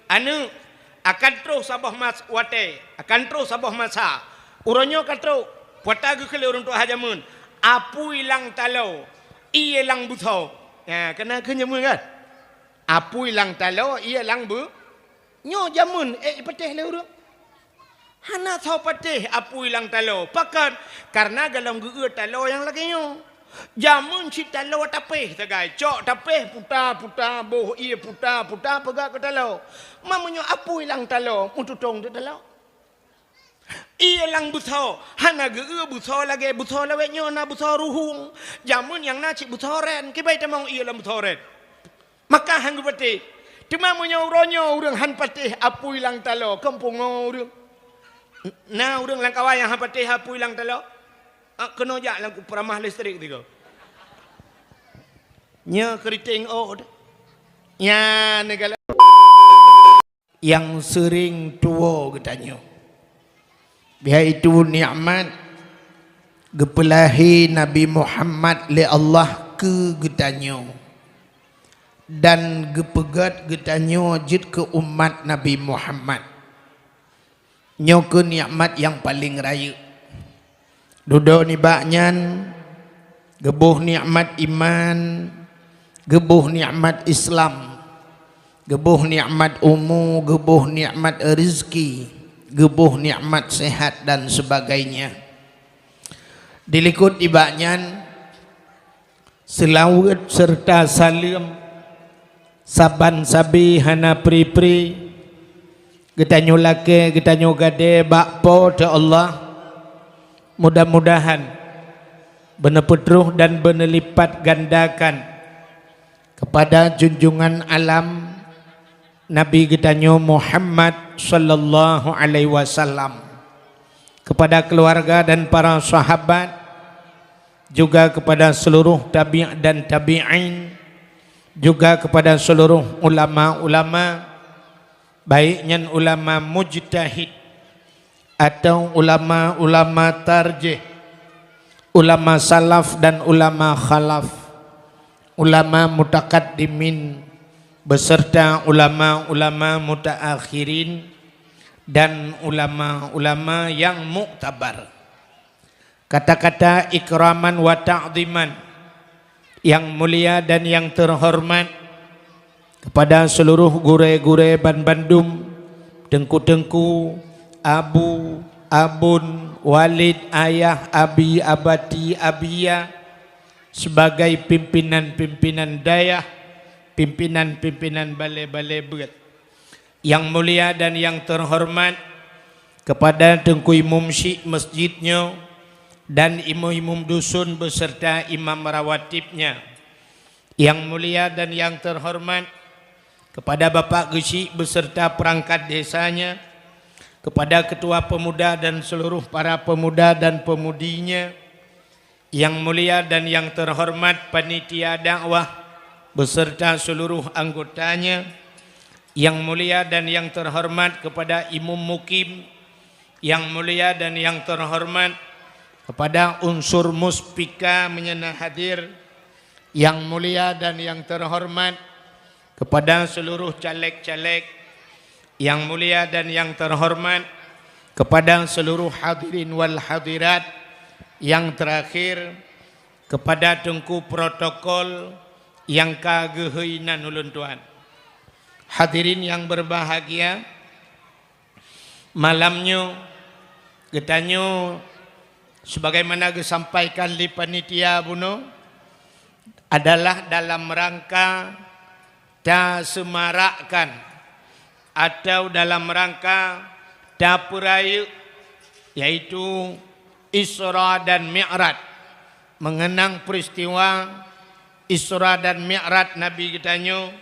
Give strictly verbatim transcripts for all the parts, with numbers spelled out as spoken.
Aneuk, akan troh saboh mas-, watée, akan troh saboh masa. Uroe nyoe ka trok, peue ta geukheun lé ureuëng tuha jameun, apui lam taloe, ié lam beusoe. Ha, kana kheun jameun kan? Apui lam taloe, ié lam beu-, nyoe jameun, eh, ipatéh lé ureuëng. Hana soe patéh apui lam taloe. Pakon? Kareuna golom geu-eu taloe nyang lagée nyoe. Jameun cit taloe tapéh sagai. Cok tapéh puta-puta, boh ié puta-puta peugah keu taloe. Ma meunyoe apui lam taloe, meututong teuk taloe. Ié lam beusoe, hana geu-eu beusoe lagée beusoe lawét nyoe na beusoe ruhueng. Jameun nyang na cit beusoe rén, kiban tamong ié lam beusoe rén. Maka han geupatéh. Teuma meunyoe uroe nyoe ureuëng han patéh apui lam taloe, kon pungo ureuëng. Na ureuëng lam kawan nyang han patéh apui lam taloe? Ah, keunoe jak lam peuramah listrik tiga. Nyoe keriting ôk. Nyan galak. Nyang seuring tuwoe geutanyoe, yaitu nikmat geupeulahé Nabi Muhammad lé Allah keu geutanyoe dan geupeugét geutanyoe jeuet keu umat Nabi Muhammad. Nyoe kheueh nikmat nyang paleng rayeuk. Dudoe nibak nyan, geuboh nikmat iman, geuboh nikmat Islam, geuboh nikmat umu, geuboh nikmat rezeki, geuboh nikmat sehat dan sebagainya. Dilikot nibak nyan, seulaweuet seureuta saleuem saban sabe hana pri-pri geutanyoe lakée, geutanyoe gadée bak Po teu Allah. Mudah-mudahan beuneupeutroh dan beuneulipatgandakan keupada junjungan alam Nabi geutanyoe Muhammad sallallahu alaihi wasallam, keupada keuluwarga dan para sahabat, juga keupada seuluruh tabi' dan tabi'in, juga keupada seuluruh ulama-ulama, baik nyan ulama mujtahid atawa ulama-ulama tarjih, ulama salaf dan ulama khalaf, ulama mutakaddimin, beserta ulama-ulama mutaakhirin dan ulama-ulama nyang muktabar. Kata-kata ikraman wa ta'dhiman, nyang mulia dan nyang teuhoreumat, keupada seuluruh gurée-gurée banmandum, teungku-teungku, abu, abon, walid, ayah, abi, abati, abiya, sebagai pimpinan-pimpinan dayah, pimpinan-pimpinan balée-balée beuet. Nyang mulia dan nyang teuhoreumat keupada Teungku Imum Syik Masjid nyoe dan imum-imum dusun beserta imam rawatibnya. Nyang mulia dan nyang teuhoreumat keupada Bapak Geuchik beserta peurangkat desanya, keupada Ketua Pemuda dan seuluruh para pemuda dan pemudinya, Nyang mulia dan nyang teuhoreumat panitia dakwah beserta seuluruh anggotanya, nyang mulia dan nyang teuhoreumat keupada imum mukim, nyang mulia dan nyang teuhoreumat keupada unsur muspika meunyoe na hadir, nyang mulia dan nyang teuhoreumat keupada seuluruh caleg-caleg, nyang mulia dan nyang teuhoreumat keupada seuluruh hadirin wal hadirat, nyang teurakhir keupada teungku protokol nyang ka geuhôi nan ulôn tuan. Hadirin nyang beubahgia, malam nyoe geutanyoe sebagaimana geusampaikan lé panitia bunoe adalah dalam rangka taseumarakkan atau dalam rangka tapeurayeuk, yaitu Isra dan Mi'raj, mengenang peristiwa Isra dan Mi'raj Nabi geutanyoe,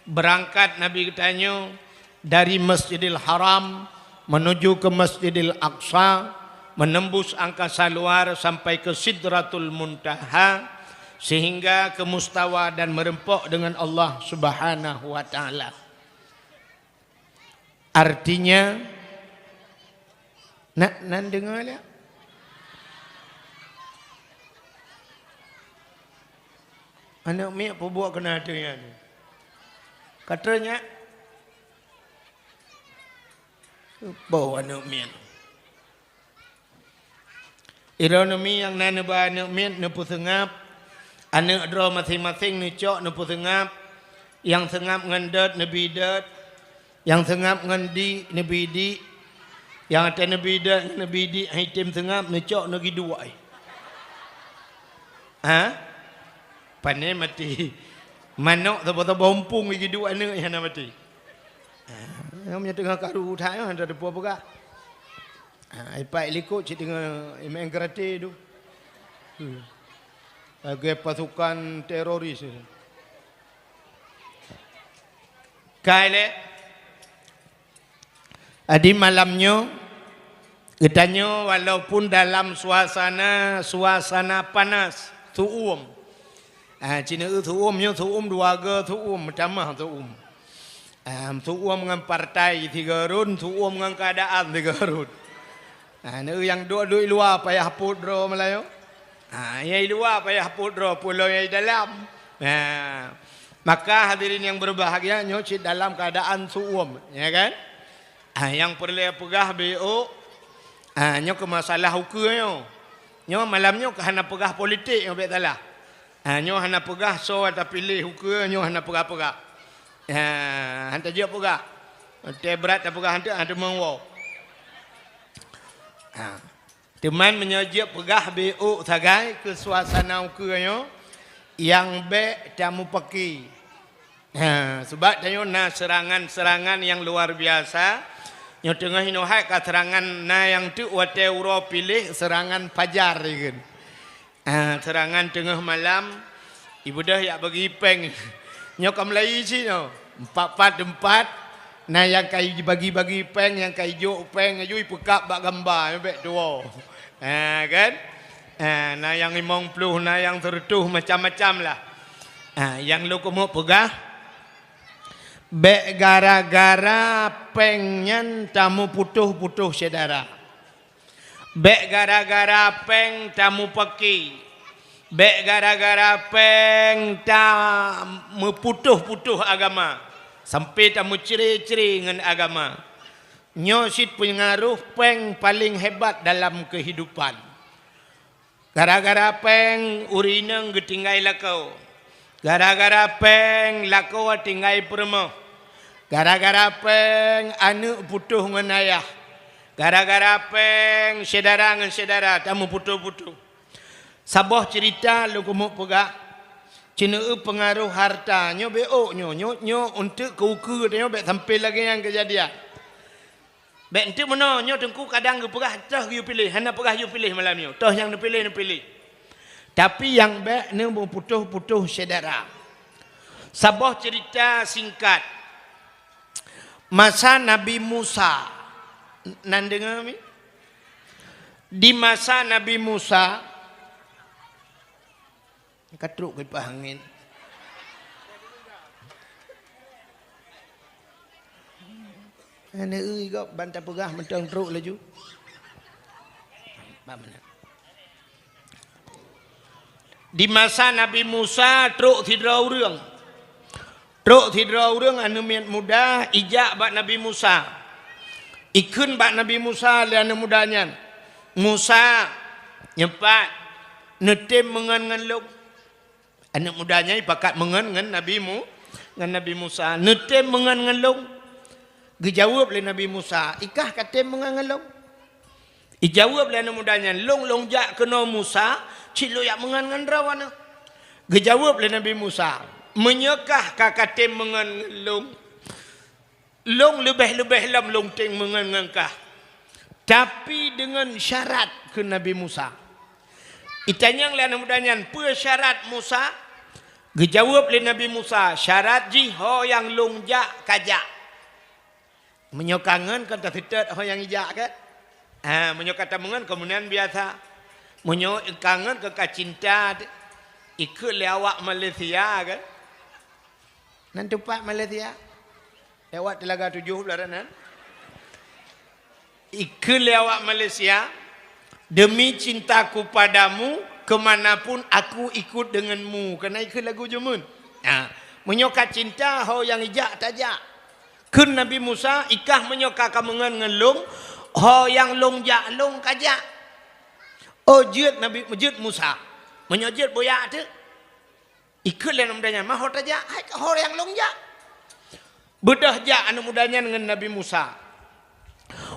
beurangkat Nabi geutanyoe dari Masjidil Haram menuju ke Masjidil Aqsa, menembus angkasa luar sampai ke Sidratul Muntaha, sehingga ke mustawa dan merempok dengan Allah Subhanahu wa Ta'ala. Artinya, na, nan deungoe lé? Aneuk miet peubuet keunan ateueh nyan. Ka trok nyak? Boh aneuëk miet. Droeneuh mi nyang na neuba aneuëk miet neupeuseungab, aneuëk droe maséng-maséng neucok neupeuseungab, nyang seungab ngon dot neubi dot, nyang seungab ngon dik neubi dik, nyang watée neubi dot neubi dik han item seungab neucok neugiduek. Ha? Pane maté. Manök saboh-saboh umpung giduek aneuëk hana maté. Ha, nyoe meunyoe teungoh karu that nyoe hana teupeue peugah. Ha, ipat likot cit teungoh imeu'en gratis tu. Hmm. Lagée pasukan teroris. Ka ilée. Jadi malam nyoe, geutanyoe walaupun dalam suasana, suasana panas, su'uem. Ah, ci neueu su'uem nyoe, su'uem dua go su'uem, meutamah su'uem. Ah, su'uem ngon partai sigoe rot, su'uem ngon keuadaan sigoe rot. Ah, neueu nyang duek-duek i luwa payah pôt droe meulayeue. Ah, nyang i luwa payah pôt droe, peue lom nyang i dalam. Ah, maka hadirin yang berbahagia, nyoe cit dalam keuadaan su'uem, ya kan? Ah, nyang peureulée peugah beu, ah, nyoe keu masalah ukeue nyoe. Nyoe malam nyoe hana peugah politik nyoe bék salah. Ah, nyoe hana peugah soe tapiléh ukeue, nyoe hana peugah-peugah. Ah, han tajeuet peugah. Teuh brat tapeugah han teuh, han teumeung woe. Ah. Teuma meunyoe jeuet peugah beu sagai keu suasana ukeue nyoe, nyang bék tamupaki. Ha, sabab tanyoe na seurangan-seurangan nyang luar biasa. Nyoe teungoh inoe hai ka seurangan na nyang teuk watée uroe piléh seurangan pajar ikheun. Ha, seurangan teungoh malam, ibeudôh jak bagi péng. Nyoe ka meulayi cit nyoe. Empat-empat teumpat, na nyang ka jibagi-bagi péng, nyang ka jijok péng, laju jipeukab bak gamba, nyoe bék tuwoe. Ha, kan? Ha, na nyang limong ploh, na nyang seureutôh, macam-macam lah. Ha, nyang lôn keumeuk peugah, bék gara-gara péng nyan tamuputôh-putôh syedara. Bék gara-gara péng tamupaki. Bék gara-gara péng tameuputôh-putôh agama, sampai tameucré-cré ngon agama. Nyoe cit peungaroh péng paleng hebat dalam keuhidupan. Gara-gara péng ureuëng inong geutinggai lakoe. Gara-gara péng lakoe tinggai peurumoh. Gara-gara péng aneuëk putôh ngon ayah. Gara-gara péng syedara ngon syedara tameuputôh-putôh. Saboh ceurita lôn keumeuk peugah, ci neueu peungaroh harta. Nyoe bék ôk nyoe, nyoe, nyoe eunteuk keu ukeue tanyoe bék sampai lagée nyan keujadian. Bék eunteuk meunoe, nyoe teungku kadang geupeugah toh geuyue piléh, hana peugah yue piléh malam nyoe. Toh nyang neupiléh, neupiléh. Tapi nyang bék neumuputôh-putôh syedara. Saboh ceurita singkat. Masa Nabi Musa, nan deungoe mi? Di masa Nabi Musa, ka trok keu pah angén. Hana eu gob ban tapeugah mantong trok laju. Di masa Nabi Musa trok sidroe ureuëng. Trok sidroe ureuëng aneuëk miet muda ijak bak Nabi Musa. Ikheun bak Nabi Musa lé aneuëk muda nyan, "Musa, nyeumpat, neutem meungon ngon lôn." Aneuëk muda nyan ipakat meungon ngon Nabi Mu-, ngon Nabi Musa. "Neutem meungon ngon lôn?" Geujaweueb lé Nabi Musa, "Ikah katem meungon ngon lôn?" Ijaweueb lé aneuëk muda nyan, "Lôn, lôn jak keunoe Musa, cit lôn jak meungon ngon droe aneuëk." Geujaweueb lé Nabi Musa, "Meunyoe kah ka katem meungon ngon lôn, lôn leubeh-leubeh lom lôn tem meungon ngon kah. Tapi deungon syarat," kheun Nabi Musa. Itanyong lé aneuëk muda nyan, "Peue syarat Musa?" Geujaweueb lé Nabi Musa, "Syarat jih ho nyang lôn jak ka jak." Meunyoe ka ngon kon taseutôt ho nyang ijak kan? Ha, meunyoe ka tameungon kon meunan biasa. Meunyoe ka ngon kon ka cinta, ikheun lé awak Malaysia kan? Nan teumpat Malaysia? Lewat Telaga Tujuh belah nan. Ikheun lé awak Malaysia, "Demi cintaku padamu, ke mana pun aku ikut denganmu." Kana ikheun lagu jameun. Ha, meunyoe ka cinta, ho nyang ijak tajak. Kheun Nabi Musa, "I kah meunyoe ka kameungon ngon lôn, ho nyang lôn jak, lôn ka jak." Oh, jeuet Nabi, jeuet Musa. Meunyoe jeuet, boh jak teuk. Ikheun lé aneuk muda nyan, "Ma ho tajak?" "Hai ka ho nyang lôn jak." Beudôh jak aneuk muda nyan ngon Nabi Musa.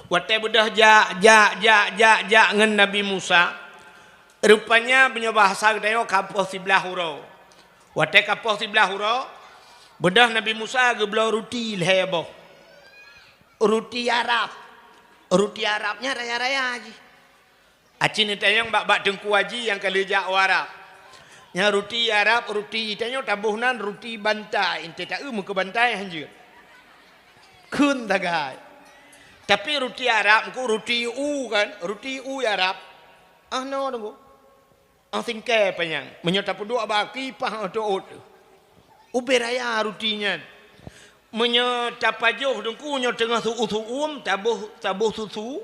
Watée beudôh jak, jak, jak, jak, jak ngon Nabi Musa, rupanya meunyoe bahasa geutanyoe ka poh siblaih uroe. Watée ka poh siblaih uroe, beudôh Nabi Musa geubloe ruti lhée boh. Ruti Arab. Ruti Arab nyan raya-raya jih. Aci neutanyong bak, bak Teungku Haji nyang ka lheueh jak u Arab. Nyan ruti Arab, ruti tanyoe taboh nan ruti bantai, enteuk taeu meukeue bantai hanjeuet. Kheun sagai. Tapi ruti Arab, engko ruti u kan, ruti u Arab. Ah, no, tunggu. Ah, singkée panyang. Meunyoe tapeuduek bak aki, paih teuôt. Ubé raya ruti nyan. Meunyoe tapajoh Teungku nyoe teungoh su-, su-, uem, taboh, taboh susu,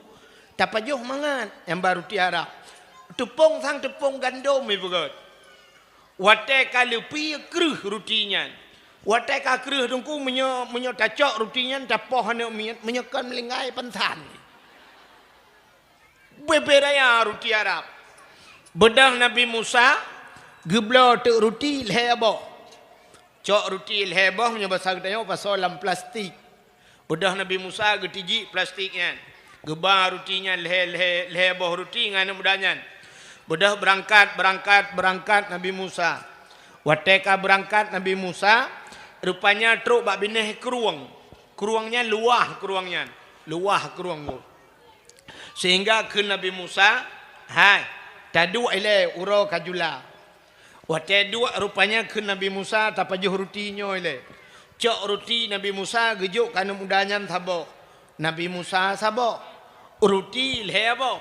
tapajoh mangat nyang ba ruti Arab. Teupông sang teupông gandom ipeugét. Watée ka leupie kreueh ruti nyan. Watée ka kreueh Teungku, meunyoe, meunyoe tacok ruti nyan tapoh aneuk miet, meunyoe kon meulinggai pansan. Bubé raya ruti Arab. Beudôh Nabi Musa geubloe teuk ruti lhée boh. Cok ruti lhée boh meunyoe basa geutanyoe pasoe lam plastik. Beudôh Nabi Musa geutijik plastik nyan. Geuba ruti nyan lhée, lhée, lhée boh ruti ngon aneuk muda nyan. Beudôh beurangkat, beurangkat, beurangkat Nabi Musa. Watée ka beurangkat Nabi Musa, rupanya trok bak binéh krueng. Krueng nyan luwah krueng nyan. Luwah krueng nyoe. Sehingga kheun Nabi Musa, "Hai, taduek ilée uroe ka jula." Watée duek rupanya kheun Nabi Musa, "Tapajoh ruti nyoe ilée." Cok ruti Nabi Musa geujok keu aneuk muda nyan saboh. Nabi Musa saboh. Ruti lhée boh.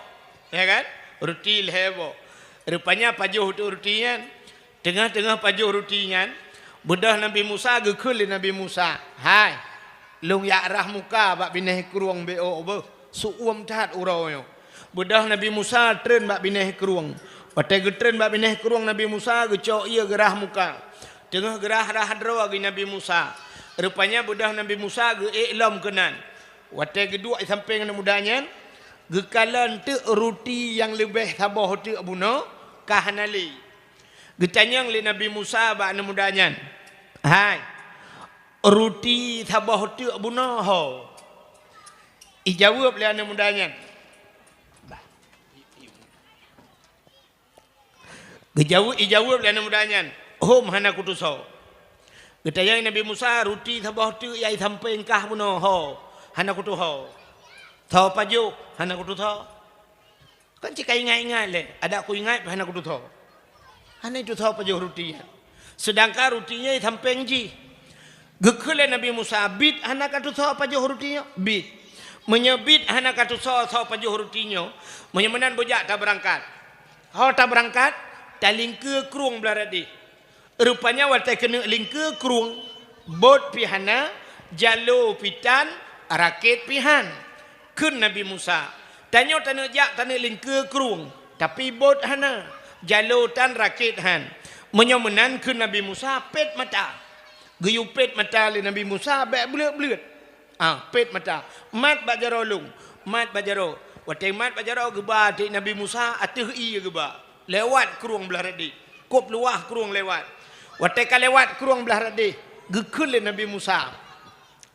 Ya kan? Ruti lhée boh. Rupanya pajoh teuk ruti nyan. Teungoh-teungoh pajoh ruti nyan, beudôh Nabi Musa geukheun lé Nabi Musa, "Hai, lôn jak rhah muka bak binéh krueng beuh, beuh, seuuem that uroe nyoe." Beudôh Nabi Musa treun bak binéh krueng. Watée geutreun bak binéh krueng Nabi Musa geucok ié geurhah muka. Teungoh geurhah-rhah droe geuh Nabi Musa. Rupanya beudôh Nabi Musa geuék lom keunan. Watée geuduek i sampéng aneuk muda nyan, geukalon teuk ruti nyang leubeh saboh teuk bunoe ka hana lé. Geutanyong lé Nabi Musa bak aneuk muda nyan, "Hai, ruti saboh teuk bunoe ho?" Ijaweueb lé aneuk muda nyan. Geujaweueb, ijaweueb lé aneuk muda nyan, "Hom hana kutusoe." Geutanyong Nabi Musa, "Ruti saboh teuk nyang i sampéng kah bunoe ho?" "Hana kutusoe." "Soe pajoh?" "Hana kutusoe." Kan cit ka ingat-ingat lé, "Adak kuingat pih hana kutusoe." Hana itusoe pajoh ruti nyan. Seudangkan ruti nyan i sampéng jih. Geukheun lé Nabi Musa, "Biet hana katusoe pajoh ruti nyoe?" "Biet." "Meunyoe biet hana katusoe soe pajoh ruti nyoe, meunyoe meunan beujak tabeurangkat." Ho tabeurangkat, talingkeue krueng blah rot deh. Rupanya watée keuneuk lingkeue krueng, bot pih hana, jalo pih tan, rakét pih han. Kheun Nabi Musa, "Tanyoe taneuk jak taneuk lingkeue krueng, tapi bot hana, jalo tan, rakét han. Meunyoe meunan," kheun Nabi Musa, "pét mata." Geuyue pét mata lé Nabi Musa bék bleuet-bleuet. Ah, pét mata. "Mat bak jaroe lôn, mat bak jaroe." Watée mat bak jaroe geuba teuk Nabi Musa ateueh ié geuba. Lewat krueng blah rot deh. Kôb luwah krueng lewat. Watée ka lewat krueng blah rot deh, geukheun lé Nabi Musa,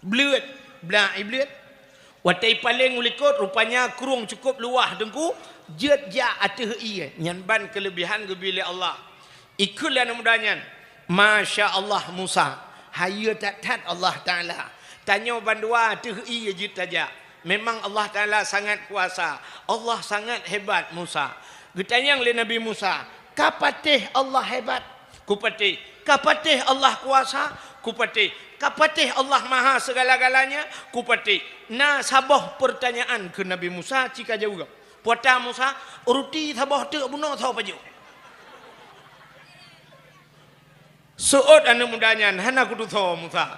"Bleuet, blah ié bleuet." Watée ipaleng u likot, rupanya krueng cukôb luwah Teungku, jeuet jak ateueh ié. Nyan ban keuleubihan geubri lé Allah. Ikheun lé aneuk muda nyan, "Masya Allah Musa, hayeue that-that Allah Taala. Tanyoe bandua ateueh ié jeuet tajak. Memang Allah Taala sangat kuasa, Allah sangat hebat Musa." Geutanyong lé Nabi Musa, "Ka patéh Allah hebat?" "Kupatéh." "Ka patéh Allah kuasa?" "Kupatéh." "Ka patéh Allah maha segala-galanya?" "Kupatéh." "Na saboh peurtanyaan," kheun Nabi Musa, "ci kajaweueb." "Peue ata Musa?" "Ruti saboh teuk bunoe soe pajoh?" Seuôt aneuk muda nyan, "Hana kutusoe Musa."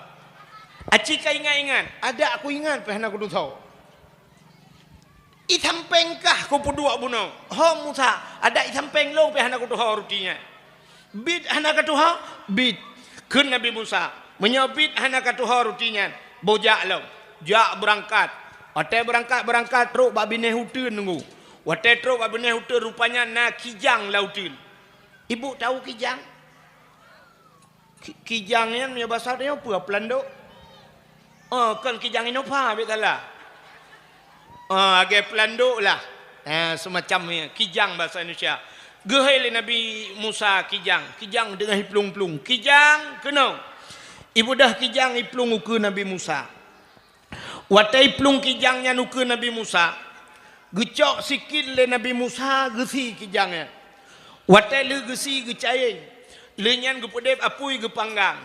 "Aci ka ingat-ingat?" "Adak kuingat pih hana kutusoe." "I sampéng kah kupeuduek bunoe?" "Ho Musa, adak i sampéng lôn pih hana kutusoe ruti nyan." "Biet hana katusoe?" "Biet." Kheun Nabi Musa, "Meunyoe biet hana katusoe ruti nyan, Boh jak lom, jak beurangkat. Watée beurangkat-beurangkat trok bak binéh uteuen nunggu. Watée trok bak binéh uteuen rupanya na kijang lam uteuen. Ibu tahu kijang? Ki-, kijang nyan meunyoe basa tanyoe peue, pelandok? Oh, kon kijang Innova, bit salah. Oh, lagée pelandok lah. Eh, semacam nyan, kijang basa Indonesia. Geuhôi lé Nabi Musa kijang, kijang teungoh iplueng-plueng. Kijang keunoe. Ibeudôh kijang iplueng ukeue Nabi Musa. Watée iplueng kijang nyan ukeue Nabi Musa, geucok sikin lé Nabi Musa geusie kijang nyan. Watée lheueh geusie geucayeng, lheueh nyan geupeudeb apui geupanggang.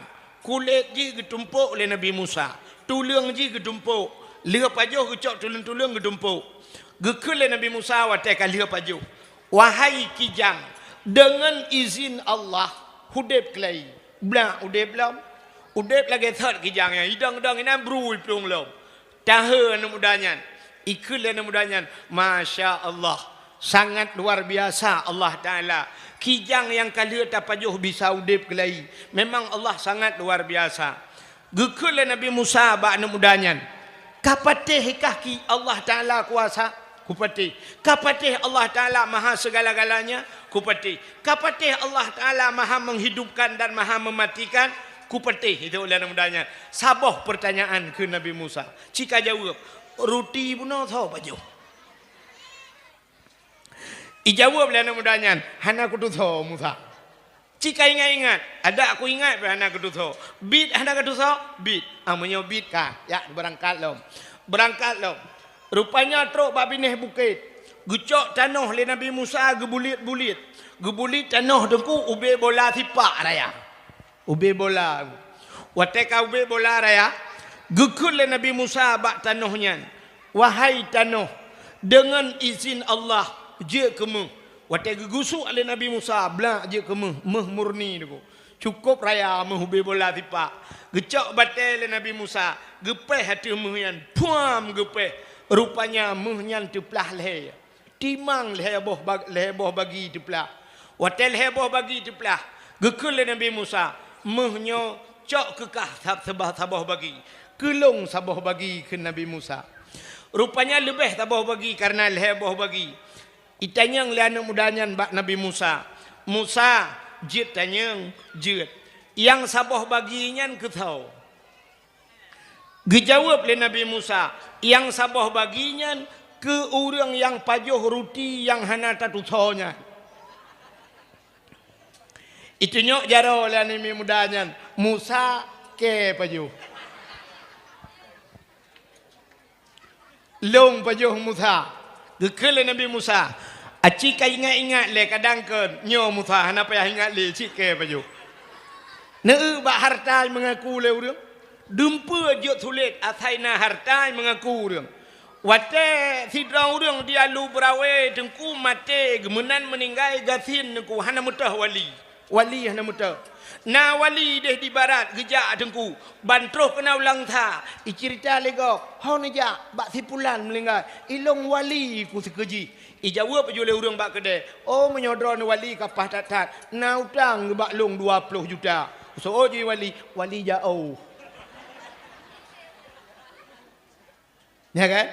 Kulét jih geutumpok lé Nabi Musa, tuleueng jih geutumpok, lheueh pajoh geucok tuleueng-tuleueng geutumpok. Geukheun lé Nabi Musa watée ka lheueh pajoh, "Wahai kijang, deungon izin Allah, udeb keulai." Blah udeb lom. Udeb lagée thot kijang nyan, idong-dong inan bru iplueng lom. Taheu aneuk muda nyan. Ikheun lé aneuk muda nyan, "Masya Allah, sangat luar biasa Allah Taala. Kijang nyang ka lheueh tapajoh bisa udeb keulai. Memang Allah sangat luar biasa." Geukheun lé Nabi Musa bak aneuk muda nyan, "Ka patéh kah ki Allah Taala kuasa?" "Kupatéh." "Ka patéh Allah Taala maha segala-galanya?" "Kupatéh." "Ka patéh Allah Taala maha menghidupkan dan maha mematikan?" "Kupatéh," itu lé aneuk muda nyan. Saboh pertanyaan keu Nabi Musa. Cit ka jaweueb, "Ruti bunoe soe pajoh?" Ijaweueb lé aneuk muda nyan, "Hana kutusoe Musa." Cit ka ingat-ingat, "Adak kuingat pih hana kutusoe." "Bit hana katusoe?" "Bit." "Ah, meunyoe bit ka, jak beurangkat lom." Beurangkat lom. Rupanya trok bak binéh bukét. Geucok tanoh lé Nabi Musa geubulet-bulet. Geubulet tanoh teungku ubé bola sipak raya. Ubé bola. Watée ka ubé bola raya, geukheun lé Nabi Musa bak tanoh nyan, "Wahai tanoh, deungon izin Allah, jeuet keu méuh." Watée geugusuk lé Nabi Musa, blak jeuet keu méuh, méuh murni teungku. Cukôp raya méuh ubé bola sipak. Geucok batée lé Nabi Musa, geupéh ateueh méuh nyan, puam geupéh. Rupanya méuh nyan teuplah lhée. Timang lhée boh bag-, lhée boh bagi teuplah. Watée lhée boh bagi teuplah, geukheun lé Nabi Musa, "Méuh nyoe cok keu kah sab-, sabah-, saboh bagi, keu lôn saboh bagi," kheun Nabi Musa. Rupanya leubeh saboh bagi kareuna lhée boh bagi. Itanyong lé aneuk muda nyan bak Nabi Musa, "Musa, jeuet tanyong?" "Jeuet." "Nyang saboh bagi nyan keu soe?" Geujaweueb lé Nabi Musa, "Nyang saboh bagi nyan keu ureuëng nyang pajoh ruti nyang hana tatusoe nyan." Itunyok jaroe lé aneuk muda nyan, Musa kée pajoh. "Lôn pajoh Musa." Geukheun lé Nabi Musa, "Aci ka ingat-ingat lé kadang kon, nyoe Musa hana payah ingat lé, cit kée pajoh." Neueu bak hareuta meungaku lé ureuëng. Dumpeue jeuet sulet asai na hareuta meungaku ureuëng. Watée sidroe ureuëng di Alu Beurawe teungku maté, geumeunan meuninggai gasien teungku hana meutoh wali. Wali hana meutoh. Na wali deh di barat geujak teungku, ban troh keunoe u Langsa, iceurita lé gob, "Ho neujak bak si pulan meuninggai, ilôn wali ku sikeujih." Ijaweueb ju lé ureuëng bak keudée, "Oh, meunyoe droeneuh wali ka paih that-that, na utang bak lôn dua ploh juta." Soe jih wali? Wali jaoh. Ya kan?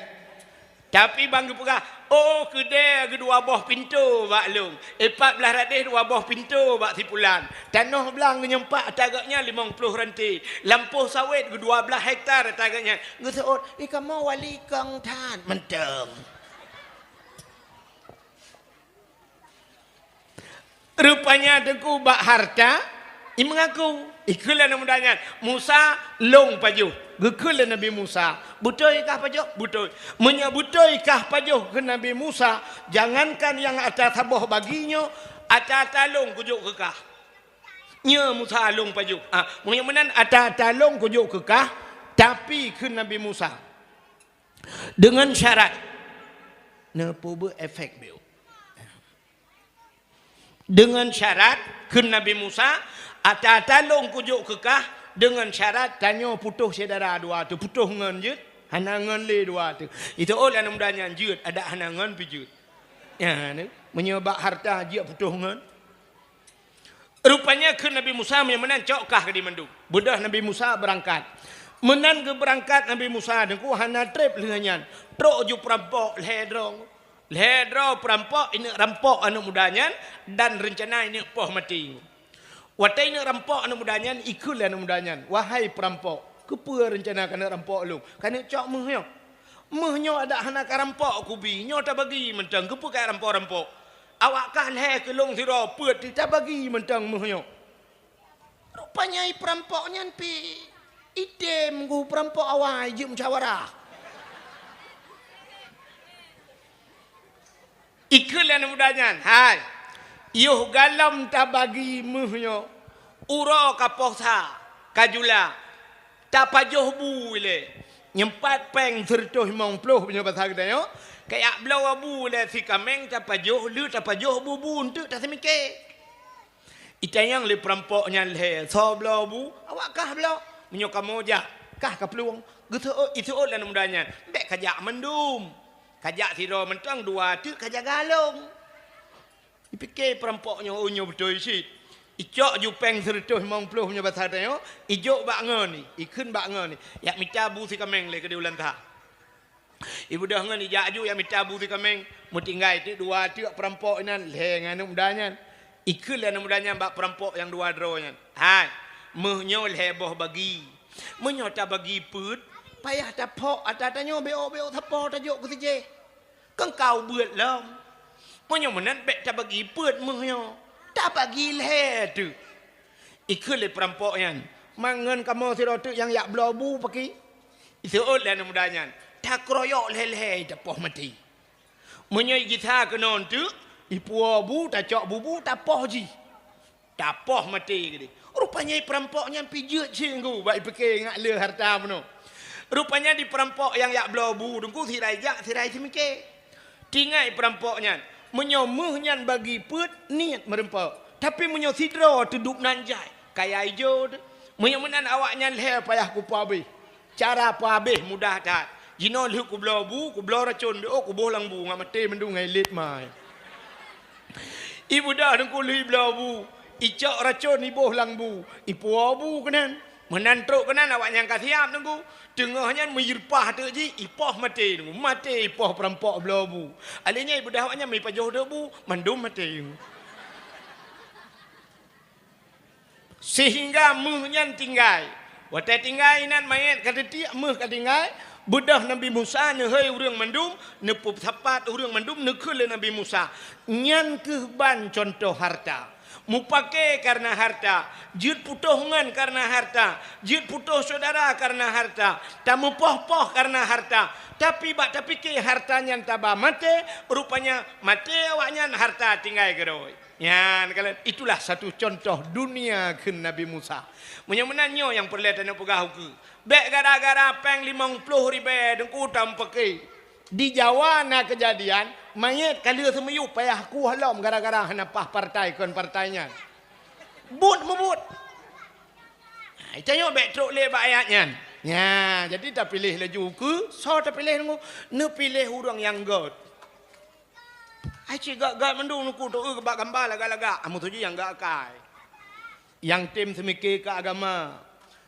Tapi ban geupeugah, "Oh, keudée geudua boh pintoe bak lôn, eh, pat blaih radeh dua boh pintoe bak si pulan, tanoh blang geunyang pat ata gobnyan limong ploh ranté, lampôh sawét geudua blaih hektar ata gobnyan." Geuseuôt, "Ih, kamoe wali kong that mantong." Rupanya teungku bak hareuta, imeungaku. Ikheun lé aneuk muda nyan, "Musa, lôn pajoh." Geukheun lé Nabi Musa, "Beutôi kah pajoh?" "Beutôi." "Meunyoe beutôi kah pajoh," kheun Nabi Musa, "jangankan nyang ata saboh bagi nyoe, ata-ata lôn kujok keu kah." "Nyoe Musa, lôn pajoh." "Ah, meunyoe meunan ata-ata lôn kujok keu kah, tapi," kheun Nabi Musa, "deungon syarat." Neupeubuet efek biôh. "Deungon syarat," kheun Nabi Musa, "ata-ata lôn kujok keu kah, deungon syarat tanyoe putôh syedara dua teuh, putôh ngon jeuet, hana ngon lé dua teuh." Itu oh lé aneuk muda nyan jeuet, adak hana ngon pih jeuet. Ya, ni, meunyoe bak hareuta jeuet putôh ngon. Rupanya kheun Nabi Musa, "Meunyoe meunan cok kah keu di mandum." Beudôh Nabi Musa beurangkat. Meunan geubeurangkat Nabi Musa, Teungku, hana treb lheueh nyan. Trok ju peurampok lhée droe. Lhée droe peurampok, ineuk rampok aneuëk muda nyan dan reuncana ineuk poh maté. Watée ineuk rampok aneuëk muda nyan, ikheun lé aneuëk muda nyan, "Wahai peurampok, keupeue reuncana kaneuk rampok lôn? Kaneuk cok méuh nyoe? Méuh nyoe adak hana karampok kubi, nyoe tabagi mantong, keupeue karampok-rampok? Awak kah lhée keu lôn sidroe peuet, tabagi mantong méuh nyoe." Rupanya peurampok nyan pi item gu peurampok awai jeuet musyawarah. Ikheun lé aneuëk muda nyan, "Hai, yoh galom tabagi méuh nyoe, uroe ka poh sa, ka jula, tapajoh bu ilée. Nyeumpat péng sireutôh limong ploh meunyoe basa geutanyoe, kajak bloe bu ilée sikaméng tapajoh, lheueh tapajoh bu-bu eunteuk taseumiké." Itanyong lé peurampok nyan lhée, "Soe bloe bu?" "Awak kah bloe." "Meunyoe kamoe jak, kah kaplueng." Geuseuôt, iseuôt lé aneuëk muda nyan, "Bék kajak mandum. Kajak sidroe mantong, dua teuk kajaga lôn." Ipike peurampok nyoe, "Oh, nyoe beutôi cit." Icok ju péng sireutôh limong ploh meunyoe basa tanyoe, ijok bak ngon, ikheun bak ngon, "Jak mita bu sikaméng lé keudeh u lanta." Ibeudôh ngon ijak ju jak mita bu sikaméng, meutinggai teuk dua teuk peurampok inan lhée ngon aneuëk muda nyan. Ikheun lé aneuëk muda nyan bak peurampok nyang dua droe nyan, "Hai, méuh nyoe lhée boh bagi. Meunyoe tabagi peuet, payah taphok ata tanyoe béok-béok sapo tajok keu sijéh. Keu kau beuet lom. Meunyoe meunan bék tabagi peuet méuh nyoe, tabagi lhée teuk." Ikheun lé peurampok nyan, "Ma ngon kamoe sidroe teuk nyang jak bloe bu paki?" Iseuôt lé aneuëk muda nyan, "Takeroyok lhée-lhée tapoh maté. Meunyoe igisa keunoe teuk, ipuwoe bu, tacok bu-bu, tapoh jih. Tapoh maté keudeh." Rupanya peurampok nyan pi jeuet cit Teungku, bak ipike ngat le hareuta bunoe. Rupanya di peurampok nyang jak bloe bu Teungku, sira ijak, sira iseumiké. Tinggai peurampok nyan, meunyoe méuh nyan bagi peuet, niet meurumpok. Tapi meunyoe sidroe teudub nan jai, kaya ijo teuh. Meunyoe meunan awaknyan lhée payah kupeuabéh. Cara peuabéh mudah that. Jinoe lheueh kubloe bu, kubloe racon béok, kuboh lam bu, ngat maté mandum ngon ilet mai. Ibeudôh Teungku lheueh ibloe bu, icok racon iboh lam bu, ipuwoe bu keunan. Meunan trok keunan awaknyan ka siab Teungku. Teungoh nyan meuireupah teuk jih, ipoh maté Teungku. Maté ipoh peurampok bloe bu. Alheuh nyan ibeudôh awaknyan meuipajoh teuk bu, mandum maté Teungku. Sehingga méuh nyan tinggai. Watée tinggai inan manyét ka teutiek, méuh ka tinggai, beudôh Nabi Musa neuhôi ureuëng mandum, neupeusapat ureuëng mandum, neukheun lé Nabi Musa, "Nyan kheueh ban cuntoh hareuta. Mupake kareuna hareuta, jeuet putôh ngon kareuna hareuta, jeuet putôh syedara kareuna hareuta, tameupoh-poh kareuna hareuta, tapi bak tapike hareuta nyan taba maté, rupanya maté awaknyan hareuta tinggai keudroe." Nyan kalon, itulah satu contoh dunia kheun Nabi Musa. Meunyoe meunan nyoe nyang peureulée tanyoe peugah ukeue. Bék gara-gara péng limong ploh ribée Teungku tameupaké. Di Jawa na keujadian, manyét ka lheueh seumiyueb payah kueh lom gara-gara hana paih partai kon partai nyan. Buet meubuet. Hai, tanyoe bék trok lé bak ayat nyan. Nya, jadi tapiléh laju ukeue, soe tapiléh Teungku? Neupiléh ureuëng nyang gét. Ai cit gét-gét mandum Teungku, teu bak gamba lagak-lagak, amu tuju nyang gét akai. Nyang tem seumike keu agama,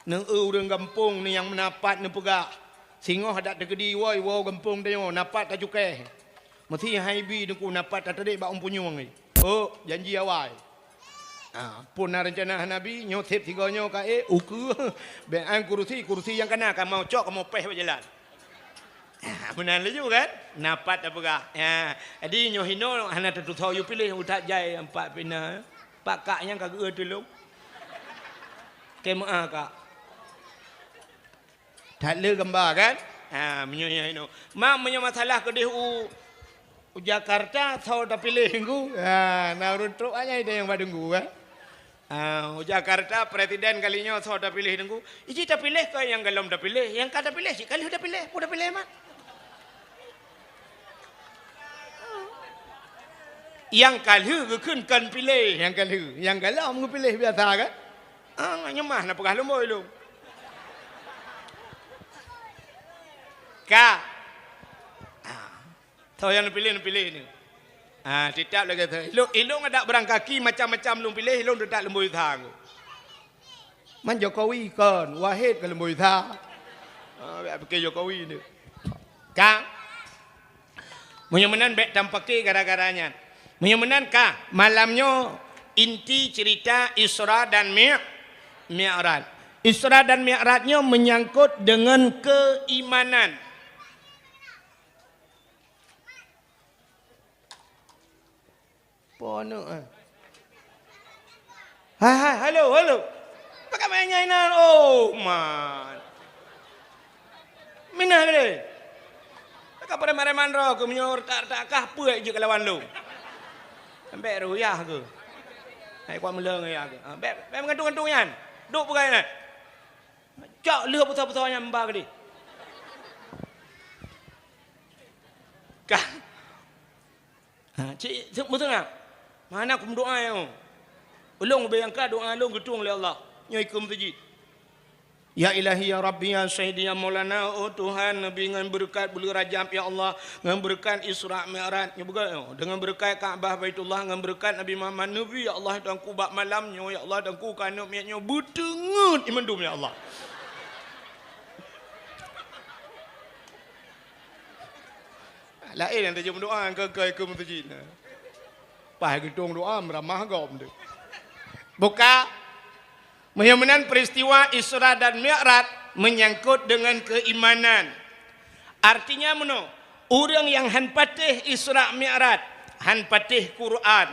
neu ureuëng gampông ni nyang meunapat neupeugah, singoh adak teukeudi woe, woe gampông tanyoe, napat tacukéh. Meusi hai bi Teungku napat tatadek bak umpunyueng ni. Oh, janji awai. Ah, pun na rencana nabi, nyoe seb sigoe nyoe ka ék, ukeue, bék an kurusi, kurusi nyang kana kamoe cok, kamoe péh bak jalan. Ah, meunan laju kan? Napat tapeugah. Ah, jadi nyoe hinoe hana tatusoe yue piléh, utak jai empat pina. Pak kak nyang ka geu tulông. Keu meuah kak. That le gamba kan? Ha, meunyoe nyan inoe. Mak, meunyoe masalah keudeh u, u Jakarta, soe tapiléh Teungku? Ha, na ureuëng trok aja ide nyang ba Teungku kan? Ha, u Jakarta, presiden kali nyoe soe tapiléh Teungku? Iji tapiléh keu nyang galom tapiléh, nyang ka tapiléh cit ka lheueh tapiléh, peue tapiléh mak? Nyang ka lheueh geukheun kon piléh, nyang ka lheueh, nyang galom geupiléh biasa kan? Ah, nyoe mah na peugah lumbôi lôn. Ka. Ah. Soe nyang neupiléh, neupiléh ni. Ah, titap lagée soe. Ilôn, ilôn adak beurangkaki macam-macam lôn piléh, ilôn titap lumbôi sa. Man Jokowi kon, Wahid kon lumbôi sa. Ah, bèk pike Jokowi tu. Ka? Meunyoe meunan bèk tampake gara-gara nyan. Meunyoe meunan ka, malam nyoe inti cerita Isra dan Mi-, Mi'raj. Isra dan Mi'raj nyoe menyangkut dengan keimanan. Po aneuk, eh. Hai, hai, halo, halo. Pakai main nyan inan. Oh, man. Minah gede. Pakai preman-preman roh ke meunyoe retak-retak kah peue jeuet keu lawan lôn. Sampai ruyah ke. Hai kuat meuleng ya ke. Ha, bèk, bèk meugantung-gantung nyan. Duek peugah nyan. Cok lheueh pusat-pusat nyan ba gede. Kah. Ha, cit, cit, beutôi tak? Mana aku meudoa nyoe? Ulôn ubé nyang ka doa lôn geutueng lé Allah. Nyoe ikeue meuseujid. Ya Ilahi, ya Rabbi, ya Sayyidi, ya Maulana, oh Tuhan, Nabi ngon beureukat buleuen Rajab, ya Allah, ngon beureukat Isra Mi'raj, nyoe beugöt nyoe, deungon beureukat Ka'bah Baitullah, ngon beureukat Nabi Muhammad, Nabi, ya Allah, Tuhanku, bak malam nyoe, ya Allah, Tuhanku, keu aneuk miet nyoe, beuteungeut ié mandum, ya Allah. Laén nyang tajak meudoa keu, keu, keu meuseujid. Paih geutueng doa meuramah gob tu. Buka. Meunyoe meunan peristiwa Isra dan Mi'raj menyangkut dengan keimanan. Artinya meunoe, ureuëng nyang han patéh Isra Mi'raj, han patéh Quran.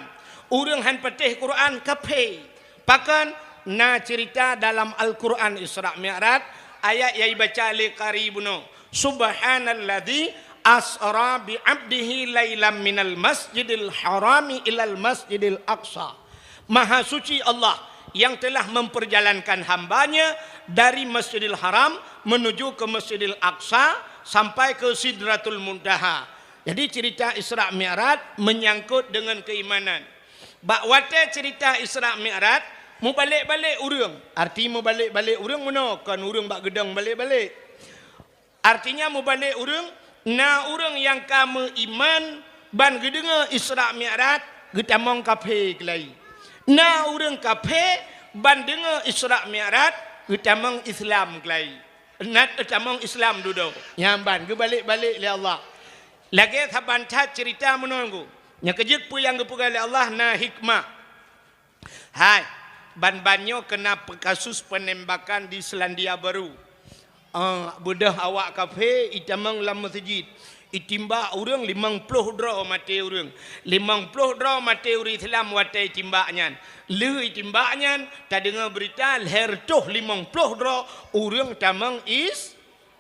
Ureuëng han patéh Quran kafé. Pakon? Na cerita dalam Al-Quran Isra Mi'raj, ayat nyang ibaca lé qari bunoe, "Subhanalladzi asra bi 'abdihi lailam minal masjidil harami ilal masjidil aqsa." Maha suci Allah yang telah memperjalankan hamba-Nya dari Masjidil Haram menuju ke Masjidil Aqsa sampai ke Sidratul Muntaha. Jadi cerita Isra Mi'raj menyangkut dengan keimanan. Bak watée cerita Isra Mi'raj, mubalek-balek ureuëng. Arti mubalek-balek ureuëng meunoe, kon ureuëng bak geudong balek-balek. Artinya mubalek ureuëng, na ureuëng nyang ka meuiman ban geudeungoe Isra Mi'raj, geutamong kafé keulai. Na ureuëng kafé ban deungoe Isra Mi'raj, geutamong Islam keulai. Na geutamong Islam dudoe. Nyan ban geubalek-balek lé Allah. Lagée saban that cerita meunoe, nyang keujeuet peue nyang geupeugah lé Allah na hikmah. Hai, ban-ban nyoe keuna pe-, kasus penembakan di Selandia Baru. Ah, beudôh awak kafé itamong lam meuseujid. Itimbak ureuëng limong ploh droe maté ureuëng. Limong ploh droe maté ureuëng Islam watée itimbak nyan. Lheueh itimbak nyan, tadeungoe beurita lhée reutôh limong ploh droe ureuëng tamong is-,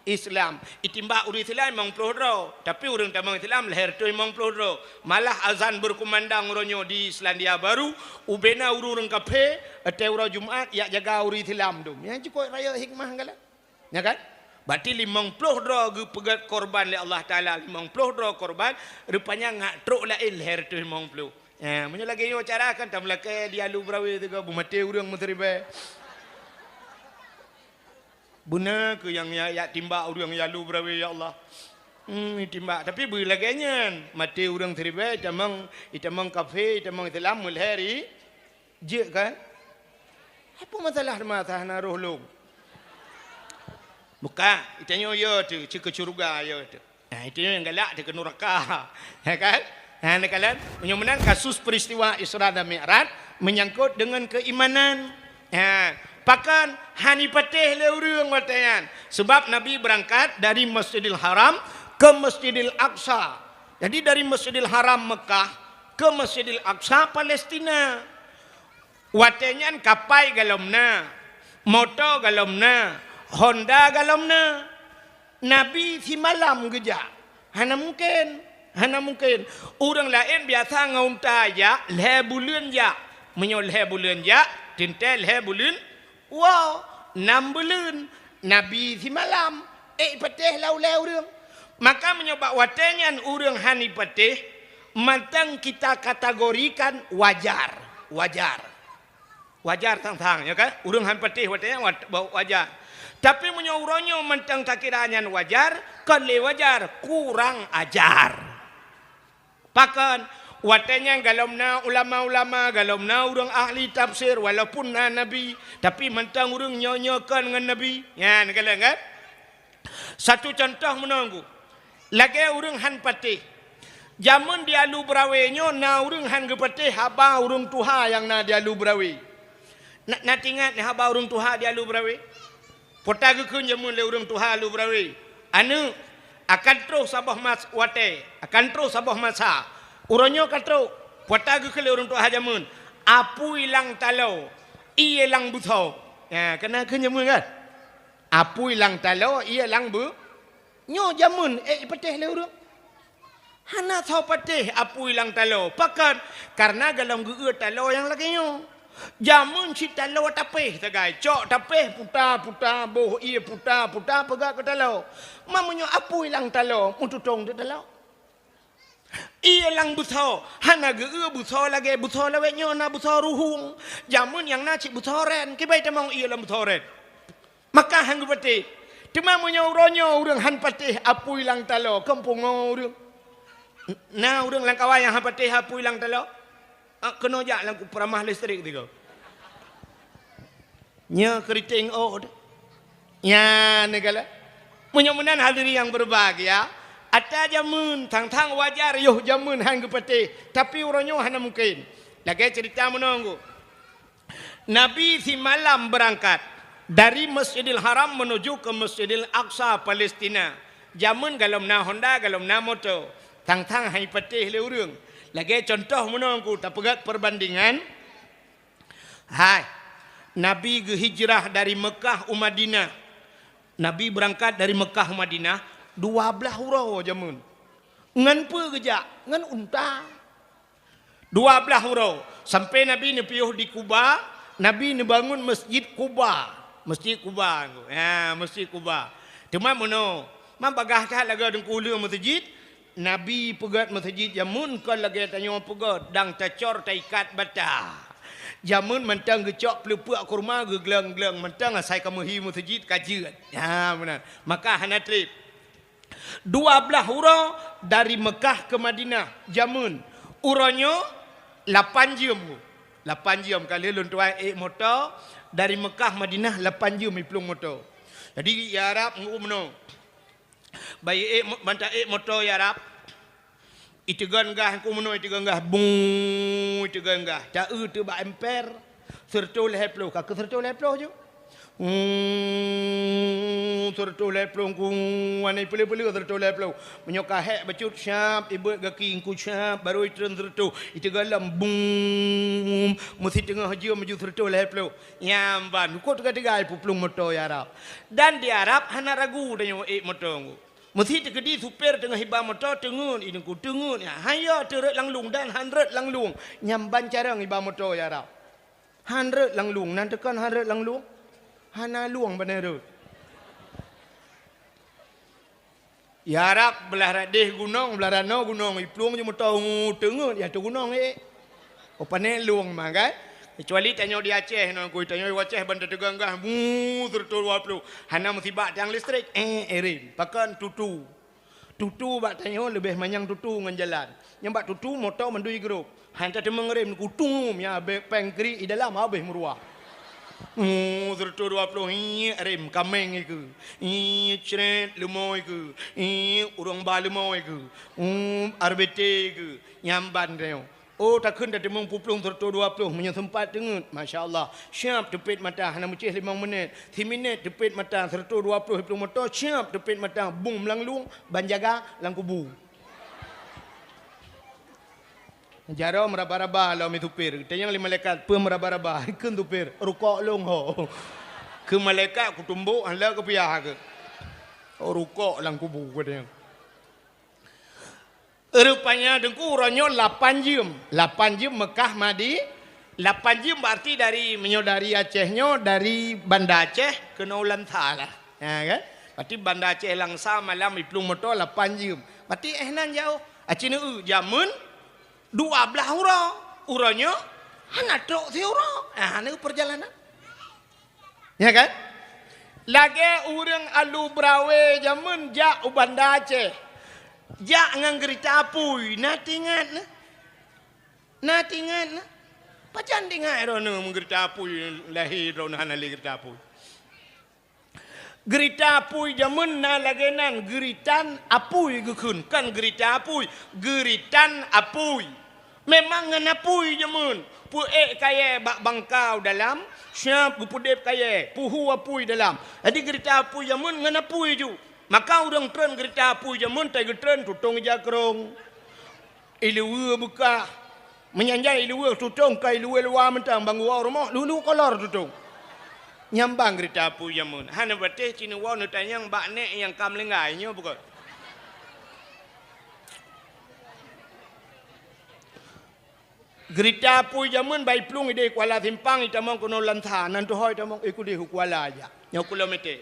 Islam. Itimbak ureuëng Islam limong ploh droe, tapi ureuëng tamong Islam lhée reutôh limong ploh droe. Malah azan berkumandang uroe nyoe di Selandia Baru, ubena ureuëng-ureuëng kafé, watée uroe Jumat, jak jaga ureuëng Islam dum. Nyan cukôp rayeuk hikmah galak. Nya kan? Berarti limong ploh droe geupeugét korban lé Allah Taala, limong ploh droe korban, rupanya ngat trok laén lhée reutôh limong ploh. Eh, meunyoe lagée nyoe cara kan, tameulakée di Alu Berawe teuga beumaté ureuëng meusiribée. Beuna keu nyang ya, ya timbak ureuëng ya Alu Berawe, ya Allah. Hmm, timbak. Tapi beu lagée nyan, maté ureuëng siribée, itamong, itamong kafé, itamong Islam, meulhée ri, jeuet kan? Apa masalah teuma hana roh lôn? Buka, itanyoe ya tu, cit keu syeuruga ya tu. Nah, itu yang galak dia ke neraka. Ya kan? Nah, ni kalian, meunyoe meunan kasus peristiwa Isra dan Mi'raj menyangkut dengan keimanan. Ha, pakon han ipatéh lé ureuëng watée nyan. Sebab Nabi berangkat dari Masjidil Haram ke Masjidil Aqsa. Jadi dari Masjidil Haram Mekah ke Masjidil Aqsa Palestina. Watée nyan kapai galom na, moto galom na, honda galom na. Nabi simalam geujak. Hana mungken. Hana mungken. Ureuëng laén biasa ngon unta jak, lhée buleuen jak. Meunyoe lhée buleuen jak, teuntée lhée buleuen, wow, nam buleuen. Nabi simalam, ék ipatéh lam ulée ureuëng. Maka meunyoe bak watée nyan ureuëng han ipatéh, mantong kita kategorikan wajar. Wajar. Wajar sang-sang, ya kan? Ureuëng han patéh watée nyan wa-, wa-, wajar. Tapi meunyoe uroe nyoe mantong takira nyan wajar, kon lé wajar, kurang ajar. Pakon? Watée nyan galom na ulama-ulama, galom na ureuëng ahli tafsir, walaupun na nabi, tapi mantong ureuëng nyoe-nyoe kon ngon nabi. Nyan, galeng kan? Satu contoh meunoe Teungku. Lagée ureuëng hán patéh. Jameun di Alu Beurawe nyoe na ureuëng hán geupatéh haba ureuëng tuha nyang na di Alu Beurawe. Na, na teuingat haba ureuëng tuha di Alu Beurawe? Peue ta geukheun jameun lé ureuëng tuha Alu Beurawe, "Aneuëk, akan troh saboh mas-, watée, akan troh saboh masa." Uroe nyoe ka troh. Peue ta geukheun lé ureuëng tuha jameun, "Apui lam taloe, ié lam beusoe." Nah, ka na kheun jameun kan? "Apui lam taloe, ié lam beu-," Nyoe jameun ék jipatéh lé ureuëng. Hana soe patéh apui lam taloe. Pakon? Kareuna golom geu-eu taloe nyang lagée nyoe. Jameun cit taloe tapéh sagai. Cok tapéh puta-puta, boh ié puta-puta peugah keu taloe. Ma meunyoe apui lam taloe, meututong di taloe. Ié lam beusoe, hana geu-eu beusoe lagée beusoe lawét nyoe na beusoe ruhueng. Jameun nyang na cit beusoe ren, kiban tamong ié lam beusoe ren. Maka hán geupatéh. Teuma meunyoe uroe nyoe ureuëng hán patéh apui lam taloe, kon pungo ureuëng. Na ureuëng lam kawan nyang hán patéh apui lam taloe? Ah, keunoe jak lam peuramah listrik tiga. Nyoe keriting ot. Nyan neugala. Meunyoe meunan hadirin yang berbahagia, ata jameun, thang-thang wajar yoh jameun hán geupatéh, tapi uroe nyoe hana mungken. Lagée ceurita meunoe Teungku. Nabi simalam beurangkat dari Masjidil Haram menuju ke Masjidil Aqsa, Palestina. Jameun golom na honda, golom na moto. Thang-thang hán jipatéh lé ureuëng. Lagée contoh meunoe Teungku, tapeugét perbandingan. Hai, Nabi geuhijrah dari Meukah u Madinah. Nabi beurangkat dari Meukah u Madinah dua blaih uroe jameun. Ngon peue geujak? Ngon unta. Dua blaih uroe, sampoe Nabi neupiôh di Kuba, Nabi neubangun Masjid Kuba. Masjid Kuba, ha, Masjid Kuba. Teuma meunoe, ma bagaih that lagée Teungku lheueh meuseujid, Nabi peugét meuseujid jameun kon lagée tanyoe peugét, dang tacor taikat bata. Jameun mantong geucok peuleupeuk kurma geugleng-gleng mantong asai ka meuhi meuseujid ka jeuet. Ha, meunan. Maka hana treb. Dua blaih uroe dari Meukah ke Madinah, jameun. Uroe nyoe lapan jeuem. Lapan jeuem ka lheueh lôn tuai ék moto dari Meukah Madinah lapan jeuem iplueng moto. Jadi, ya Arab ngeu meunoe. Bayeue ék mo-, ban ta ék moto ya Arab. Iteugon gah ku meunoe, iteugon gah, bung, iteugon gah. Ta-eu teuh bak emper, seureutôh lhée ploh, ka keu seureutôh lhée ploh ju. Hmm, seureutôh lhée ploh ku, wana ipeuleueh-peuleueh seureutôh lhée ploh. Meunyoe ka hék bacut, siap, ibeuet gaki ku, siap, barô itreun seureutôh. Iteugon lom, bung, meusi teungoh jeuem ju seureutôh lhée ploh. Nyan ban, uko teuga-teuga ipuplueng moto ya Arab. Dan di Arab hana ragu tanyoe ék moto. Meusi teukeudi supir teungoh iba moto, teungeut, i Teungku, teungeut, ya, han yo teurot lam lueng dan han rot lam lueng. Nyan ban carông iba moto ya Arab. Han rot lam lueng, nan teukon han rot lam lueng. Hana lueng bak nyan rot. Ya Arab, blah radeh gunong, blah ranoe gunong, iplueng ju moto, teungeut, ya tu gunong, eh. Oh, pané lueng mah, kan? Kecuali tanyoe di Aceh, nyoe kui, tanyoe di Aceh, ban tateugon gah, mu, seureutôh dua ploh. Hana meusibak tiang listrik, eh, eh, rem. Pakon tutu. Tutu bak tanyoe leubeh manyang tutu ngon jalan. Nyang bak tutu moto mandum igrôp. Han tateumeung rem, kutum, ya, bek péng kri i dalam habéh meuruah. Mu, seureutôh dua ploh, iék rem, kaméng ikeue. Iék cret, leumo ikeue. Iék ureueng ba leumo ikeue. Um, R B T ikeue. Nyan ban tanyoe. Oh, takheun tateumeung puplueng seureutôh dua ploh meunyoe seumpat teungeut. Masya Allah. Siap teupet mata hana meucéh limong minét. Siminét teupet mata seureutôh dua ploh iplueng moto, siap teupet mata bung meulanglueng ban jaga lam kubu. Jaroe meuraba-raba lom supir. Tanyong lé malaikat, peue meuraba-raba? Kheun supir, rukok lôn ho. Keu malaikat kutumbok, han lé keupiah keu. Oh, rukok lam kubu, katanya. Rupanya Teungku, uroe nyoe lapan jeuem. Lapan jeuem Meukah Madi-, lapan jeuem berarti dari, meunyoe dari Aceh nyoe, dari Banda Aceh keunoe u Lansa lah. Ha, kan? Berarti Banda Aceh Lansa malam iplueng moto lapan jeuem. Berarti eh nan jauh. Aci neu jameun dua blaih uroe. Uroe nyoe hana trok siuroe. Ha, neu perjalanan. Ya kan? Lagée ureuëng Alu Beurawe jameun jak u Banda Aceh. Jak ngon geurita apui, na teuingat na? Na teuingat na? Pajan teuingat droeneuh meungeurita apui, lahé droeneuh hana lé geurita apui. Geurita apui jameun na lagée nan, geuritan apui geukheun, kon geurita apui, geuritan apui. Memang ngon apui jameun, peuék kayée bak bangka u dalam, siab geupeudeb kayée, peuhu apui dalam. Jadi geurita apui jameun ngon apui ju. Maka ureuëng treun geurita apui jameun tai geutreun tutong ija krong. Iluweue beukah. Meunyan jan iluweue tutong ka iluweue luwa mantong, bang geuwoe rumoh, lulu kolor tutong. Nyambang geurita apui jameun. Hana batéh ci neuwoe neutanyong bak nék nyang ka meulinggai nyoe bukon. Geurita apui jameun bai plueng ideh Kuala Simpang itamong keunoe Lansa, nan tuho itamong ikudeh u Kuala jak. Nyoe kilometer.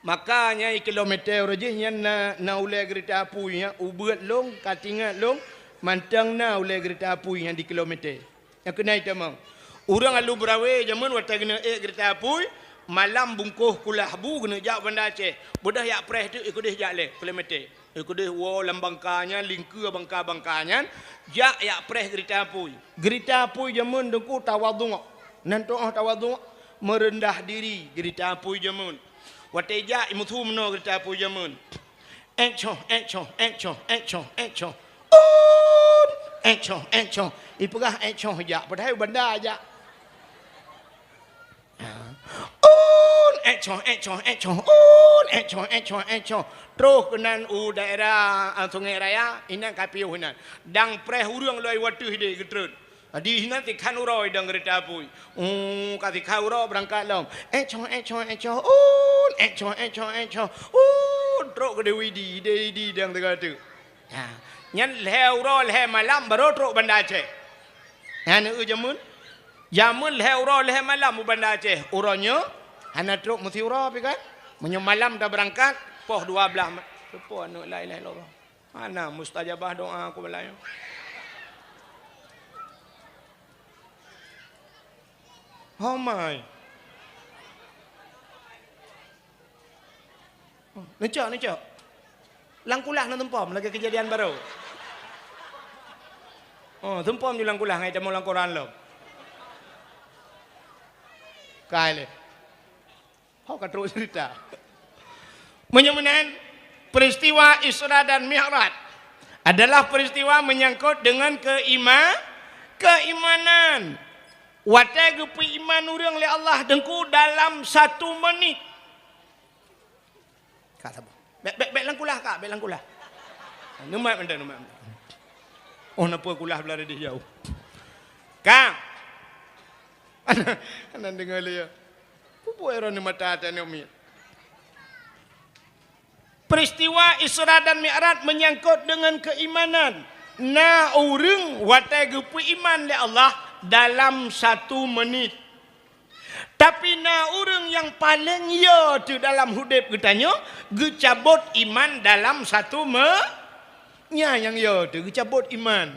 Maka nyang i kilometer uroe jih nyan na, na ulée geurita apui nyan, ubeuet lôn, ka tingat lôn, mantong na ulée geurita apui nyan di kilometer. Nyang keunan itamong. Ureuëng alu beurawe jameun watée geuneuk ék geurita apui, malam bungkôh kulah bu geuneuk jak Banda Aceh. Beudôh jak preh teuk ikudeh jak lé kilometer. Ikudeh woe lam bangka nyan, lingkeue bangka-bangka nyan, jak jak preh geurita apui. Geurita apui jameun teungku tawadhu. Nan tuoh tawadhu, meureundah diri geurita apui jameun. Watée jak imusu meunoe geurita apui jameun. Ék choh, ék choh, ék choh, ék choh, ék choh. Un! Ék choh, ék choh. Ipeugah ék choh jak, padahai Banda jak. Un! Ék choh, ék choh, ék choh. Un! Ék choh, ék choh, ék choh. Troh keunan u daerah, ah, Sungai Raya, inan ka piôh inan. Dang preh ureuëng loi wateuh ideh geutreun. Di sinan sikhan uroe idong geurita apui. Uh, ka sikhan uroe beurangkat lom. Ék choh, ék choh, ék choh. Un, ék choh, ék choh, ék choh. Un, trok keu Dewi di, Dewi di dong teuka teuk. Ha. Nyan lhée uroe lhée malam baru trok Banda Aceh. Nyan eu jameun. Jameun lhée uroe lhée malam u Banda Aceh. Uroe nyoe hana trok meusi uroe pi kan. Meunyoe malam tabeurangkat, poh dua blaih ma-, seupôt aneuk la ilaha illallah. Hana mustajabah doa ku balai. Homai. Neucok, neucok. Lam kulah na tumpom lagée keujadian barô. Oh, tumpom ju lam kulah ngai tamong lam koran lom. Kai lé. Ho ka trok cerita. Meunyoe meunan, peristiwa Isra dan Mi'raj adalah peristiwa menyangkut dengan keima-, keimanan. Watée geupeuiman ureuëng lé Allah teungku dalam satu menit. Ka saboh. Bék, bék, bék lam kulah, Kak, bék lam kulah. Neumat mantong, neumat mantong. Oh, napa kulah belah deh jauh. Kak. Aneuk deungoe lé ya. Peue-peue droeneuh mata tanoh miet. Peristiwa Isra dan Mi'raj menyangkut dengan keimanan. Na ureuëng watée geupeuiman lé Allah dalam satu menit. Tapi na ureuëng nyang paleng yo teuh dalam udeb geutanyoe geucabot iman dalam satu me-, nya nyang yo teuh geucabot iman.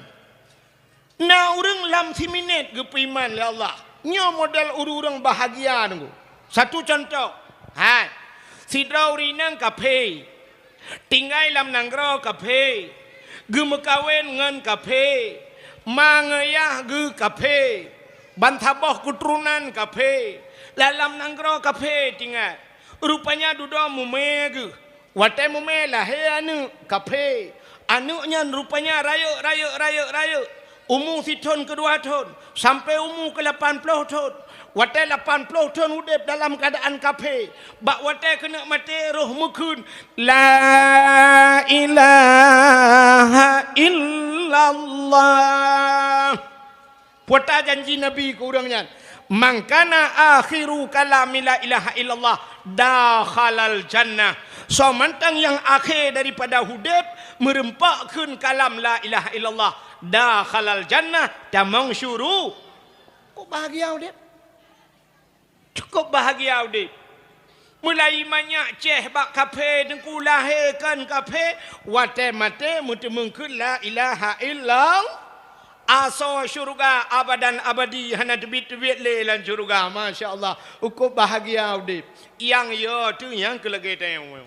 Na ureuëng lam siminét geupeuiman lé Allah. Nyoe model ureuëng-ureuëng bahagia teungku. Satu contoh, hai, sidroe ureuëng inong kaphé, tinggai lam nanggroe kaphé, geumeukawen ngon kaphé, ma ngon yah geuh kaphé, bansaboh keuturonan kaphé, lam nanggroe kaphé tinggai. Rupanya dudoe mumé geuh. Watée mumé lahé aneuk kaphé, aneuk nyan rupanya rayeuk, rayeuk, rayeuk, rayeuk, umu sithon keu dua thon, sampoe umu keu lapan ploh thon. Watée lapan ploh thon udeb dalam keuadaan kaphé, bak watée keuneuk maté roh meukheun, "La ilaha illallah." Peue ta janji Nabi keu ureuëng nyan, "Man kana akhiru kalami la ilaha illallah, dakhalal jannah." Soe mantong nyang akhé daripada udeb meureumpok kheun kalam la ilaha illallah, dakhalal jannah, tamong syuru-, kok bahagia udeb. Cukup bahagia udeb. Meulai manyak ceh bak kaphé teungku lahé kon kaphé, watée maté meuteumeung kheun la ilaha illallah. Asoe syeuruga abadan abadi hana teubiet-teubiet lé lam syeuruga. Masya Allah, cukup bahagia udeb. Nyang yo teuh nyang keu lagée tanyoe.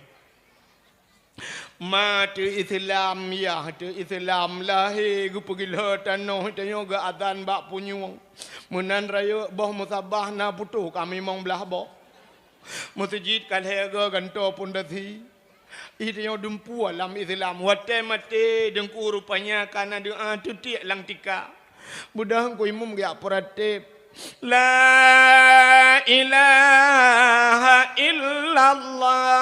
Ma teuh Islam, yah teuh Islam, lahé geupeugilhö tanoh tanyoe geuazan bak punyueng. Meunan rayeuk boh musabah na putôh ka mimong blaih boh. Meuseujid ka lhèe goe gantoe pondasi. Ih, tanyoe dumpeue lam Islam. Watèe maté Teungku rupanya ka na doa teutiek lam tika. Beudôh Teungku Imum geujak peuratéb, "La ilaha illallah."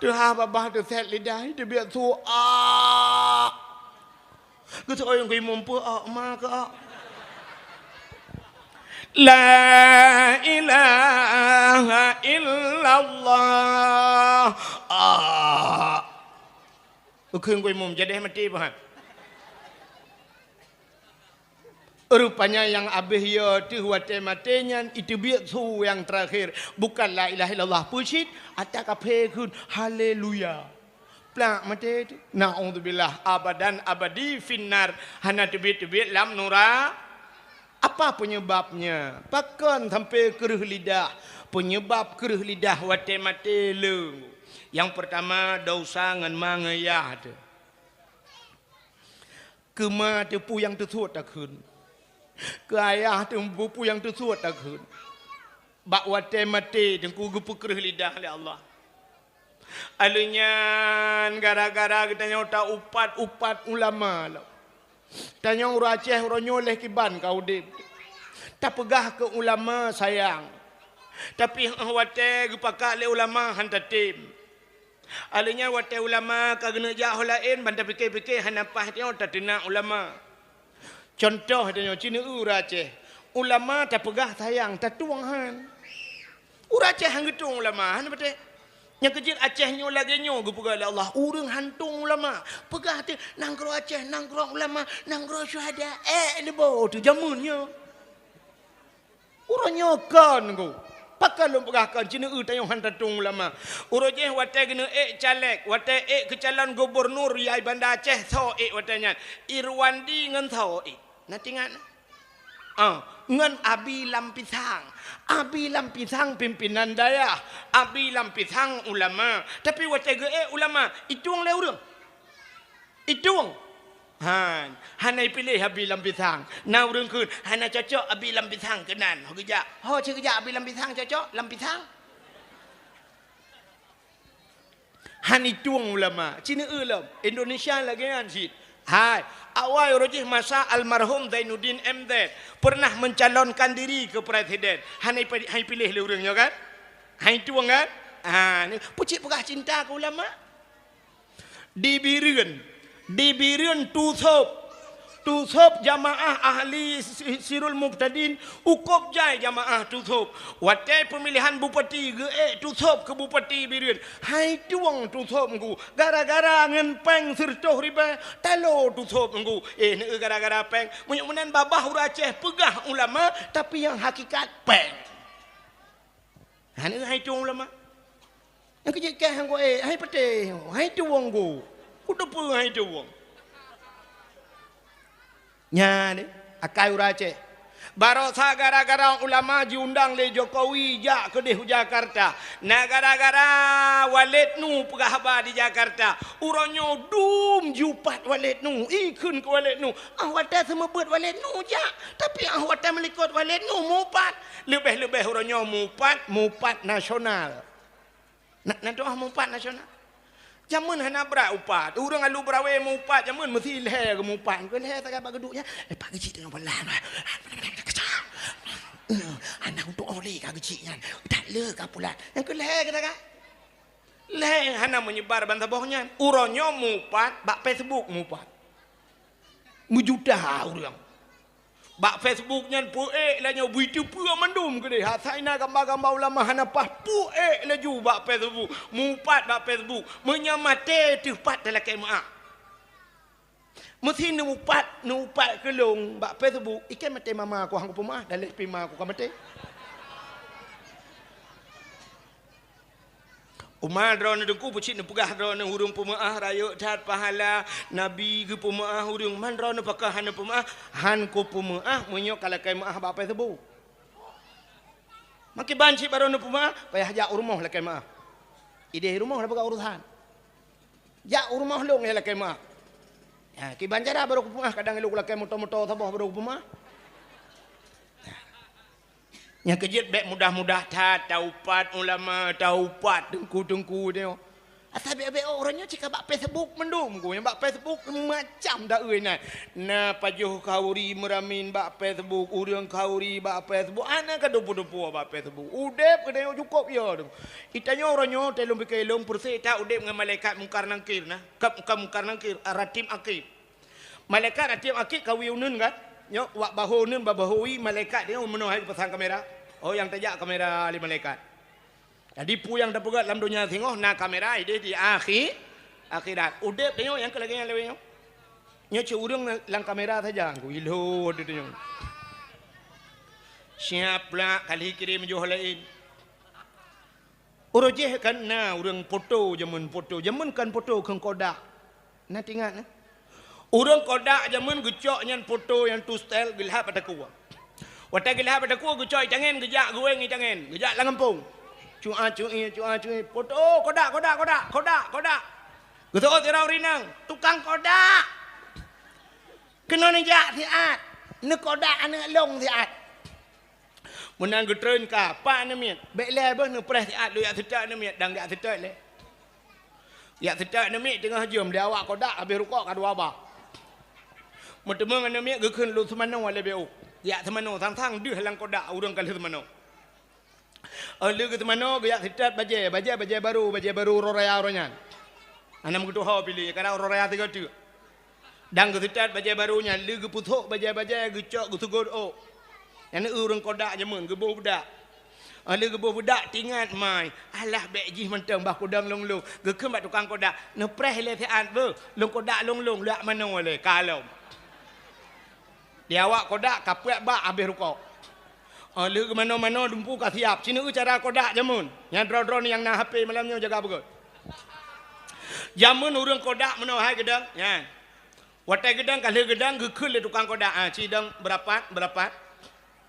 Teuhah babah teusét lidah, teubiet su, "Ah." Geuseuôt Teungku Imum peue, "Ah, ma keu ah." "La ilaha illallah." Ah. Geukheun Teungku Imum, jadeh maté pahat. Rupanya nyang abéh yo teuh watèe maté nyan, iteubiet su nyang teurakhé, bukan la ilaha illallah peucit, ata kaphé kheun haleluya. Plak maté teuh. Naudzubillah, abadan abadi finnar, hana teubiet-teubiet lam nura-, apa penyebabnya? Pakon sampai kreueh lidah? Penyebab kreueh lidah watèe maté le. Nyang peurtama, desya ngon ma ngon yah teuh. Keu ma teuh peue nyang teusuet takheun. Keu ayah teuh peue nyang teusuet takheun. Bak watèe maté Teungku geupeukreueh lidah lé Allah. Alheuh nyan gara-gara geutanyoe taupat-upat ulama lom. Tanyoe ureueng Aceh uroe nyoe lheuh kiban ka udeb. Tapeugah keu ulama sayang. Tapi 'oh watèe geupakat lé ulama han tatem. Alheuh nyan watèe ulama ka geuneuk jak ho laén, ban tapike-pike hana paih tanyoe tateunak ulama. Contoh tanyoe, ci neu-eu ureueng Aceh. Ulama tapeugah sayang, tatueng han. Ureueng Aceh han geutueng ulama, han patéh. Nyang keujeuet Aceh nyoe lagèe nyoe geupeugah lé Allah, ureueng han tueng ulama. Peugah teuh, nanggroe Aceh, nanggroe ulama, nanggroe syuhada. Eh, leubo teuh jameun nyoe. Uroe nyoe kon Teungku. Pakon lôn peugah kon, ci neu-eu tanyoe han tatueng ulama. Uroe jéh watèe geuneuk ék caleg, watèe ék keu calon gubernur yai Banda Aceh, soe ék watèe nyan? Irwandi ngon soe ék? Na teuingat na? Ah, ngon Abi Lam Pisang. Abi Lam Pisang pimpinan dayah. Abi Lam Pisang ulama. Tapi watèe geuék ulama, itueng lé ureueng. Itueng. Han, hana ipiléh Abi Lam Pisang. Na ureueng kheun, "Hana cocok Abi Lam Pisang keunan." Ho geujak. Ho cit geujak Abi Lam Pisang cocok, Lam Pisang. Han itueng ulama. Ci neu-eu lom. Indonesia lagèe nyan cit. Hai, awai uroe jéh masa almarhum Zainuddin M Z pernah mencalonkan diri keu presiden. Hana ipi-, han ipiléh lé ureueng nyoe kan? Han itueng kan? Ha, ni, peucit peugah cinta keu ulama. Di Bireuen, di Bireuen Tusôb. Tusôb jamaah ahli si-, Sirul Mubtadin, ukôb jai jamaah Tusôb. Watèe peumilihan bupati geuék Tusôb keu bupati Bireuen. Han itueng Tusôb Teungku, gara-gara ngon péng sireutôh ribèe, talo Tusôb Teungku. Eh, neu-eu gara-gara péng. Meunyoe meunan babah ureueng Aceh peugah ulama, tapi nyang hakikat péng. Hana hai tueng ulama. Nyang keujeuet kah han kuék, hai patéh, hai tueng ku. Kuteupeue hai tueng. Nyan deh, akai ureueng Aceh. Barosa gara-gara ulama jiundang lé Jokowi jak keudeh u Jakarta. Na gara-gara Waled Nu peugah haba di Jakarta. Uroe nyoe dum jiupat Waled Nu, ikheun keu Waled Nu. Ah, watèe seumeubeuet Waled Nu jak, tapi ah, watèe meulikot Waled Nu mupat. Leubeh-leubeh uroe nyoe mupat, mupat nasional. Na, na tuah mupat nasional. Jameun hana brat upat. Ureueng alu beurawe mupat, jameun meusi lhèe geumupat. Keu lhèe sagai bak geuduek nyan, eh, pak geuchik teungoh beulah. Anak untuk oleh ka geuchik nyan. Tak le ka pulat. Nyang keu lhèe kata ka. Lhèe hana meunyebar ban saboh nyan. Uroe nyoe mupat, bak Facebook mupat. Meujuta ureueng. Bak Facebook nyan peuék laju bui teupeue mandum keudeh. Asai na gamba-gamba ulama hana paih peuék laju bak Facebook. Mupat bak Facebook. Meunyoe maté teuh pat talakée meuáh. Meusi neuupat, neuupat keu lôn bak Facebook. Ikan maté mama ku hang kupeumeuáh, daleh pih ma ku ka maté. Uma droeneuh teungku peucit neupeugah droeneuh ureueng peumeuáh rayeuk that pahala Nabi geupeumeuáh ureueng, man droeneuh pakon hana peumeuáh, han kupeumeuáh meunyoe ka lakée meuáh bak Facebook. Makiban cit baroe neupeumeuáh, payah jak u rumoh lakée meuáh. Ideh rumoh na peugah urosan. Jak u rumoh lôn lakée meuáh. Ha, kiban cara baroe kupeumeuáh, kadang ilôn lakée moto-moto saboh baroe kupeumeuáh. Nyang keujeuet bék mudah-mudah that taupat ulama, taupat teungku-teungku nyoe. Asai bék-bék uroe nyoe cit ka bak Facebook mandum ku, nyang bak Facebook macam daeu na. Na pajoh khauri meuramin bak Facebook, ureuëng khauri bak Facebook, hana ka dupu-dupu bak Facebook. Udeb geutanyoe cukôp yo tu. Geutanyoe uroe nyoe teuh lôn pike lôn peureusék that udeb ngon malaikat Mungkar Nangkir na. Ka, ka Mungkar Nangkir, Ratib Atid. Malaikat Ratib Atid ka wie uneun kan? Nyoe wak bahô uneun bak bahô wie malaikat nyoe meunoe hai geupasang kamera. Oh, nyang tajak kamera lé malaikat. Jadi peue nyang tapeugét lam donya singoh na kamera ideh di akhi-, akhirat. Udeb tanyoe nyang keu lagée nyan lawée nyoe. Nyoe cit ureuëng lam kamera saja ku ilho di tanyoe. Siap pula kali kirém joh laén. Uroe jéh kan na ureuëng poto jameun, poto jameun kan poto kheun kodak. Na teuingat na? Ureuëng kodak jameun geucok nyan poto nyang tustel geulhab bak takue. Watée geulhab bak takue geucok itangen geujak geuwéng itangen, geujak lam gampông. Cua cui, cua cui, poto, oh, kodak, kodak, kodak, kodak, kodak. Geuseuôt sidroe ureuëng inong, tukang kodak. Keunoe neujak siat, neukodak aneuëk lôn siat. Meunan geutreun ka, pat aneuk miet, bék lé beuh neupreh siat lôn jak seutôt aneuk miet, dang jak seutôt lé. Jak seutôt aneuk miet teungoh jeuem di awak kodak habéh rukok ka dua ba. Meuteumeung aneuk miet geukheun lôn seumanoe lé B O. Jak seumanoe sang-sang deuh lam kodak ureuëng ka lheueh seumanoe. Oh lheueh geuseumanoe geujak seutôt bajée, bajée, bajée barô, bajée barô uroe raya uroe nyan. Hana meutuho piléh, kadang uroe raya sigoe teuk. Dang geuseutôt bajée barô nyan lheueh geupeusok bajée-bajée geucok geuseugot ôk. Nyan ureuëng kodak jameun geuboh beudak. Oh lheueh geuboh beudak teuingat mai, alah bék jih mantong bah kudong lôn-lôn. Geukheun bak tukang kodak, neupreh lé siat beuh, lôn kodak lôn-lôn lak manoe lé ka lom. Di awak kodak ka peuet bak habéh rukok. Oh lheueh geumanoe-manoe dumpeue ka siap, sineuk cara kodak jameun. Nyan droe-droe nyang na H P malam nyoe jaga beugét. Jameun ureuëng kodak meunoe hai geudong nyan. Watée geudong ka lheueh geudong geukheun lé tukang kodak, ah, ci dong beurapat, beurapat.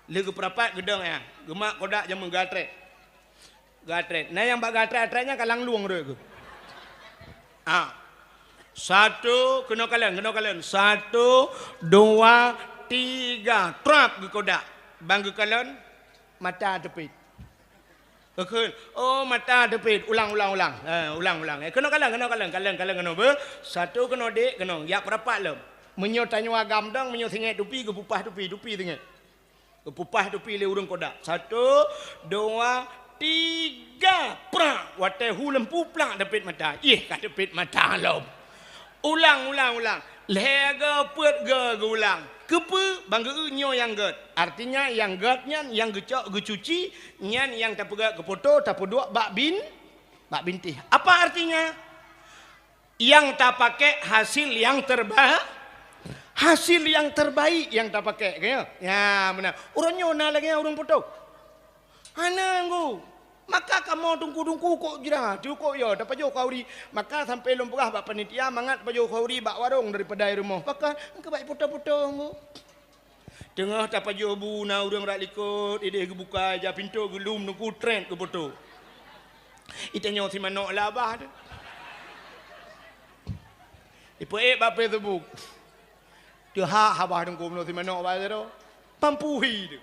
Lheueh geupeurapat geudong ya, geumat kodak jameun gatrét. Gatrét. Na nyang bak gatrét-gatrét nyan ka langlueng rot geuh. Ah. Satu, keunoe kalon, keunoe kalon. Satu, dua, tiga. Trap geukodak. Ban geukalon, mata teupit. Geukheun, oh mata teupit. Ulang, ulang, ulang. Eh, ulang, ulang. Eh, keunoe kalon, keunoe kalon. Kalon, kalon, keunoe beuh. Satu keunoe dek, keunoe. Jak peurapat lom. Meunyoe tanyoe agam dong, meunyoe singét tupi, geupeupah tupi, tupi singét. Geupupah tupi lé ureuëng kodak. Satu, dua, tiga, prak! Watée hu lampu plak teupit mata. Ih, ka teupit mata lom. Ulang, ulang, ulang. Lhée go, peuet go geuulang. Keupeue? Ban geu-eu nyoe nyang gét. Artinya nyang gét nyan nyang geucok geucuci, nyan nyang tapeugét keu poto tapeuduek bak bin, bak bintéh. Apa artinya? Nyang tapakék hasil nyang terba-, hasil nyang terbaik nyang tapakék, ka nyo? Ya, meunan. Uroe nyoe na lagée nyan ureuëng poto? Hana, Teungku. Maka kamoe teungku-teungku kok jra, teungku yo, tapajoh khauri. Maka sampoe lôn peugah bak panitia, mangat pajoh khauri bak warong daripada i rumoh. Maka, engkeubai poto-poto, Teungku. Teungoh tapajoh bu na ureuëng rot likot, ideh geubuka ija pintoe geulum teungku trét geupoto. Itanyoe si manok labah tu. Ipeuék bak Facebook. Teuhak habah teungku meunoe si manok bak sidroe. Pampuhi tu.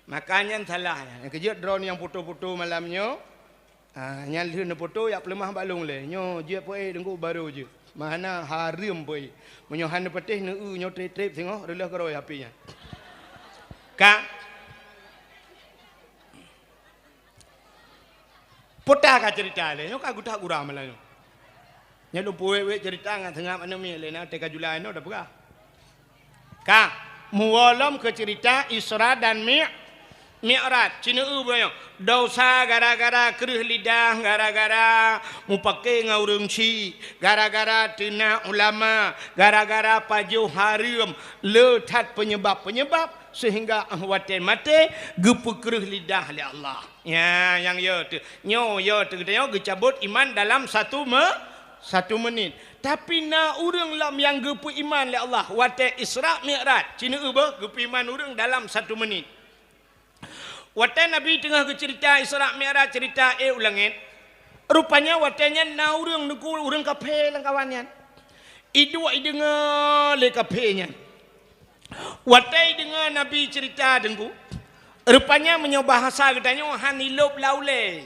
Maka nyan salah nyan. Nyang keujeuet droeneuh nyang poto-poto malam nyoe, ah, nyan lheueh neupoto jak peuleumah bak lôn lé. Nyoe jeuet peuék teungku barô jeuet. Meuhana hareuem peuék. Meunyoe hana patéh neu-eu nyoe trép-trép singoh reuloh keurôi api nyan. Ka. Pota ka cerita lé. Nyoe ka geutak gura malam nyoe. Nyan lôn peuwék-wék cerita ngon seungab aneuk miet lé na teuka julai nyoe da peugah. Ka, muwoe lom keu cerita Isra dan Mi-, Mi'raj. Cineu-eu bunoe nyoe. Dosa gara-gara kreueh lidah, gara-gara mupake ngon ureuëng chik, gara-gara teunak ulama, gara-gara pajoh hareuem, le that penyebab-penyebab sehingga watée maté geupeukreueh lidah lé Allah. Ya, nyang yo teuh. Nyoe yo teuh geutanyoe geucabot iman dalam satu me-, satu menit. Tapi na ureuëng lom nyang geupeuiman lé Allah watée Isra Mi'raj. Cineu-eu beuh geupeuiman ureuëng dalam satu menit. Watée Nabi teungoh geucerita Isra Mi'raj, cerita ék u langét, rupanya watée nyan na ureuëng teungku, ureuëng kaphé lam kawan nyan. Iduek ideungoe lé kaphé nyan. Watée ideungoe Nabi cerita teungku, Rupanya meunyoe bahasa geutanyoe han ilôb lam ulée.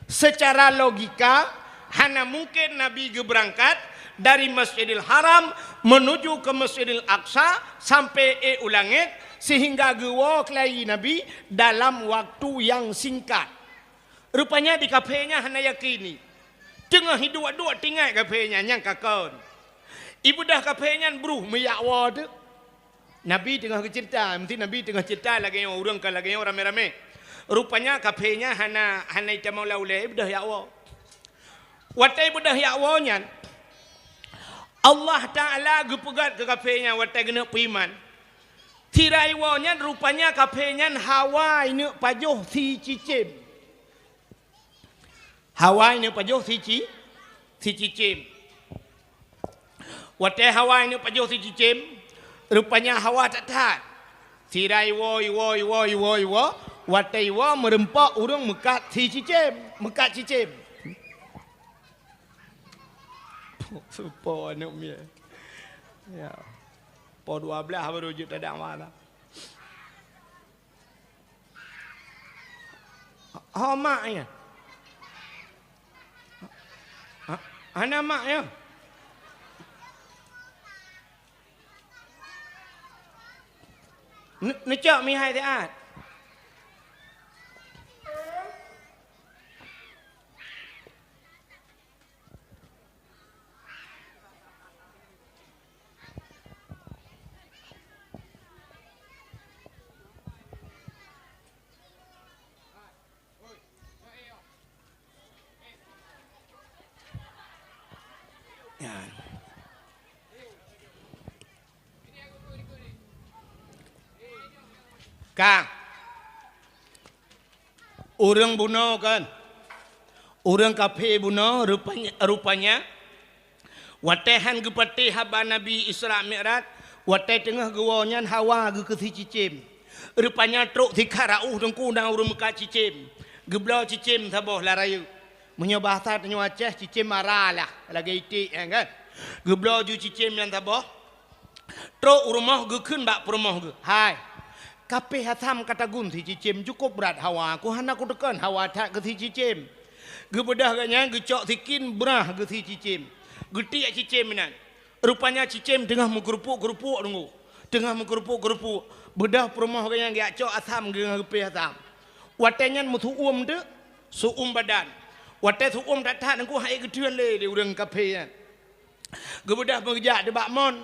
Secara logika, hana mungken Nabi geubeurangkat dari Masjidil Haram menuju ke Masjidil Aqsa sampoe ék u langét, sehingga geuwoe keulayi Nabi dalam waktu nyang singkat. Rupanya di kaphé nyan hana yakini. Teungoh iduek-duek tingai kaphé nyan nyang ka kon. Ibeudôh kaphé nyan bruh meujak woe teuk. Nabi teungoh geuceurita, meusti Nabi teungoh ceurita lagée nyoe, ureuëng ka lagée nyoe ramé-ramé. Rupanya kaphé nyan hana, hana itamong lam ulée, ibeudôh jak woe. Watée ibeudôh jak woe nyan, Allah Taala geupeugét keu kaphé nyan watée geuneuk peuiman. Sira iwoe nyan rupanya kaphé nyan hawa ineuk pajoh sicicém. Hawa ineuk pajoh sici-, sicicém. Watée hawa ineuk pajoh sicicém, rupanya hawa that-that. Sira iwoe, iwoe, iwoe, iwoe, iwoe. Watée iwoe meurumpok ureuëng meukat sicicém, meukat cicém. Supo aneuk miet. Ya. Po dua belas baru jeuet tada mala. Ho mak nyan? Ha, hana mak nyan? Ne-, neucok mihai siat. Nyan. Ka. Ureuëng bunoe kan? Ureuëng kaphé bunoe rupanya, rupanya watée han geupatéh haba Nabi Isra Mi'raj, watée teungoh geuwoe nyan hawa geuh keu sicicém. Rupanya trok sikhat rauh teungku na ureuëng meukat cicém. Geubloe cicém saboh lam rayeuk. Meunyoe bahasa tanyoe Aceh, cicém mara lah, lagée iték nyan kan. Geubloe ju cicém nyan saboh. Trok u rumoh geukheun bak peurumoh geuh, "Hai, kaphé asam ka tagun sicicém cukôp brat hawa, ku hana kuteukon hawa that keu sicicém." Geubeudôh geuh nyan geucok sikin brah geuh sicicém. Geutiek cicém meunan. Rupanya cicém teungoh meukeurupuk-keurupuk deungoe. Teungoh meukeurupuk-keurupuk. Beudôh peurumoh geuh nyan geujak cok asam geuh ngon geupéh asam. Watée nyan meusu'uem teuk, su'uem badan. Watée su'uem that-that deungoe han ék geutheun lé, lé ureuëng kaphé nyan. Geubeudôh meugeujak di bak mon.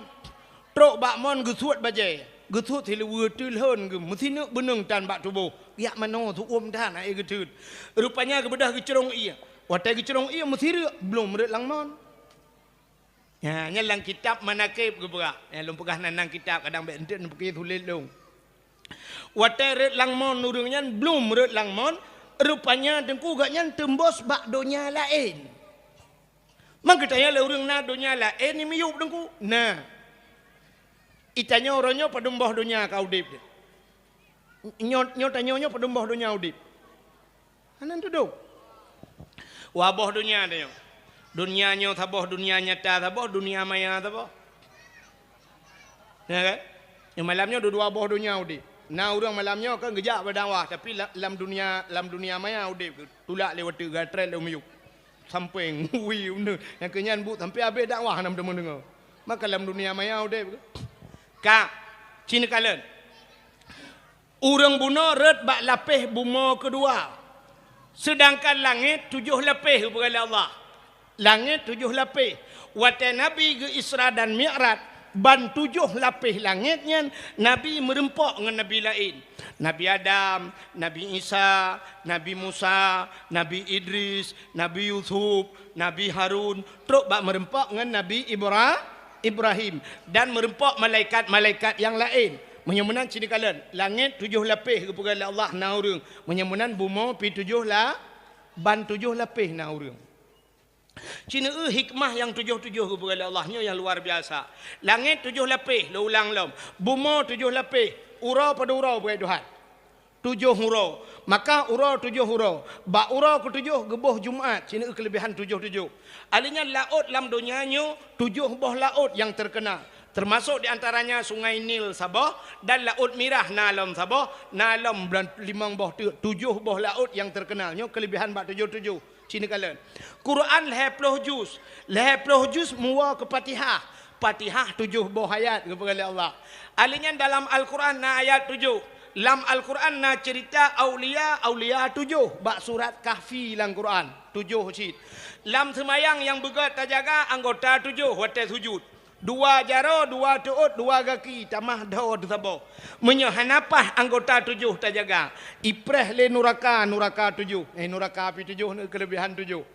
Trok bak mon geusuet bajée. Geusuet siluweue teulhon geuh meusineuk beuneueng tan bak tuboh. Jak manoe su'uem tan han ék geutheun. Rupanya geubeudôh geucrông ié. Watée geucrông ié meusireuk blom rhot lam mon. Nyan, nyan lam kitab Manaqib geupeugah. Nyan lôn peugah nan, nan kitab kadang bék enteuk neupiké sulet lôn. Watée rhot lam mon ureuëng nyan blom rhot lam mon, rupanya teungku geuh nyan teumbos bak donya laén. Maka tanya lé ureuëng na donya laén ni miyueb deungku? Na. Itanyoe uroe nyoe padum boh donya ka udeb. Nyoe, nyoe tanyoe nyoe padum boh donya udeb? Hana tudok. Dua boh donya tanyoe. Donya nyoe saboh, donya nyata saboh, donya maya saboh. Ya kan? Nyoe malam nyoe dua-dua boh donya udeb. Na ureuëng malam nyoe kan geujak bak dakwah, tapi la-, lam donya, lam donya maya udeb, tulak lé watée gatrét lé miyueb. Sampéng, ui, uneun. Nyang keu nyan buet sampoe habéh dakwah hana meudeungoe. Maka lam donya maya udeb. Ka, ci neukalon. Ureuëng bunoe rhot bak lapéh bumoe keudua. Seudangkan langét tujoh lapéh geupeugah lé Allah. Langét tujoh lapéh. Watée Nabi geu-Isra dan Mi'raj, ban tujoh lapéh langét nyan Nabi meurumpok ngon nabi laén. Nabi Adam, Nabi Isa, Nabi Musa, Nabi Idris, Nabi Yusuf, Nabi Harun, trok bak meurumpok ngon Nabi Ibra-, Ibrahim, dan meurumpok malaikat-malaikat nyang laén. Meunyoe meunan ci neukalon, langét tujoh lapéh geupeugah lé Allah na ureuëng. Meunyoe meunan bumoe pi tujoh la-, ban tujoh lapéh na ureuëng. Ci neueu hikmah nyang tujoh-tujoh geupeugah lé Allah nyoe nyang luar biasa. Langét tujoh lapéh, lôn ulang lom. Bumoe tujoh lapéh, uroe padum uroe peugah Tuhan. Tujoh uroe. Maka uroe tujoh uroe. Bak uroe keutujoh geuboh Jumat, ci neueu keuleubehan tujoh-tujoh. Alheuh nyan laôt lam donya nyoe tujoh boh laôt nyang teukeunal. Termasuk di antaranya Sungai Nil saboh dan Laôt Mirah na lom saboh, na lom bulan limong boh teuk, tujoh boh laôt nyang terkenal. Nyoe kelebihan bak tujoh-tujoh. Ci neukalon. Quran lhèe ploh juz. Lhèe ploh juz muwoe keu Fatihah. Fatihah tujoh boh ayat geupeugah lé Allah. Alèh nyan dalam Al-Quran na ayat tujoh. Lam Al-Quran na cerita aulia, aulia tujoh bak surat Kahfi lam Quran. Tujoh cit. Lam seumayang nyang beugèt tajaga anggota tujoh watèe sujud. Dua jaroe, dua teuôt, dua gaki, tamah dhoe teusaboh. Meunyoe hana paih anggota tujoh tajaga, ipreh lé nuraka, nuraka tujoh. Eh, nuraka api tujoh ni kelebihan tujoh.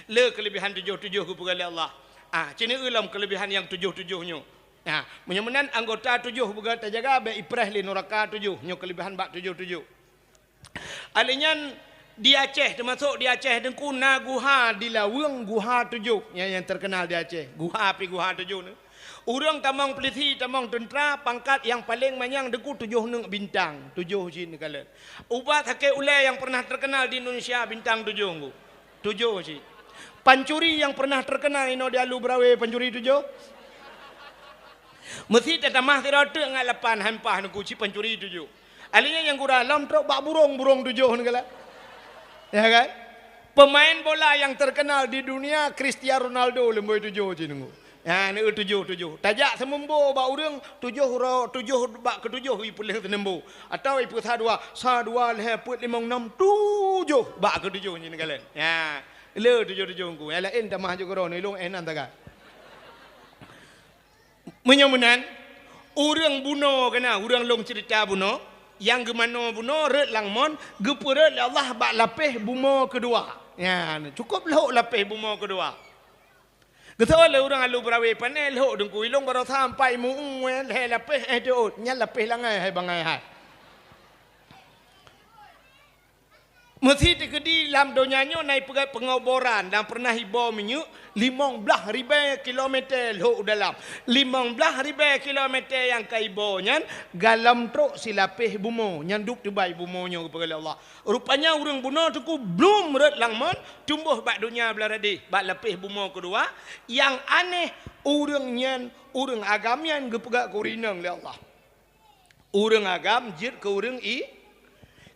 Le kelebihan tujoh-tujoh geupeugah lé Allah. Ah, ci neueu lom kelebihan nyang tujoh-tujoh nyoe. Ah, meunyoe meunan anggota tujoh beugèt tajaga, bèk ipreh lé nuraka tujoh. Nyoe kelebihan bak tujoh-tujoh. Alèh nyan di Aceh, teumasok di Aceh Teungku na guha di Laweueng, guha tujoh nyang, nyang terkenal di Aceh. Guha pih guha tujoh ni. Ureueng tamong pulisi, tamong teuntra, pangkat nyang paleng manyang Teungku tujoh neuk bintang, tujoh cit neukalon. Ubat sakét ulèe nyang pernah terkenal di Indonesia bintang tujoh Teungku. Tujoh cit. Pancuri nyang pernah terkenal inoe di Alu Berawe pancuri tujoh. Meusi tatamah sidroe teuk ngat lapan hampah Teungku cit pancuri tujoh. Alèh nyan nyang gura lom trok bak burông, burông tujoh neukalon. Ya kan? Pemain bola yang terkenal di dunia Cristiano Ronaldo leumbôi tujoh cit Teungku. Ya, neueu tujoh-tujoh. Tajak seumumbo bak ureueng tujoh ro-, tujoh bak keutujoh ipeuleueh seumumbo. Atawa ipeusa dua, sa dua lhèe peuet limong nam tujoh bak keutujoh cit neukalon. Ya, le tujoh-tujoh Teungku. Nyang laén tamah jeuet keudroe, ilông eh nan taga. Meunyoe meunan, ureueng bunoe keunan, ureueng lôn cerita bunoe, nyang geumanoe bunoe rhot lam mon, geupeurhot lé Allah bak lapéh bumoe keudua. Nyan, cukôp lhok lapéh bumoe keudua. Geutanyoe lé ureueng Alu Berawe pané lhok Teungku, ilông baroesa sampai meu-ueng lhèe lapéh eh teuôt, nyan lapéh langai hai bangai hai. Meusi teukeudi lam donya nyoe na ipeugah peungoboran dan pernah iboh minyeuk limong blaih ribèe kilometer lhok u dalam. Limong blaih ribèe kilometer nyang ka iboh nyan galom trok silapéh bumoe, nyan duek teubai bumoe nyoe geupeugah lé Allah. Rupanya ureueng bunoe Teungku blum rhot lam mon, tumbôh bak donya blaih radeh, bak lapéh bumoe keudua. Nyang aneh, ureueng nyan ureueng agam nyan geupeugah keu ureueng inong lé Allah. Ureueng agam jeuet keu ureueng i-,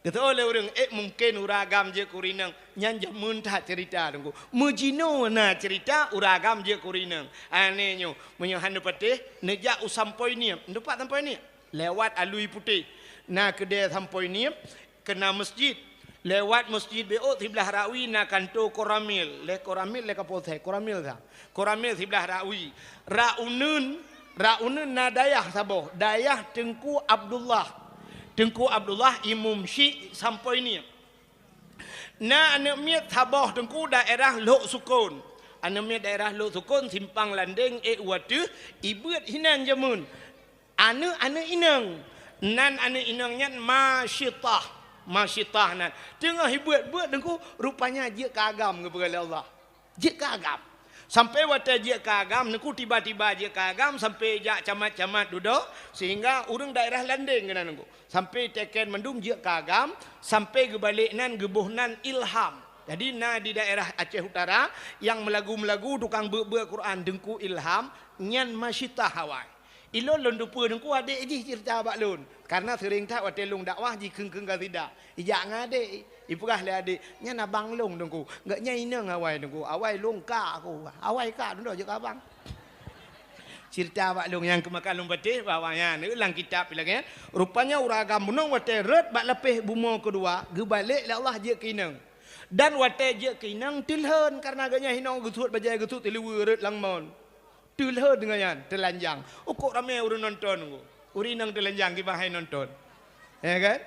geutanyoe lé ureueng, eh, mungken ureueng agam jeuet keu ureueng inong. Nyan jameun that cerita Teungku. Meujinoe na cerita ureueng agam jeuet keu ureueng inong. Aneh nyoe, meunyoe hana patéh, neujak u Sampoe Niep. Neuteupat Sampoe Niep? Lewat Alui Putéh. Na keudè Sampoe Niep, keunan meuseujid. Lewat meuseujid Beuk siblaih rakui na kantô Koramil. Lé Koramil lé Kapolsek, Koramil sa. Koramil siblaih rakui. Rak uneuen, rak uneuen na dayah saboh, dayah Teungku Abdullah. Teungku Abdullah imum syiek Sampoe Niep. Na aneuk miet saboh Teungku daerah Lhok Sukon. Aneuk miet daerah Lhok Sukon simpang Landeng ék u ateueh, ibeuet hinan jameun. Aneuk-aneuk inong. Nan aneuk inong nyan Masyitah. Masyitah nan. Teungoh ibeuet-beuet Teungku, rupanya jeuet keu agam geupeugah lé Allah. Jeuet keu agam. Sampai watèe jeuet keu agam, Teungku tiba-tiba jeuet keu agam, sampai jak camat-camat dudoe, sehingga ureueng daerah Landeng keunan Teungku. Sampai teken mandum jeuet keu agam, sampai geubalek nan geuboh nan Ilham. Jadi na di daerah Aceh Utara, nyang meulagu-meulagu tukang beuet-beuet Quran Teungku Ilham, nyan Masyitah awai. Ilôn lôn teupeue Teungku adék jih ceurita bak lôn, kareuna seuring that watèe lôn dakwah jikheun-kheun kasidah. Ijak ngon adék, ipeugah lé adék, "Nyan abang lôn Teungku, gobnyan inong awai Teungku, awai lôn kak aku, awai kak dudoe jeuet keu abang." Ceurita bak lôn nyang keumakan lôn patéh bak awak nyan, lam kitab lagèe nyan. Rupanya ureueng agam bunoe watèe rhot bak lapéh bumoe keudua, geubalek lé Allah jeuet keu inong. Dan watèe jeuet keu inong teulhon, kareuna gobnyan hinoe geusuet bajèe geusuet siluweue rhot lam mon. Teulhon deungon nyan, teulanjang. Ukok ramé ureueng nonton, ureueng inong teulanjang kiban hai nonton. Ya kan?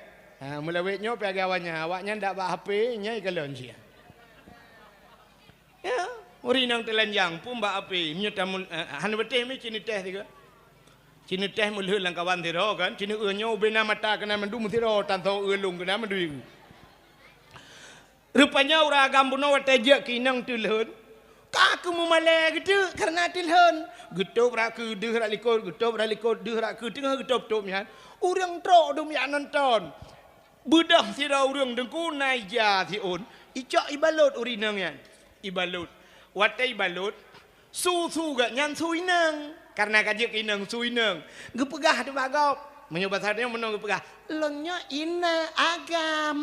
Ha, meulawét nyoe pih awaknyan, awaknyan dak bak H P, nyan ikalon sia. Ya, ureueng inong teulanjang pun bak H P. Meunyoe tamu, eh, hana beuteh mi ci neutéh sigoe. Ci neutéh meulheueh lam kawan sidroe kan, ci neueu nyoe ubé na mata keunan mandum sidroe, tan soe eu lôn keunan mandum. Rupanya ureueng agam bunoe watèe jeuet keu inong teulhon, ka keu meumalèe geuteuk kareuna teulhon. Geutôb rak keue deuh rak likôt, geutôb rak likôt deuh rak keue, teungoh geutôb-tôb nyan, ureueng trok dum jak nonton. Beudôh sidroe ureueng Teungku na ija siôn, icok ibalot ureueng inong nyan. Ibalot. Watèe ibalot, Su-su geuh nyan su inong. Kareuna ka jeuet keu inong, su inong. Geupeugah teuma gob. Meunyoe basa tanyoe meunoe geupeugah, "Lôn nyoe inong agam.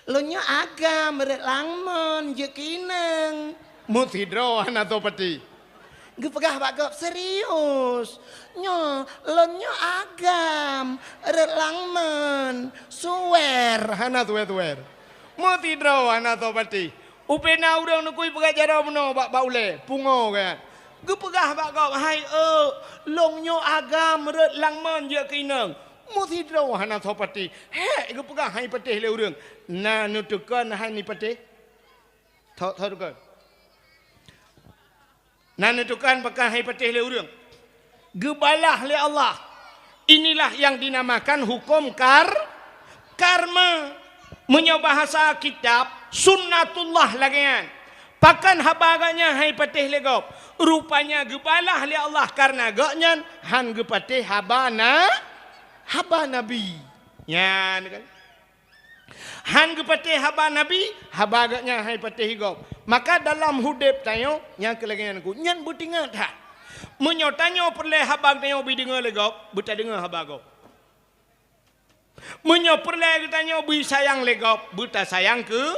Lôn nyoe agam rot lam mon jeuet keu inong." Meusidroe hana soe patéh. Geupeugah bak gob, "Serius? Nyoe lôn nyoe agam rot lam mon, suwer hana suwer-suwer." Meusidroe hana soe patéh. Ubena ureuëng neukui peugah jaroe meunoe bak, bak ulée, pungoe geuh. Geupeugah bak gob, "Hai eu, lôn nyoe agam rot lam mon jeuet keu inong." Meusidroe hana soe patéh. Hék geupeugah han jipatéh lé ureuëng. Na neutukon han jipatéh? Tho-, tho tukon. Na neutukon pakon han jipatéh lé ureuëng. Geubalah lé Allah. Inilah yang dinamakan hukum kar-, karma. Meunyoe bahasa kitab, sunnatullah lagée nyan. Pakon haba geuh nyan han jipatéh lé gob? Rupanya geubalah lé Allah kareuna gobnyan han geupatéh haba na-, haba Nabi. Nyan kan. Han geupatéh haba Nabi, haba gobnyan han jipatéh gob. Maka dalam udeb tanyoe, nyang keu lagée nyan ku, nyan beutingat that. Meunyoe tanyoe peureulée haba tanyoe beudeungoe lé gob, beutadeungoe haba gob. Meunyoe peureulée geutanyoe beu sayang lé gob, beutasayang keu,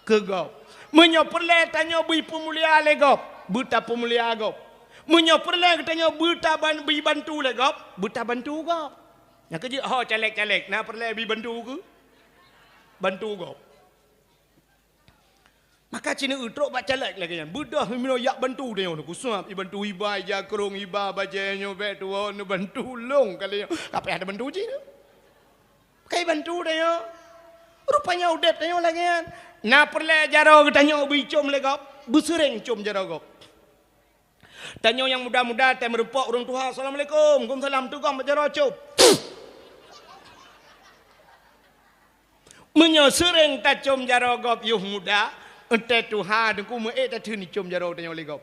keu gob. Meunyoe peureulée tanyoe beu peumulia lé gob, beutapeumulia gob. Meunyoe peureulée geutanyoe beuta ban-, beu bantu lé gob, beutabantu gob. Nyang keujeuet ho caleg-caleg, na peureulée beu bantu keu? Bantu gob. Maka ci neueu trok bak caleg lagée nyan. Beudôh meunoe jak bantu tanyoe nyoe. Kusab ibantu iba, ija krong iba, bajée nyoe bék tuwoe neubantu lôn kali nyoe. Ka payah tabantu cit nyoe. Ka ibantu tanyoe. Rupanya udeb tanyoe lagée nyan. Na peureulée jaroe geutanyoe beuicom lé gob, beuseureng com jaroe gob. Tanyoe nyang muda-muda, teumeureumpok ureuëng tuha, "Assalamualaikum." "Waalaikumsalam." Teugom bak jaroe cop. Meunyoe seureng tacom jaroe gob yoh muda, eunteuk tuha teungku meu-ék tatheun icom jaroe tanyoe lé gob.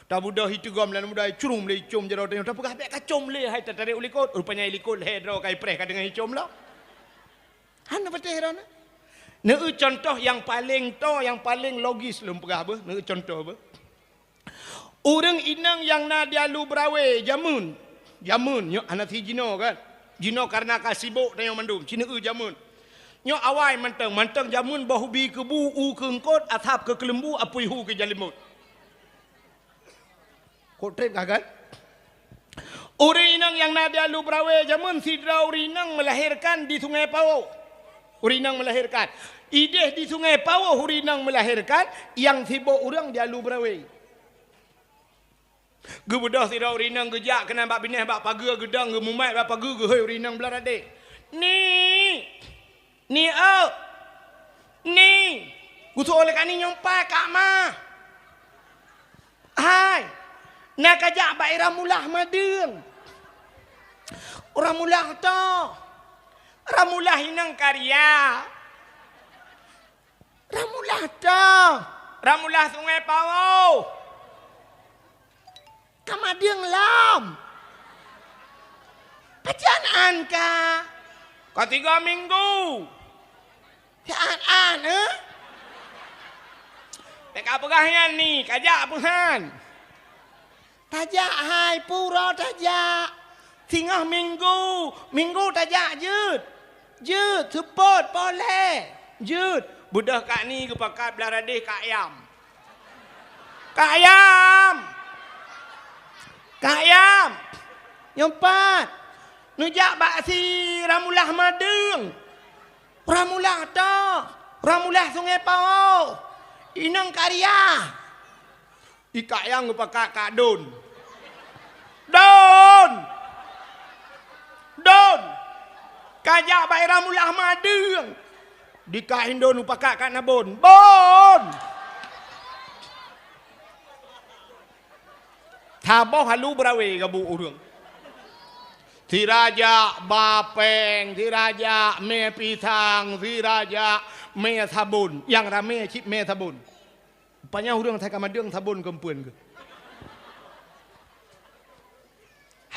Tabeudôh iteugom lam muda, icrum lé icom jaroe tanyoe, tapeugah bék kacom lé hai tatarek u likot, rupanya i likot lhée droe ka ipreh ka teungoh icom lom. Hana patéh droeneuh. Neueu contoh nyang paleng toe, nyang paleng logis lôn peugah beuh, neueu contoh beuh. Ureuëng inong nyang na di Alu Brawée jameun, jameun nyoe hana si jinoe kan. Jinoe kareuna ka sibok tanyoe mandum, ci neueu jameun. Nyoe awai mantong, mantong jameun boh ubi keubu, u keu eungkot, asab keu keuleumbu, apui hu keu jalimot. Kok treb ka kan? Ureuëng inong nyang na di Alu Brawée jameun sidroe ureuëng inong meulahérkan di Sungai Pawoh. Ureuëng inong meulahérkan. Idéh di Sungai Pawoh ureuëng inong meulahérkan, nyang sibok ureuëng di Alu Brawée. Geubeudôh sidroe ureuëng inong geujak keunan bak binéh bak pageue geudong geumumat bak pageue geuhôi ureuëng inong blah radeh. "Ni! Ni eu! Ni!" Geutuwoe lé kani nyoe pai kak ma. "Hai! Na kajak bak i Ramulah Madeueng." "Ramulah toh?" "Ramulah inong karya." "Ramulah toh?" "Ramulah Sungai Pawoh." "Ka Madeueng lom?" "Pajan an ka?" "Ka tiga minggu." "Siat an, eh?" "Bék ka peugah nyan ni, kajak peuhan." "Tajak hai, pura tajak. Singoh minggu, minggu tajak jeuet. Jeuet, seupôt, polée. Jeuet." Beudôh kak ni geupakat blah radeh kak yam. "Kak yam! Kak yam! Nyoe pat, neujak bak si Ramulah Madeueng." "Ramulah toh?" "Ramulah Sungai Pawoh. Inong karya." I kak yam geupakat kak Don. "Don! Don! Kajak bak i Ramulah Madeueng." Di kak Indon geupakat kak Nabon. "Bon!" Saboh Alu Brawée gabuk ureuëng. Sirajak ba péng, sirajak mé pisang, sirajak mé sabon. Nyang ramé cit mé sabon. Rupanya ureuëng asai ka Madeueng sabon keumpuen geuh.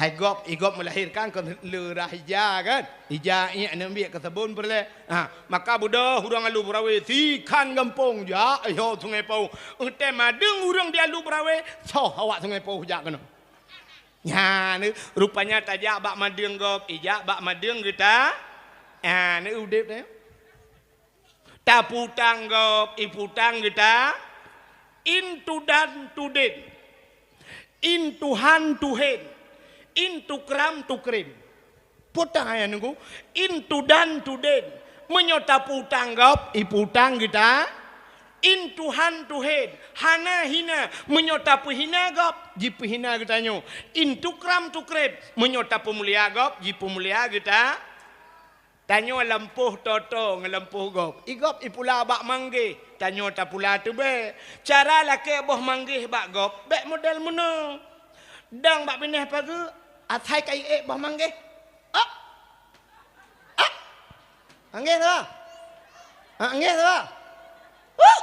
Hai gob, i gob meulahirkan kon le rhah ija kan? Ija iek neubiet keu sabon peureulée. Ha, maka beudôh ureuëng Alu Brawée sikhan gampông jak, eh, ho Sungai Pauh. Eunteuk madeueng ureuëng di Alu Brawée, soh awak Sungai Pauh jak keunoe. Nyan, rupanya tajak bak madeueng gob, ijak bak madeueng geuta. Ha, neu udeb nyan. Taputang gob, iputang geuta, in tudan tudin, in tuhan tuhen, in tukram tukrim. Putang ayah nunggu, in tudan tudin, meunyoe taputang gob, iputang geuta, in tuhan tuhen, hana hina, meunyoe tapeuhina gob, jipeuhina geutanyoe, in tukram tukrim, meunyoe tapeumulia gob, jipeumulia geuta. Tanyoe lampôh toto ngon lampôh gob. I gob ipula bak manggéh, tanyoe tapula teubée. Cara lakée boh manggéh bak gob, bék model meunoe. Dang bak binéh pageue, asai ka iék boh manggéh. Ak! Ak! Manggéh tu. Ak, manggéh tu. Huh!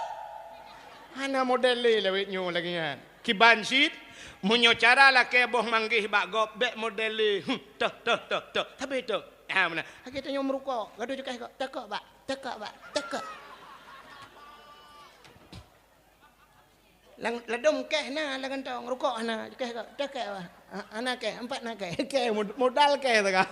Hana model lé lawét nyoe lagée nyan. Kiban cit, meunyoe cara lakée boh manggéh bak gob, bék model lé. Huh, teuh, teuh, teuh, teuh. Tapi teuh. Ah, meunan. Lagée tanyoe meurukok, gadoh cukéh kok, tekok bak, tekok bak, tekok. Lam, ladôm kéh na, lam kantong, rukok hana, cukéh kok, tekok bak. Ha, hana kéh, empat na kéh. Kéh, mod-, modal kéh tu kan.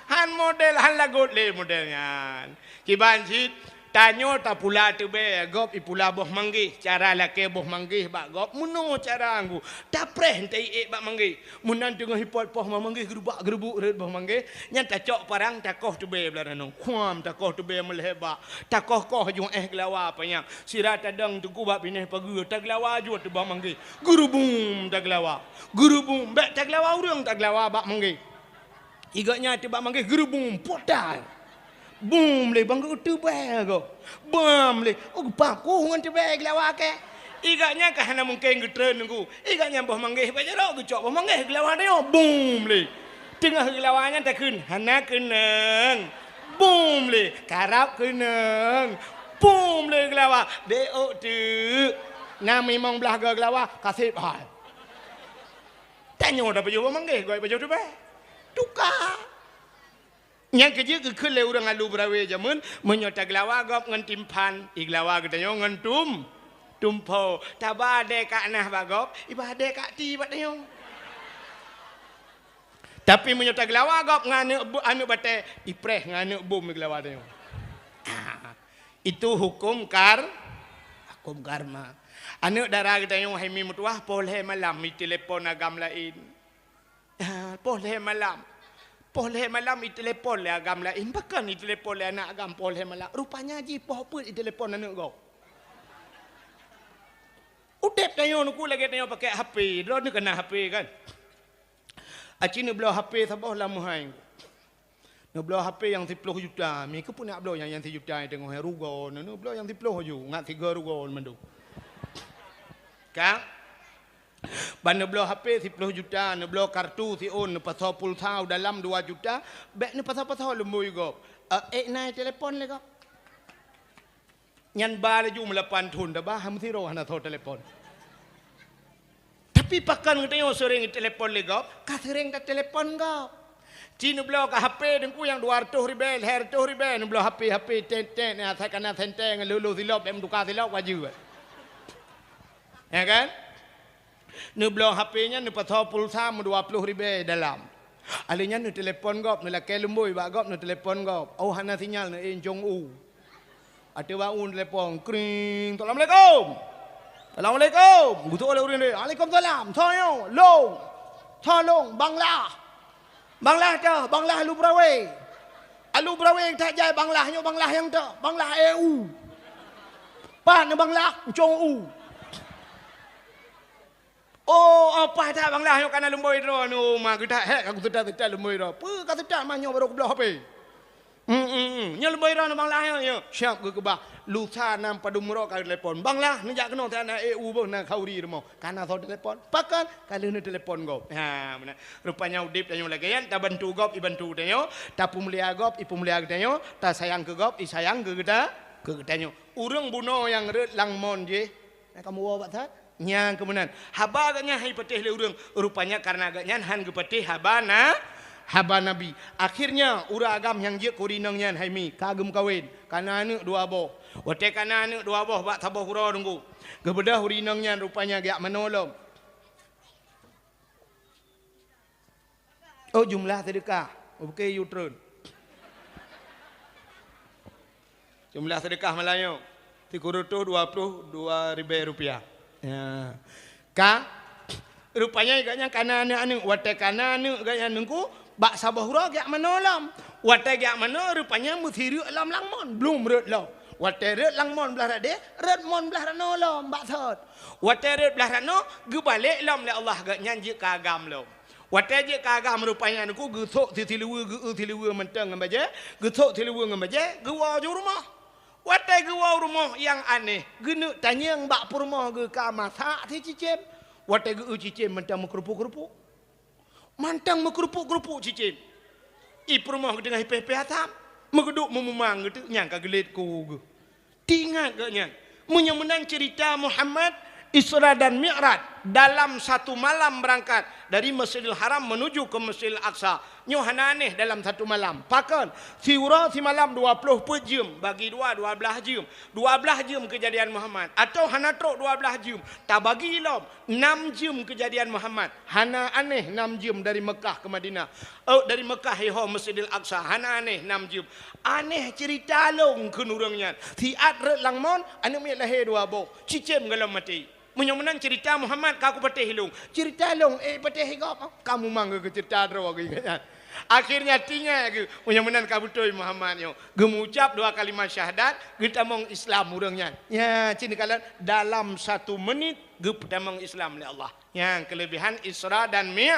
Han model, han lagot lé model nyan. Kiban cit, tanyoe tapula teubée, gob ipula boh manggéh, cara lakée boh manggéh bak gob, meunoe cara ngu. Tapreh taiék bak manggéh. Meunan teungoh ipot poh manggéh geurubak-geurubuk rhot boh manggéh, nyan tacok parang takoh teubée blah nanoe. Kuam takoh teubée meulhée bak. Takoh-koh juéh geulawa panyang. Sira tadong teungku bak binéh pageue, tageulawa jeuet teubang manggéh. Geurubum tageulawa. Geurubum, bék tageulawa ureuëng, tageulawa bak manggéh. I gobnyan teubang manggéh geurubum, potai. Bum lé bang geuteubée gob. Bam lé, oh, geupakoh ngon teubée geulawa kée. I gobnyan ka hana mungken geutreun nunggu. I gobnyan boh manggéh bak jaroe geucok boh manggéh geulawa tanyoe. Bum lé. Teungoh geulawa nyan takheun, hana keunong. Bum lé, karab keunong. Bum lé geulawa, déok teuk. Na mimong blah goe geulawa, kaseb hai. Tanyoe tapajoh boh manggéh, goe pajoh teubée. Tuka. Nyang keujeuet geukheun lé ureuëng Alu Brawée jameun, meunyoe tageulawa gob ngon timphan, igeulawa geutanyoe ngon tum, tumpo. Taba adée kak nah bak gob, iba adée kak ti bak tanyoe. Tapi meunyoe tageulawa gob ngon aneuëk bu-, aneuëk batée, ipreh ngon aneuëk bom igeulawa tanyoe. Ah, itu hukum kar-, hukum karma. Aneuëk dara geutanyoe hai mi meutuwah, poh lhée malam itelepon agam laén. Ah, poh lhée malam. Poh lhée malam itelepon lé agam laén. Pakon itelepon lé aneuk agam poh lhée malam? Rupanya jih poh peuet itelepon aneuk gob. Udeb tanyoe nungku lagée tanyoe pakai H P. Droeneuh ka na H P kan? Aci neubloe H P saboh lam meuhai. Neubloe H P nyang siploh juta. Mi keupeue nak bloe nyang, nyang sijuta nyang teungoh rugoe. Neubloe nyang siploh ju. Ngat sigoe rugoe mandum. Ka? Ban neubloe H P siploh juta, neubloe kartu siôn, neupasoe pulsa u dalam dua juta, bék neupasoe-pasoe lumboi gob. Eh, ék na telepon lé gob. Nyan ba laju meulapan thon, taba ham sidroe hana soe telepon. Tapi pakon geutanyoe seuréng telepon lé gob, ka seuréng tatelepon gob. Ci neubloe ka H P teungku nyang dua reutôh ribée, lhée reutôh ribée, neubloe H P, H P tet-tet, asai ka na sentée ngon lheueh-lheueh silop, bék meutuka silop, wajéb. Ya kan? Neubloe H P nyan neupasoe pulsa meudua ploh ribée dalam. Alheuh nyan neutelepon gob, neulakée lumboi bak gob, neutelepon gob. Oh, hana sinyal, neuék ncong u. Ateueh bak u neutelepon, kring, "Assalamualaikum." "Assalamualaikum." Geutoe lé ureuëng, "Waalaikumsalam." "Soe nyoe?" "Lôn." "Soe lôn?" "Bang Lah." "Bang Lah teuh, Bang Lah Alu Brawée." "Alu Brawée that jai, Bang Lah nyoe Bang Lah nyang teuh, Bang Lah ék u." "Pat nyoe Bang Lah?" "Ncong u." "Oh, oh, paih that Bang Lah nyoe ka na lumboi droe nyoe, ma geutak hék ka kuseutôt-seutôt lumboi droe." "Peue ka seutôt, ma nyoe barô kubloe H P." "Hmm, hmm, hmm. Nyoe lumboi droe nyoe Bang Lah nyoe, nyoe." Siap geukeubah. Lusa nam padum uroe ka telepon. "Bang Lah, neujak keunoe that na ék u boh na khauri rumoh." Ka na soe telepon. Pakon? Ka lheueh neutelepon gob. Ha, meunan. Rupanya udeb tanyoe lagée nyan, tabantu gob, ibantu tanyoe, tapeumulia gob, ipeumulia geutanyoe, tasayang keu gob, isayang keu geuta-, keu geutanyoe. Ureuëng bunoe nyang rhot lam mon jih, na kamoe woe bak that? Nyang keumeunan, haba geuh nyan han jipatéh lé ureuëng, rupanya kareuna geuh nyan han geupatéh haba na, haba Nabi. Akhirnya, ureuëng agam nyang jeuet keu ureuëng inong nyan hai mi, ka geumeukawen, ka na aneuëk dua boh. Watée ka na aneuëk dua boh bak saboh uroe teungku, geubeudôh ureuëng inong nyan rupanya geujak manoe lom. Oh, jumlah sedekah. Oke, U-turn. Jumlah sedekah malam nyoe, sikureueng reutôh dua ploh dua ribée rupiah. Ya. Ka, rupanya gobnyan ka na aneuëk-aneuëk. Watée ka na aneuëk gobnyan teungku, bak saboh uroe geujak manoe lom. Watée geujak manoe, rupanya meusireuek lom lam mon, blum rhot lom. Watée rhot lam mon blaih radeh, rhot mon blaih ranoe lom, bak sot. Watée rhot blaih ranoe, geubalek lom lé Allah, gobnyan jeuet keu agam lom. Watée jeuet keu agam rupanya teungku, geusok si siluweue, geu-eu siluweue mantong ngon bajée, geusok siluweue ngon bajée, geuwoe u rumoh. Watée geuwoe u rumoh, nyang aneh, geuneuk tanyong bak peurumoh geuh ka masak si cicém. Watée geu-eu cicém mantong meukeurupuk-keurupuk. Mantong meukeurupuk-keurupuk cicém. I peurumoh geuh teungoh ipéh-péh asam, meugeudok meumumang geuteuk nyang ka geulet ku geuh. Teuingat gobnyan. Meunyoe meunan ceurita Muhammad, Isra dan Mi'raj, dalam satu malam berangkat dari Masjidil Haram menuju ke Masjidil Aqsa. Nyoe hana aneh dalam satu malam. Pakon? Siuroe simalam dua ploh peuet jeuem, bagi dua, dua blaih jeuem. Dua blaih jeuem keujadian Muhammad. Atawa hana trok dua blaih jeuem, tabagi lom, nam jeuem keujadian Muhammad. Hana aneh nam jeuem dari Meukah ke Madinah. Oh, dari Meukah iho Masjidil Aqsa. Hana aneh nam jeuem. Aneh ceurita lôn kheun ureuëng nyan. Siat rhot lam mon, aneuëk miet lahé dua boh. Cicém gohlom maté. Meunyoe meunan ceurita Muhammad ka kupatéh lôn. Ceurita lôn, eh, patéh gob. Ka mumang keu ceurita droe geuh nyan. Akhirnya teuingat geuh, meunyoe meunan ka beutôi Muhammad nyoe. Geumeuucap dua kalimat syahadat, geutamong Islam ureuëng nyan. Ya, cit neukalon dalam satu menit geupeutamong Islam lé Allah. Nyang keulebihan Isra dan Mi-,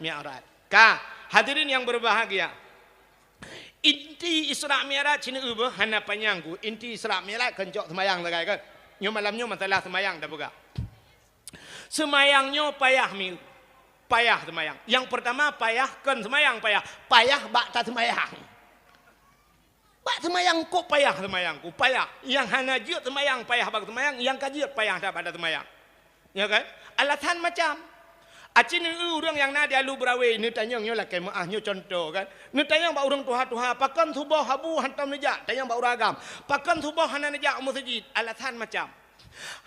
Mi'raj. Ka, hadirin yang berbahagia. Inti Isra Mi'raj cit neu beuh hana panyang ku. Inti Isra Mi'raj kon cok seumayang sagai kan. Nyoe malam nyoe masalah seumayang tapeugah. Seumayang nyoe payah mi-, payah seumayang. Nyang peurtama payah kon seumayang payah. Payah bak taseumayang. Bak seumayang kok payah seumayang ku, payah. Nyang hana jeuet seumayang payah bak seumayang, nyang ka jeuet payah that bak taseumayang. Ya kan? Alasan macam. Aci neu ureuëng nyang na di Alu Beurawe, neutanyong nyoe lakée meuáh nyoe contoh kan. Neutanyong bak ureuëng tuha-tuha, pakon suboh habu hantom neujak, tanyong bak ureuëng agam. Pakon suboh hana neujak u meuseujid? Alasan macam.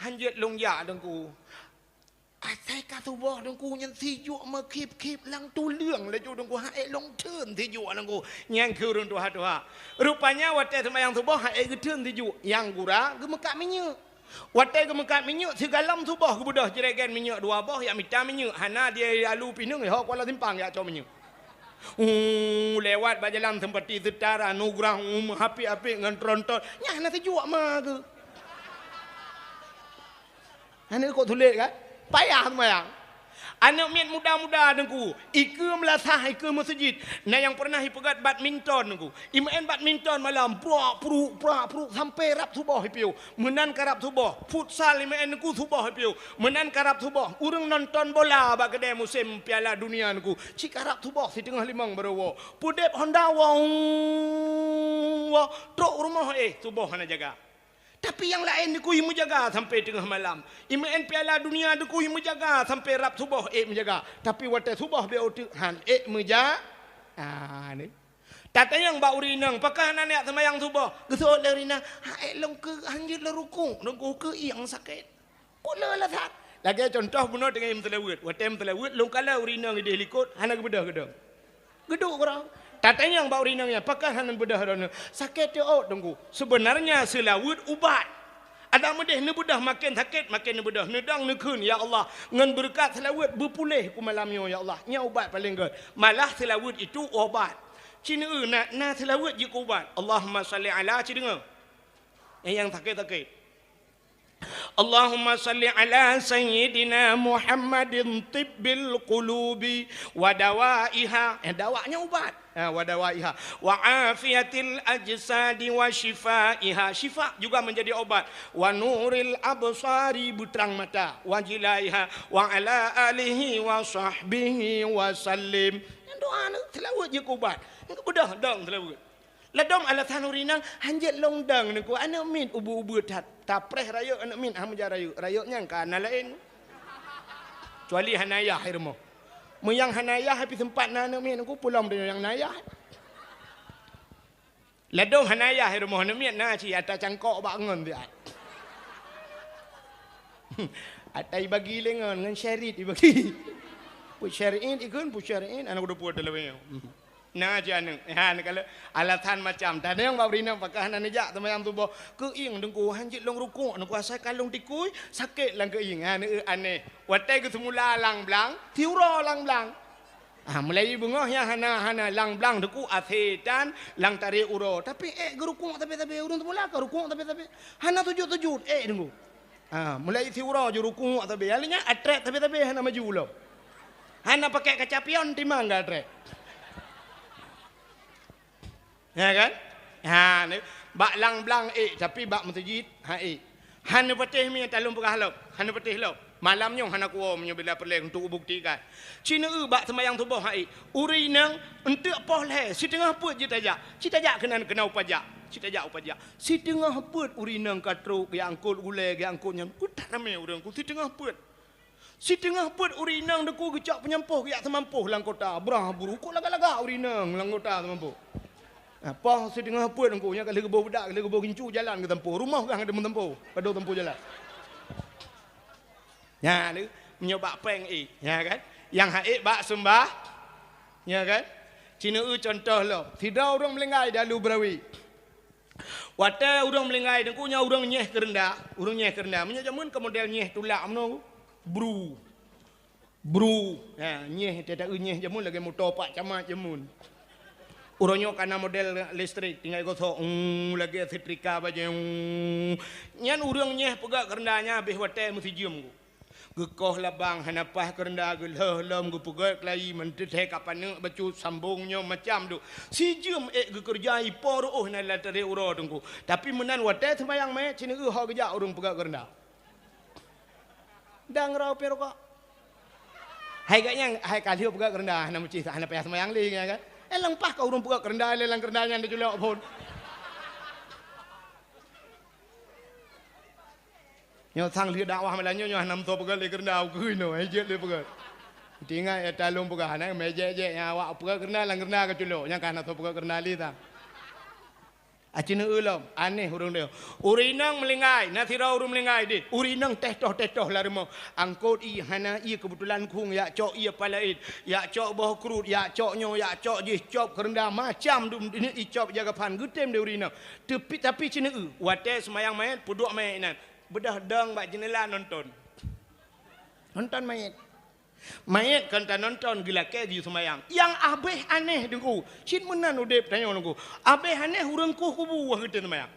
Han jeuet lôn jak Teungku. Asai ka suboh Teungku nyan sijuek meukhib-khib lam tuleueng laju Teungku, han ék lôn theun sijuek Teungku. Nyang keu ureuëng tuha-tuha. Rupanya watée seumayang suboh han ék geutheun sijuek, nyang gura geumeukat minyeuk. Watée geumeukat minyeuk, sigohlom suboh geubeudôh jregen minyeuk dua boh, jak mita minyeuk, hana di Alu Pineung, ho Kuala Simpang jak cok minyeuk. Uh, lewat bak jalan Seumpati Seutara, Nugrah, uh, meuhapit-hapit ngon tronton. Nyan hana sijuek ma geuh. Hana kok sulet kan? Payah seumayang. Aneuëk miet muda-muda Teungku, ikeue meulasah, ikeue meuseujid. Na nyang pernah ipeugét badminton Teungku. Imeu'en badminton malam, prak pruk, prak pruk, sampai rab suboh ipiôh. Meunan ka rab suboh, futsal imeu'en Teungku suboh ipiôh. Meunan ka rab suboh, ureuëng nonton bola bak keudée musém Piala Dunia Teungku. Cit ka rab suboh siteungoh limong baroe woe. Peudeb honda woe, woe, trok rumoh éh, suboh hana jaga. Tapi nyang laén Teungku imeujaga sampai teungoh malam. Imeu'en Piala Dunia Teungku imeujaga sampai rab suboh ék meujaga. Tapi watée suboh beu teuk han ék meuja-, ah, ni. Tatanyong bak ureuëng inong, pakon hana neujak seumayang suboh? Geuseuôt lé ureuëng inong, han ék lôn keu, han jeuet lôn rukuk, Teungku keu ieng sakét. Kok le alasan? Lagée contoh bunoe teungoh meuseulaweuet. Watée meuseulaweuet, lôn kalon ureuëng inong idéh likot, hana geubeudôh geudong. Geuduek keudroe. Tatanyong bak ureuëng inong nyan, pakon hana beudôh droeneueh? Sakét teuôt Teungku. Seubeunarnya seulaweuet ubat. Adak meudeh neubeudôh maken sakét, maken neubeudôh. Neudong neukheun, "Ya Allah, ngon beureukat seulaweuet beupuléh ku malam nyoe, ya Allah." Nyan ubat paleng gét. Malah seulaweuet itu obat. Cit neu na, na seulaweuet jeuet keu ubat. Allahumma shalli ala, ci deungoe. Eh, nyang sakét-sakét. Allahumma shalli ala sayyidina Muhammadin tibbil qulubi wa dawaiha. Eh, dawa nyan ubat. Ha, wa dawaiha. Wa afiyatil ajsadi wa shifaiha. Syifa juga menjadi obat. Wa nuril absari, beutrang mata. Wa jilaiha. Wa ala alihi wa sahbihi wa sallim. Nyan doa ni, seulaweuet jeuet keu ubat. Nyan keu beudôh dong seulaweuet. Ladôm alasan ureueng inong, "Hanjeuet lôn dong, Teungku, aneuk miet ubeut-ubeut that." Tapreh rayeuk aneuk miet, hana meujak rayeuk. Rayeuk nyan ka na laén. Kecuali hana yah i rumoh. Meunyo hana yah, pih seumpat na aneuk miet, Teungku, peulom deungon nyang na yah. Ladôm hana yah i rumoh, aneuk miet na cit ata cangkok bak ngon siat. Ata ibagi lé ngon, ngon syarit ibagi. Peuet syarit ikheun, peuet syarit, aneuk dua puluh talawe. Na cit aneuk. Ha, neukalon alasan macam. Tanyong bak ureueng inong pakon hana neujak seumayang suboh. Keuieng, Teungku, hanjeuet lôn rukuk, Teungku, asai ka lôn tikui, sakét lam keuieng. Ha, neueu aneh. Watèe geuseumula lam blang, siuroe lam blang. Ha, mulai beungoh nyan hana, hana lam blang, Teungku, asetan lam tarek uroe. Tapi ék geurukuk sabe-sabe, ureueng seumula ka rukuk sabe-sabe. Hana sujut-sujut, ék, Teungku. Ha, mulai siuroe ju rukuk sabe. Akhirnya atrét sabe-sabe hana maju lom. Hana pakai kaca pion, timang ka atrét. Ya kan? Ha, ni, bak lam blang ék, tapi bak meuseujid, ha ék. Hana patéh mi talôn peugah lom, hana patéh lom. Malam nyoe hana kuwoe meunyoe bila peureulèe untuk buktikan. Ci neueu bak seumayang suboh ha ék. Ureueng inong eunteuk poh lhèe, siteungoh peuet jeuet tajak. Ci tajak keunan keunoe pajak. Ci tajak u pajak. Siteungoh peuet ureueng inong ka trok, geuangkot gulèe, geuangkot nyan. Ku that ramé ureueng ku, siteungoh peuet. Siteungoh peuet ureueng inong Teungku geucok peunyampôh geujak seumampoh lam kota. Brah buru, kok lagak-lagak ureueng inong lam kota seumampoh. Ha, poh siteungoh peuet Teungku, nyan ka lheueh geuboh beudak, ka lheueh geuboh gincu jalan geutampoh. Rumoh gah geutampoh, padub tampoh jalan. Nyan lé, meunyoe bak péng ék, ya kan? Nyang ha ék bak seumbah, ya kan? Ci neueu cuntoh lom. Sidroe ureueng meuninggai dalu beurawe. Watèe ureueng meuninggai Teungku, nyan ureueng nyeh keureunda, ureueng nyeh keureunda. Meunyoe jameun ka model nyeh tulak meunoe, bru. Bru. Ha, nyeh, teuta nyeh jameun lagèe moto pak camat jameun. Uroe nyoe ka na model listrik, tinggai gosok, uu, lagèe setrika bajèe, uu. Nyan ureueng nyeh peugöt keureunda nyan habéh watèe meusijeuem. Geukoh labang hana paih keureunda, geulheueh lom geupeugöt keulayi, meunteuthèe ka paneuk bacut sambong nyoe macam dum. Sijeuem ék geukeureuja ipo reuôh na lam tarek uroe Teungku. Tapi meunan watèe seumayang mèt, ci neueu ho geujak ureueng peugöt keureunda. Dang rau pih rukok. Hai gobnyan, hai ka lheueh peugöt keureunda, hana meucih, hana payah seumayang lé nyan kan. Eh, leupah ka ureueng peugöt keureunda, lé lam keureunda nyan teuculok phôn. Nyoe sang lheueh dakwah malam nyoe, nyoe hana meusoe peugöt lé keureunda, ukeue nyoe, hai jeuet lé peugöt. Tinggai ya talông peugah, na mé jek-jek nyang awak peugöt keureunda, lam keureunda ka culok, nyang ka hana soe peugöt keureunda lé sang. Aci neueu lom, aneh ureueng nyoe. Ureueng inong meuninggai, na sidroe ureueng meuninggai deh. Ureueng inong teh toh, teh toh lam rumoh. Angkot ié, hana ié, keubeutulan khueng, yak cok ié palaén, yak cok boh kruet, yak cok nyoe, yak cok jih, cop keureunda, macam dum, icop, icop jaga phan, geutem deh ureueng inong. Tapi, tapi ci neueu, watèe seumayang manyét, peuduek manyét inan. Beudôh dong bak jeundela nonton. Nonton manyét. Manyét kon tanonton geulakèe geuyue seumayang. Nyang abéh aneh Teungku, cit meunan udép tanyoe Teungku. Abéh aneh ureueng kueh kubu wah geutem seumayang.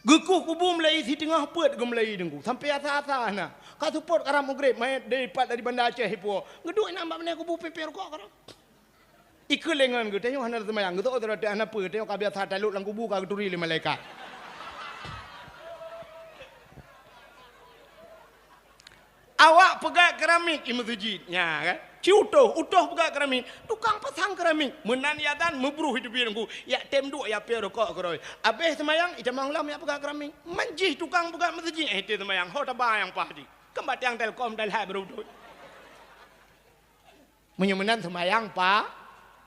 Geukueh kubu meulayeue siteungoh peuet geumeulayeue Teungku. Sampoe asa-asa na. Ka seupôt karab Maghrib, manyét dipat dari Banda Aceh ipuwoe. Geuduek inan bak binéh kubu pipéh rukok karab. Ikeu lé ngon geutanyoe hana seumayang, geutanyoe teurote hana peue, tanyoe ka biasa talôt lam kubu ka geuturi lé malaikat. Awak peugöt keramik i meuseujid, nya kan? Ci utoh, utoh peugöt keramik, tukang pasang keramik. Meunan yak dan meubruh i teubiet Teungku, yak tem duek yak piep rukok keudroe. Abéh seumayang, itamong lom yak peugöt keramik. Man jih tukang peugöt meuseujid, eh, tem seumayang, ho taba nyang paih jih. Kan bak tiang Telkom dan hai beureubeut. Meunyoe meunan seumayang pa-,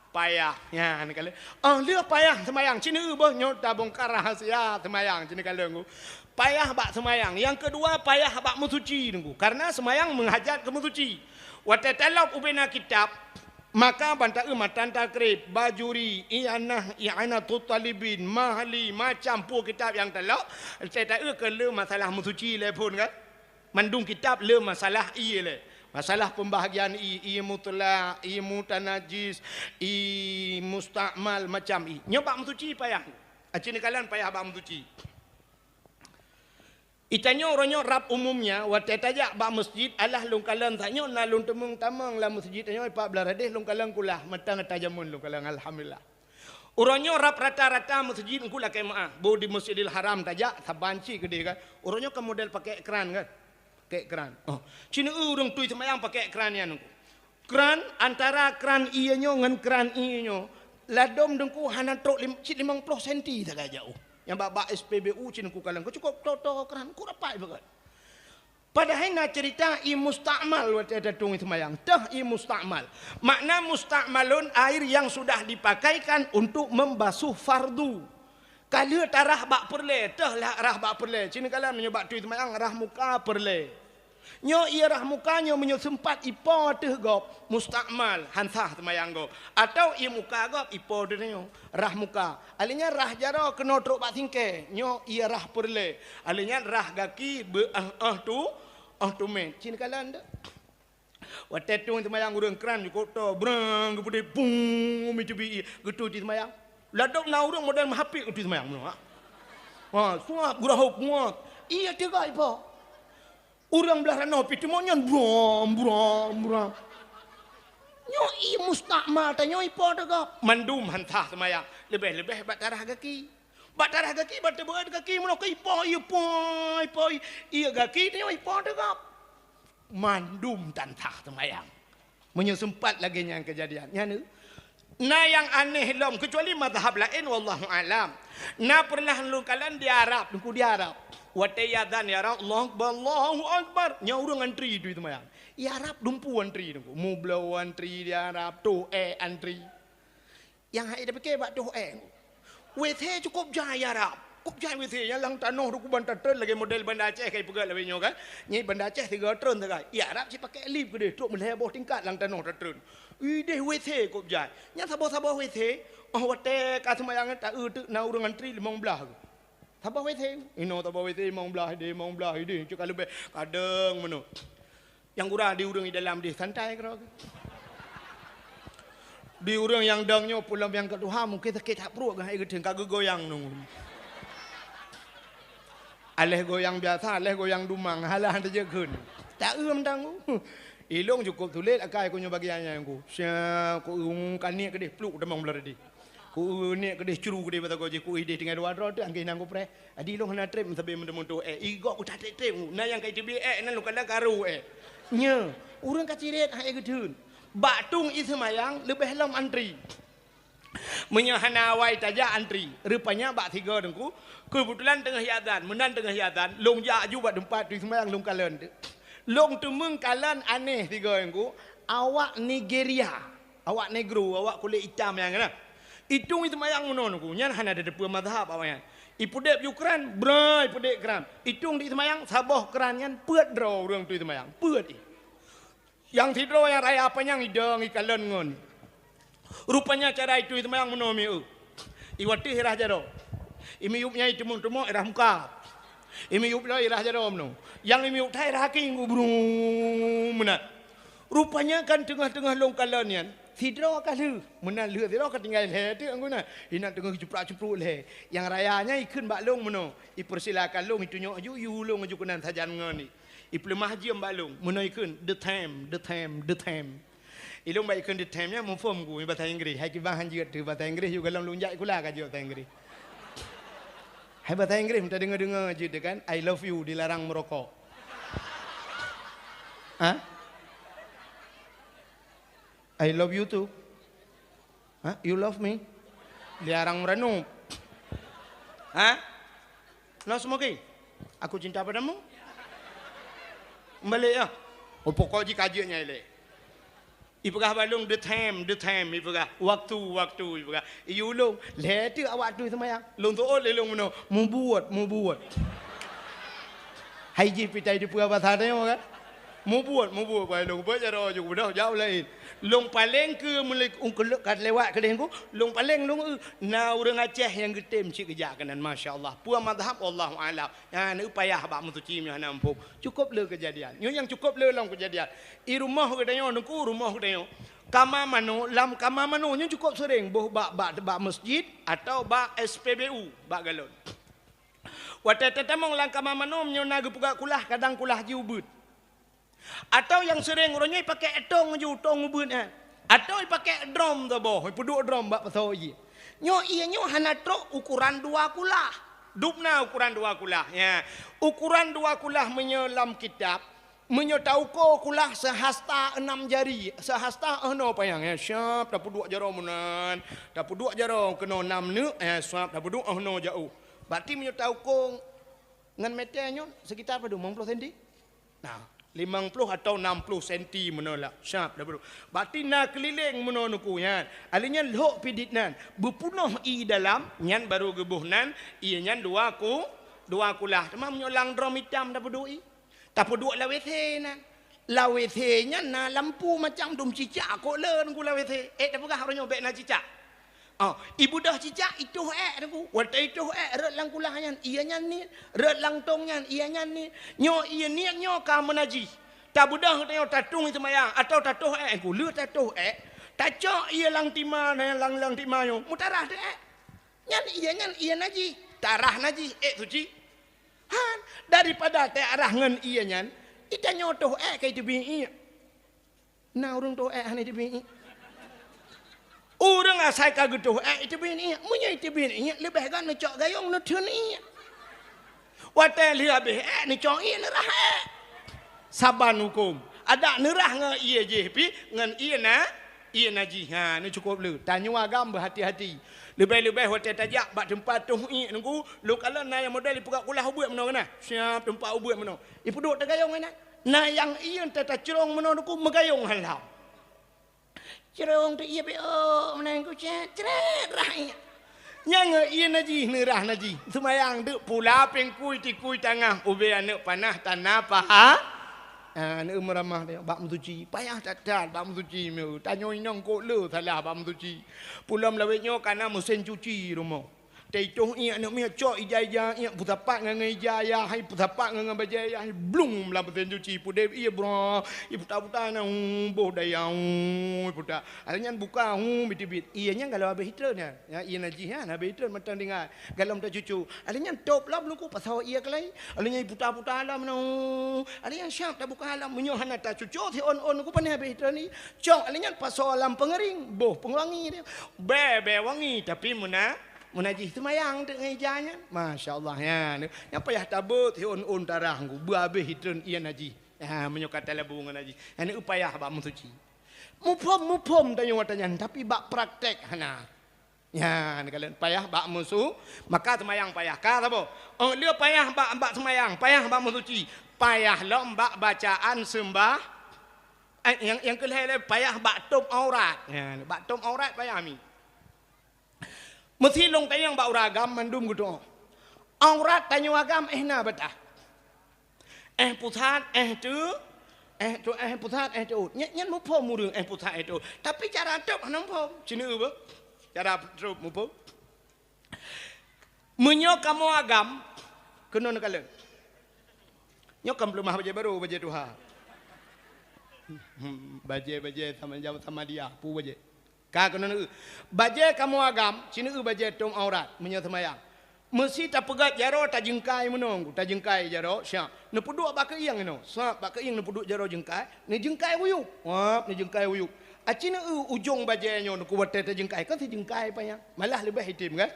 payah. Nyan kalon. Oh, lheueh payah seumayang. Ci neueu boh nyoe tabongkar rahasia seumayang. Ci neukalon Teungku. Payah bak seumayang. Nyang keudua, payah bak meusuci Teungku. Karena seumayang meuhajat keu meusuci. Watèe talop ubena kitab, maka ban taeu Matan Takrib, Bajuri, I'anah, I'anatut Talibin, Mahali, macam peue kitab nyang talop, watèe taeu keu le masalah meusuci lé phôn kan? Mandum kitab le masalah ié lé. Masalah pembahagian ié, ié mutlak, ié mutanajis, ié mustakmal, macam ié. Nyoe bak meusuci payah. Aci neukalon payah bak meusuci. Itanyoe uroe nyoe rab umumnya, watèe tajak bak meuseujid, alah lôn kalon tanyoe na lôn teumeung tamong lam meuseujid tanyoe, pat blaih radeh lôn kalon kulah, mantong ata jameun lôn kalon, alhamdulillah. Uroe nyoe rab rata-rata meuseujid Teungku lakèe meu'ah. Boh di Masjidil Haram tajak, saban cit keudeh kan. Uroe nyoe kan model pakèk kran kan. Pakèk kran. Oh, ci neueu ureueng tui seumayang pakèk kran nyan Teungku. Kran, antara kran ié nyoe ngon kran ié nyoe, Ladôm Teungku hana trok lim-, cit limong ploh senti sagai jaôh. Nyang bak-bak S P B U cit Teungku kalon, ku cukôp to-to kran, ku rapat bangat. Padahai na cerita ie mustakmal watèe tatueng ie seumayang. Teuh ie mustakmal. Makna mustakmalun air yang sudah dipakaikan untuk membasuh fardu. Ka lheueh tarah bak peureulèe, teuh lah rah bak peureulèe. Cit neukalon meunyoe bak tueng ie seumayang rah muka peureulèe. Nyoe ie rah muka nyoe meunyoe seumpat ipo ateueh gob, mustakmal, han sah seumayang gob. Atawa ie muka gob ipo ateueh nyoe, rah muka. Alèh nyan rah jaroe keunoe trok bak singkèe, nyoe ie rah peureulèe. Alèh nyan rah gaki beu-, eh, eh, tu, eh, tumèt. Cit neukalon teuh. Watèe tueng seumayang ureueng kran jukôp to, brang, geupeudeh, bung, mi teubi ie, geutui seumayang. Ladôm na ureueng model meuhapit geutui seumayang meunoe, ha. Ha, suap, geurahôb, muat. Ie teuga ipo. Ureueng blah ranoh pih teumon nyan, bram, bram, bram. Nyoe ie mustakmal, tanyoe ipo teuga. Mandum han sah seumayang. Leubeh-leubeh bak tarah gaki. Bak tarah gaki, bak teubeuet gaki, meunoe keu ipo, ie po, ipo, ie gaki, tanyoe ipo teuga. Mandum tan sah seumayang. Meunyoe seumpat lagèe nyan keujadian, nyan na nyang aneh lom, keucuali mazhab laén, wallahu alam. Na peureunah lôn kalon di Arab, Teungku, di Arab. Watèe iazan, "Ya Arab, Allahu Akbar, Allahu Akbar." Nyan ureueng antri tueng ie seumayang. Di Arab dumpeue antri, Teungku. Mubloe antri di Arab, toh èk antri. Nyang hana tapike bak toh èk. WC cukôp jai di Arab. Cukôp jai WC nyang lam tanoh dum kuban tatreun lagèe model Banda Aceh ka ipeugah lagèe nyoe kan. Nyan Banda Aceh sigoe treun sagai. Di Arab cit pakèk lift keudeh, trok meulhèe boh tingkat lam tanoh tatreun. Ideh WC cukôp jai. Nyan saboh-saboh WC, oh watèe ka seumayang taeu teuk na ureueng antri limong blah. Saboh WC, inoe saboh WC limong blah, ideh limong blah, ideh cit ka leubeh. Kadang meunoe. Nyang gura di ureueng di dalam deh, santai keudroe. Di ureueng nyang dong nyoe, pulom nyang keu tuha mungken sakét that pruet, geuhai geuteun ka geugoyang nyoe. Aléh goyang biasa, aléh goyang dumang, halah teujeut kheun. Taeu mantong. Ilông cukôp sulet akai ku nyoe bagian nyan ku. Sia ku, ka niet keudeh pluk tamong blah tadi. Ku niet keudeh cru keudeh mata goji ku ideh tinggai dua droe teuh angkée nang ku preh. Adi lôn hana trép meusabe meuteumé-teumé, eh, igok ku tatrép-trép, na nyang ka iteubiet, eh, nan lôn kala karu, eh. Nyoe, ureueng ka cirét hai geutheun. Bak tueng ie seumayang leubeh lom antri. Meunyoe hana awai tajak antri, rupanya bak sigoe teungku, keubeutulan teungoh iazan, meunan teungoh iazan, lôn jak aju bak teumpat tueng ie seumayang lôn kalon teuk. Lôn teumeung kalon aneh sigoe teungku, awak Nigeria. Awak negro, awak kulét itam nyan na. Itueng ie seumayang meunoe teungku, nyan hana tateupeue mazhab awaknyan. Ipeudép Ukraine, bra ipeudép kran. Itueng di seumayang, saboh kran nyan peuet droe ureueng tueng ie seumayang. Peuet ie. Nyang sidroe nyang raya panyang idong ikalon ngon. Rupanya cara itueng ie seumayang meunoe mieu. Iwateh irah jaroe. Imiyup nyan iteumong-teumong irah muka. Imiyup lom irah jaroe meunoe. Nyang imiyup that irah kaki brum meunan. Rupanya kan teungoh-teungoh lôn kalon nyan, sidroe ka lheueh. Meunan lheueh sidroe ka tinggai lhèe teuk anggô na. Inan teungoh jiprak-cipruk lhèe. Nyang raya nyan ikheun bak lôn meunoe, ipeursilakan lôn itunyok aju, iyue lôn aju keunan sajan ngon i. Ipeuleumah jeuem bak lôn, meunoe ikheun, "The time, the time, the time." Ilôn bak ikheun "the time" nyan muphom ku, basa Inggris. Hai kiban han jeuet teuh basa Inggris, yue goh lom lôn jak sikula ka jeuet basa Inggris. Hai basa Inggris, meuta deungoe-deungoe jeuet teuh kan, "I love you" dilarang meurokok. Ha? "I love you too." Ha? "You love me?" Dilarang meuranup. Ha? "No smoking." "Aku cinta padamu." Meubalek ya. Oh, pokok jih ka jeuet nyan ilèe. Ipeugah bak lôn, "The time, the time," ipeugah. "Waktu, waktu," ipeugah. Iyue lôn, lhèe teuk awak tueng ie seumayang. Lôn seuôt lé lôn meunoe, "Mubuet, mubuet." Hai jih pih tai teupeue basa tanyoe kan? "Mubuet, mubuet," bak lôn, beuet jaroe ju beudôh jak u laén. Lôn paleng keu meuli-, ungkeulok ka lewat keudeh ku, lôn paleng lôn eu, na ureueng Aceh nyang geutem cit geujak keunan, masya Allah. Peue mazhab, wallahu a'lam. Nyan eu payah bak meusuci meunyoe hana muphom. Cukôp le keujadian. Nyoe nyang cukôp le lom keujadian. I rumoh geutanyoe, teungku, rumoh geutanyoe. Kama manoe, lam kama manoe nyoe cukôp seuréng boh bak, bak, bak meuseujid atawa bak S P B U, bak galon. Watèe tatamong lam kama manoe meunyoe na geupeugah kulah, kadang kulah jih ubeuet. Atawa nyang seuréng uroe nyoe ipakèk tong ju, tong ubeuet, eh. Atawa ipakèk drom saboh, ipeuduek drom bak pasoe ie. Nyoe ie nyoe hana trok ukoran dua kulah. Dum na ukoran dua kulah, ya. Ukoran dua kulah meunyoe lam kitab, Meunyoe tauko kulah seuhasta enam jari, seuhasta 'oh noe panyang, ya, siap tapeuduek jaroe meunan, tapeuduek jaroe keunoe nam neuk, ya, siap tapeuduek 'oh noe jaoh. Berarti meunyoe tauko ngon meter nyoe sekitar padum, limong ploh senti? Nah, limong ploh atau enam ploh senti meunoe lah, siap tapeuduek. Berarti na keulileng meunoe nuku nyan. Alèh nyan lhok pidit nan, beupeunoh ie dalam, nyan barô geuboh nan, ie nyan dua ku, dua kulah. Teuma meunyoe lam drom itam tapeuduek ie. Tapeuduek lam WC nan. Lam WC nyan na lampu macam dum cicak kok le nunggu lam WC. Eh, tapeugah uroe nyoe bèk na cicak. Oh, ibeudôh cicak itoh èk nunggu. Watèe itoh èk rhot lam kulah nyan, ie nyan niet. Rhot lam tong nyan, ie nyan niet. Nyoe ie niet nyoe ka meunajih. Tabeudôh tanyoe tatung ie seumayang atau tatoh èk nunggu. Le tatoh èk, tacok ie lam tima, lam, lam tima nyoe. Meutarah teuh èk. Nyan ie nyan ie najih. Tarah najih, èk suci. Han, daripada teuarah ngon ie nyan, itanyoe toh èk ka iteubiet iék. Na ureuëng toh èk hana iteubiet iék. Ureuëng asai ka geutoh èk iteubiet iék. Meunyoe iteubiet iék, leubeh gét neucok gayong neutheun iék. Watèe lheueh habéh èk neucok iék neurah èk. Saban huköm. Adak neurah ngon ie jih pih, ngon ie na Ie najih, ha, nyoe cukôp le. Tanyoe agam beuhati-hati. Leubeh-leubeh watèe tajak bak teumpat toh iék nunggu, lôn kalon na nyang model ipeugah kulah ubeut meunoe keunan. Siap teumpat ubeut meunoe. Ipeuduek teugayong keunan. Na nyang ie teuh tacrông meunoe nunggu meugayong halam. Crông teuh ie beok meunan ku cét, crét rah iék. Nyang ie najih, neurah najih. Seumayang deuk pula péng kui tikui tangah ubé aneuëk panah tana paha. Ah, aneuëk meuramah teuh bak meusuci. Payah that-that bak meusuci meu. Tanyoe inong kok le salah bak meusuci. Pulom lawét nyoe kana meusén cuci rumoh. Teuitoh iék aneuëk miet cok ija-ija iék peusapat ngon ija ayah hai peusapat ngon bajèe ayah hai blung lam meusén cuci pudeb ie bra. Iputa-puta na, uh, boh daya, uh, iputa. Alèh nyan buka, uh, bitibit. Ie nyan kalau habéh itreun nyan. Ya, ie najih nyan habéh itreun mantong tinggai. Galom tacucu. Alèh nyan top lom luku pasoe ie keulai. Alèh nyan iputa-puta lom nyoe. Alèh nyan siap tabuka lom. Meunyoe hana tacucu si on-on ku pané habéh itreun ni. Cok alèh nyan pasoe lam peungeuring. Boh peungewangi dia. Bèe-bèe wangi tapi meuna, meunajih seumayang teuk ngon ija nyan. Masya Allah nyan. Nyang payah tabeuet si on-on tarah ku. Beu habéh itreun ie najih. Ha, meunyoe ka talabu ngon najih. Nyan payah bak meusuci. Muphom-muphom tanyoe watèe nyan, tapi bak praktek hana. Nyan, kalau payah bak musu, maka seumayang payah. Ka saboh? Oh, le payah bak, bak seumayang, payah bak meusuci, payah lom bak bacaan seumbah. Eh, nyang, nyang keu lhèe le payah bak top aurat. Nyan, bak top aurat payah mi. Meusi lôn tanyong bak ureuëng agam mandum geutu'oh. Aurat tanyoe agam eh na bataih. Eh pusat, eh teu, eh tu, eh pusat, eh teuôt. Nyan, nyan muphom ureuëng eh pusat, eh teuôt. Tapi cara tôb hana muphom. Cina beuh. Cara tôb muphom. Meunyoe kamoe agam, keunoe neukalon. Nyoe kan peuleumah bajèe barô, bajèe tuha. Hmm, bajèe-bajèe sama jam sama dia, pu bajèe. Ka keunoe neueu. Bajèe kamoe agam, sineue bajèe tom aurat meunyoe seumayang. Meusi tapeugöt jaroe tajeungkai meunoe, tajeungkai jaroe, siap. Neupeuduek bak keuieng inoe, siap bak keuieng neupeuduek jaroe jeungkai, neujeungkai uyueb. Wap, neujeungkai uyueb. Aci neueu ujong bajèe nyoe neuku watèe tajeungkai, kan sijeungkai panyang. Malah leubeh item kan?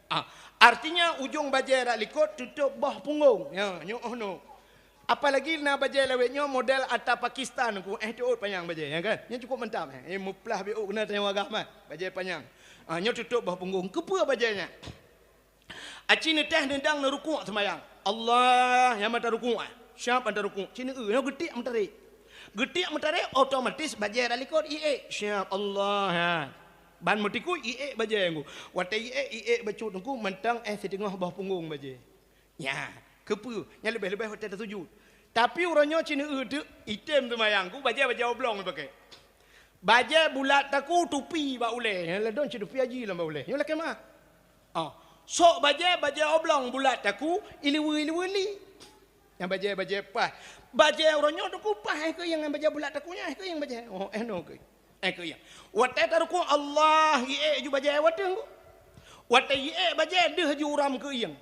Ah, artinya ujong bajèe rak likot tutôp boh punggong. Ya, nyoe oh noe. Apalagi na bajèe lawét nyoe model ata Pakistan ku, eh, teuôt panyang bajèe, ya kan? Nyan cukup mantap, eh. Eh, meuplah biôk keunan tanyong agam, eh. Bajèe panyang. Ah, nyoe tutôp boh punggong. Keupeue bajèe nyan? Aci neuteh neudang neurukuk seumayang. Allah, nyang mata rukuk, eh. Siap mata rukuk. Ci neueu, nyoe geutiek meutarek. Geutiek meutarek, otomatis bajèe dak likot iék. Siap Allah, ha. Ban meutikui iék bajèe ngku. Watèe iék, iék bacut ngku mantong, eh, siteungoh boh punggong bajèe. Nyan, keupeue? Nyan leubeh-leubeh watèe tasujut. Tapi uroe nyoe ci neueu teuk, item seumayang ku bajèe, bajèe oblong ipaké. Bajèe bulat taku tupi bak ulèe. Nyan ladôm ci tupi haji lam bak ulèe. Nyoe lakèe meu'ah. Oh, sok bajèe, bajèe oblong bulat taku, ileue-ileue li. Nyan bajèe, bajèe paih. Bajèe uroe nyoe taku paih, eh, keuieng nyan bajèe bulat taku nyan, eh, keuieng bajèe. Oh, eh, noe keuieng. Eh, keuieng. Watèe tarukuk Allah, iék ju bajèe watèe ngku. Watèe iék bajèe deuh ju uram keuieng.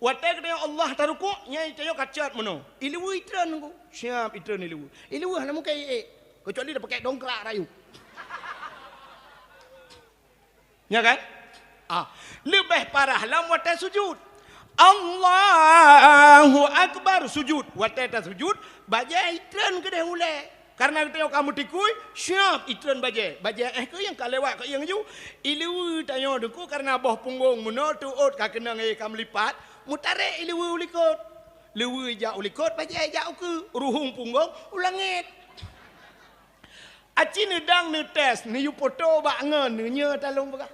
Watèe geutanyoe Allah tarukuk, nyan tanyoe ka cot meunoe. Ileue itreun ngku. Siap itreun ileue. Ileue hana mungken iék. Keucuali tapaké dongkrak rayeuk. Nya kan? Ah, leubeh parah lom watèe sujut. Allahu Akbar, sujud. Watée tasujud, bajée itreun keudeh ulée. Karena geutanyoe ka meutikui, siap itreun bajée. Bajée éh keuh nyang ka lewat keuh nyang ju. Ileue tanyoe Teungku karena boh punggong meunoe teuôt ka keunong éh ka meulipat, meutarek ileue u likot. Leue jak u likot, bajée jak u keue, ruhueng punggong u langét. Aci neudang neutés, neuyue poto bak ngon, neunyoe talông peugah.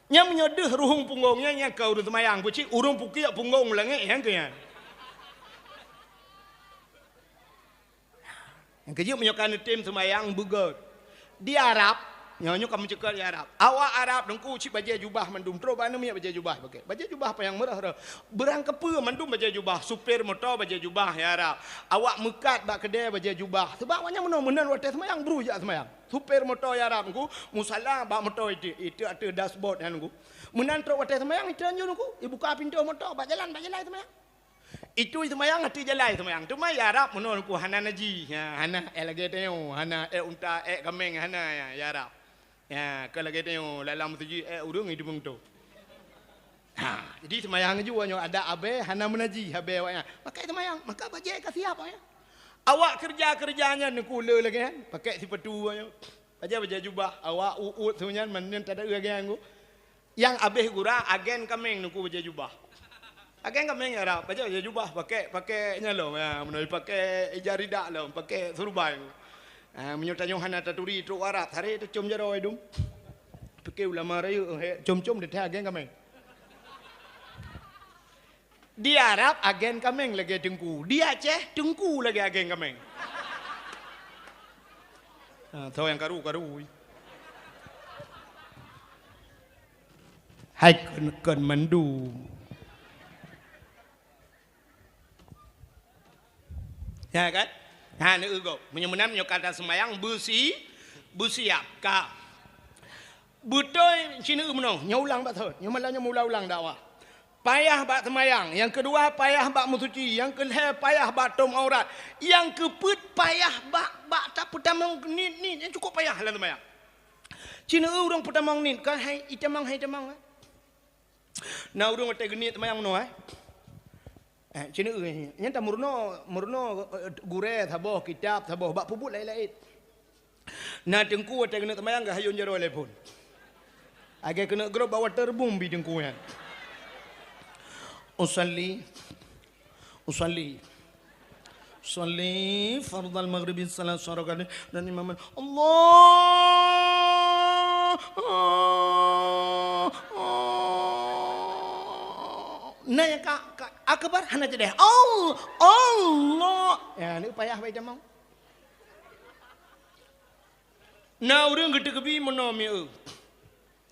Nyang meunyoe deuh ruhueng punggong nyan, nyang ka ureuëng seumayang, peucit ureuëng pukiek punggong u langét, nyang keu nyan. Nyang keujeuet meunyoe ka neutem seumayang beugét. Di Arab, nyoe, nyoe ka meuceukat di Arab. Awak Arab Teungku cit bajée jubah mandum, trok bak aneuk miet bajée jubah pakè. Bajée jubah panyang meurah-rah. Beurang keupeue mandum bajée jubah, supir moto bajée jubah di Arab. Awak meukat bak keudè bajée jubah. Sabab awaknyan meunoe meunan watée seumayang, bru jak seumayang. Supir moto di Arab Teungku, musala bak moto itu, itu ateueh dashboard nyan Teungku. Meunan trok watée seumayang, itu nyan Teungku, ibuka pintoe moto, bak jalan, bak jalan seumayang. Itu seumayang, ateueh jalan seumayang. Teuma di Arab meunoe Teungku hana naji. Ha, hana ék lagée tanyoe, hana ék unta, ék kaméng, hana ya, di Arab. Ya, ka lagée tanyoe, lam meuseujid ék ureuëng itu beungoh. Ha, jadi seumayang ju nyoe adak abée hana meunaji, abée awaknyan. Maka seumayang, maka bajée ka siap awaknyan. Awak keureuja-keureuja nyan Teungku le lagée nyan, pakè sipatu nyoe. Bajée, bajée jubah, awak uôt su nyan, meunan tada lagée nyan Teungku. Nyang abéh gura agen kaméng Teungku bajée jubah. Agen kaméng Arab, bajée, bajée jubah, pakè, pakè nyan lom, ya, meunoe pakè ija rida lom, pakè surban. Ah, meunyoe tanyoe hana taturi trok Arab, sare tacom jaroe dum. Pike ulama rayeuk, he, com-com deuh agen kaméng. Di Arab agen kaméng lagée teungku, di Aceh teungku lagée agen kaméng. Ha, tho nyang karu-karu. Hai kon, kon mandum. Ya kan? Ha, neueu gob. Meunyoe meunan, meunyoe ka taseumayang beusi, beusiap ka. Beutôi, ci neueu meunoe, nyoe ulang bak thon. Nyoe malam nyoe ulang-ulang dakwah. Payah bak seumayang, nyang keudua payah bak meusuci, nyang keulhée payah bak tom aurat, nyang keupeuet payah bak, bak tapeutamong niet-niet nyang cukôp payah lam seumayang. Ci neueu ureuëng peutamong niet, ka hai itamong, hai itamong, eh. Na ureuëng watée geuniet seumayang meunoe, eh. Eh, ci neueu, nyan tameurunoe, meurunoe, eh, gurée saboh, kitab saboh, bak peubuet laén-laén. Na teungku watée keuneuk seumayang geuhayôn jaroe lé phon. Lagée keuneuk grob bak waterboom bi teungku nyan. Usalli, usalli, usalli fardal maghribi salasa rakaat dan imam Allah. Na nyang ka, ka akbar hana teudeungoe. Allah, Allah. Ya, ni payah baca mau. Na ureuëng geuteukeubie meunoe mieu.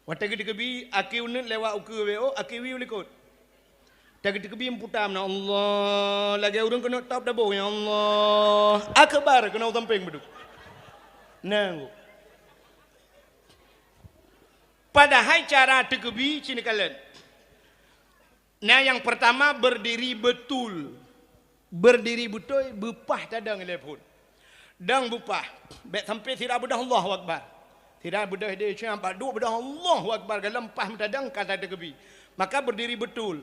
Watée geuteukeubie, aki uneut lewat ukeue W O, aki wie u likot. Watée geuteukeubie meuputa meunoe, Allah, lagée ureuëng keuneuk top dabong, ya Allah. Akbar keunoe sampéng beudôh. Nanggu. Padahai cara teukeubie ci neukalon. Nah, nyang peurtama berdiri betul. Berdiri beutôi, beupah tadong lé phon. Dong beupah, bék sampoe sira beudôh Allahu Akbar. Sira beudôh di cang bak duek beudôh Allahu Akbar, galom pah meutadong ka tateukeubie. Maka berdiri betul.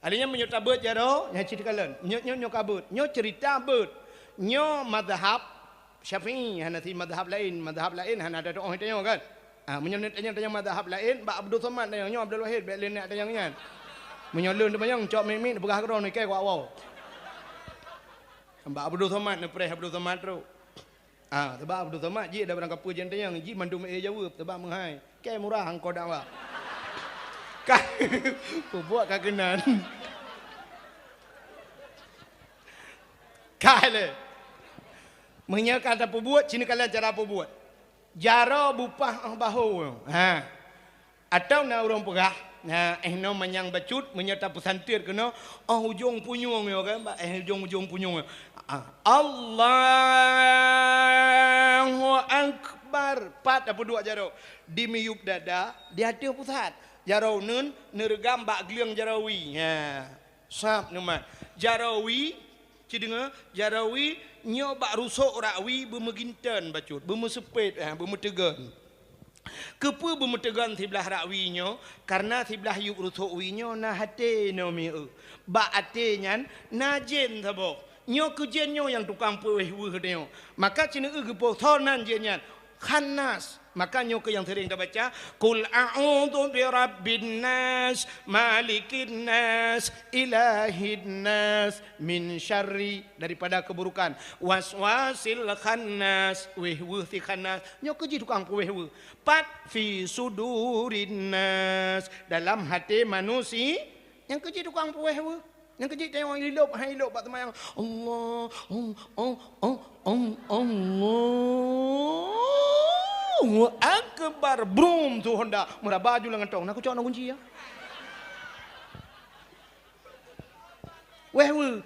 Alheuh nyan meunyoe tabeuet jaroe, nyan cit kalon. Nyoe, nyoe, nyoe ka beuet. Nyoe cerita beuet. Nyoe mazhab Syafi'i, hana si mazhab laén, mazhab laén hana ada doa tanyoe kan. Ah, meunyoe neutanyong-tanyong mazhab laén, bak Abdul Somad tanyong, nyoe Abdul Wahid, bék lé neutanyong nyan. Meunyoe lôn teumanyong, cok miet-miet, peugah keudroe, ikei keu awak. Bak Abdul Somad, neupreh Abdul Somad trok. Ah, sabab Abdul Somad, jih ada barang kapeue jih neutanyong, jih mandum éh jaweueb, sabab meuhai. Kei murah angkot dakwah. Ka, peubuet ka keunan. Ka lé. Meunyoe ka tapeubuet, ci neukalon cara peubuet. Jaroe beupah óh bahô. Ha. Atawa na ureuëng peugah, na, eh, noe manyang bacut, meunyoe tapeusantet keunoe, óh ujong punyueng nyoe kan, bak, eh, ujong-ujong punyueng nyoe. Ah, Allahu Akbar. Pat tapeuduek jaroe. Di miyueb dada, di ateueh pusat. Jaroe uneuen, neureugam bak gleueng jaroe wie. Ha. Sab neumat. Jaroe wie, ci deungoe, jaroe wie, nyoe bak rusok rak wie, beumeuginton bacut, beumeuseupet, ha, beumeuteugon. Keupeue beumeuteugon siblah rak wie nyoe? Kareuna siblah yup rutok wie nyoe na até nyoe mieu. Bak até nyan na jén saboh. Nyoe keu jén nyoe nyang tukang peuwéh weueh nyoe. Maka sineuk geupoh soe nan jén nyan? Khannas. Maka nyoe keuh nyang sering tabaca, "Qul a'udzu birabbin nas, malikin nas, ilahin nas, min syarri," daripada keburukan, "waswasil khannas," wéh weueh si khannas. Nyoe keuh jih tukang peuwéh weueh. Pat fi sudurin nas, dalam até manusia. Nyan keuh jih tukang peuwéh weueh. Nyan keuh jih tanyoe ilop, hai ilop bak seumayang. Allah, oh, oh, oh, oh, Allahu Akbar. Brum tu Honda. Meuraba ju lam gantong. Na kucok na kunci ya. Wéh weueh.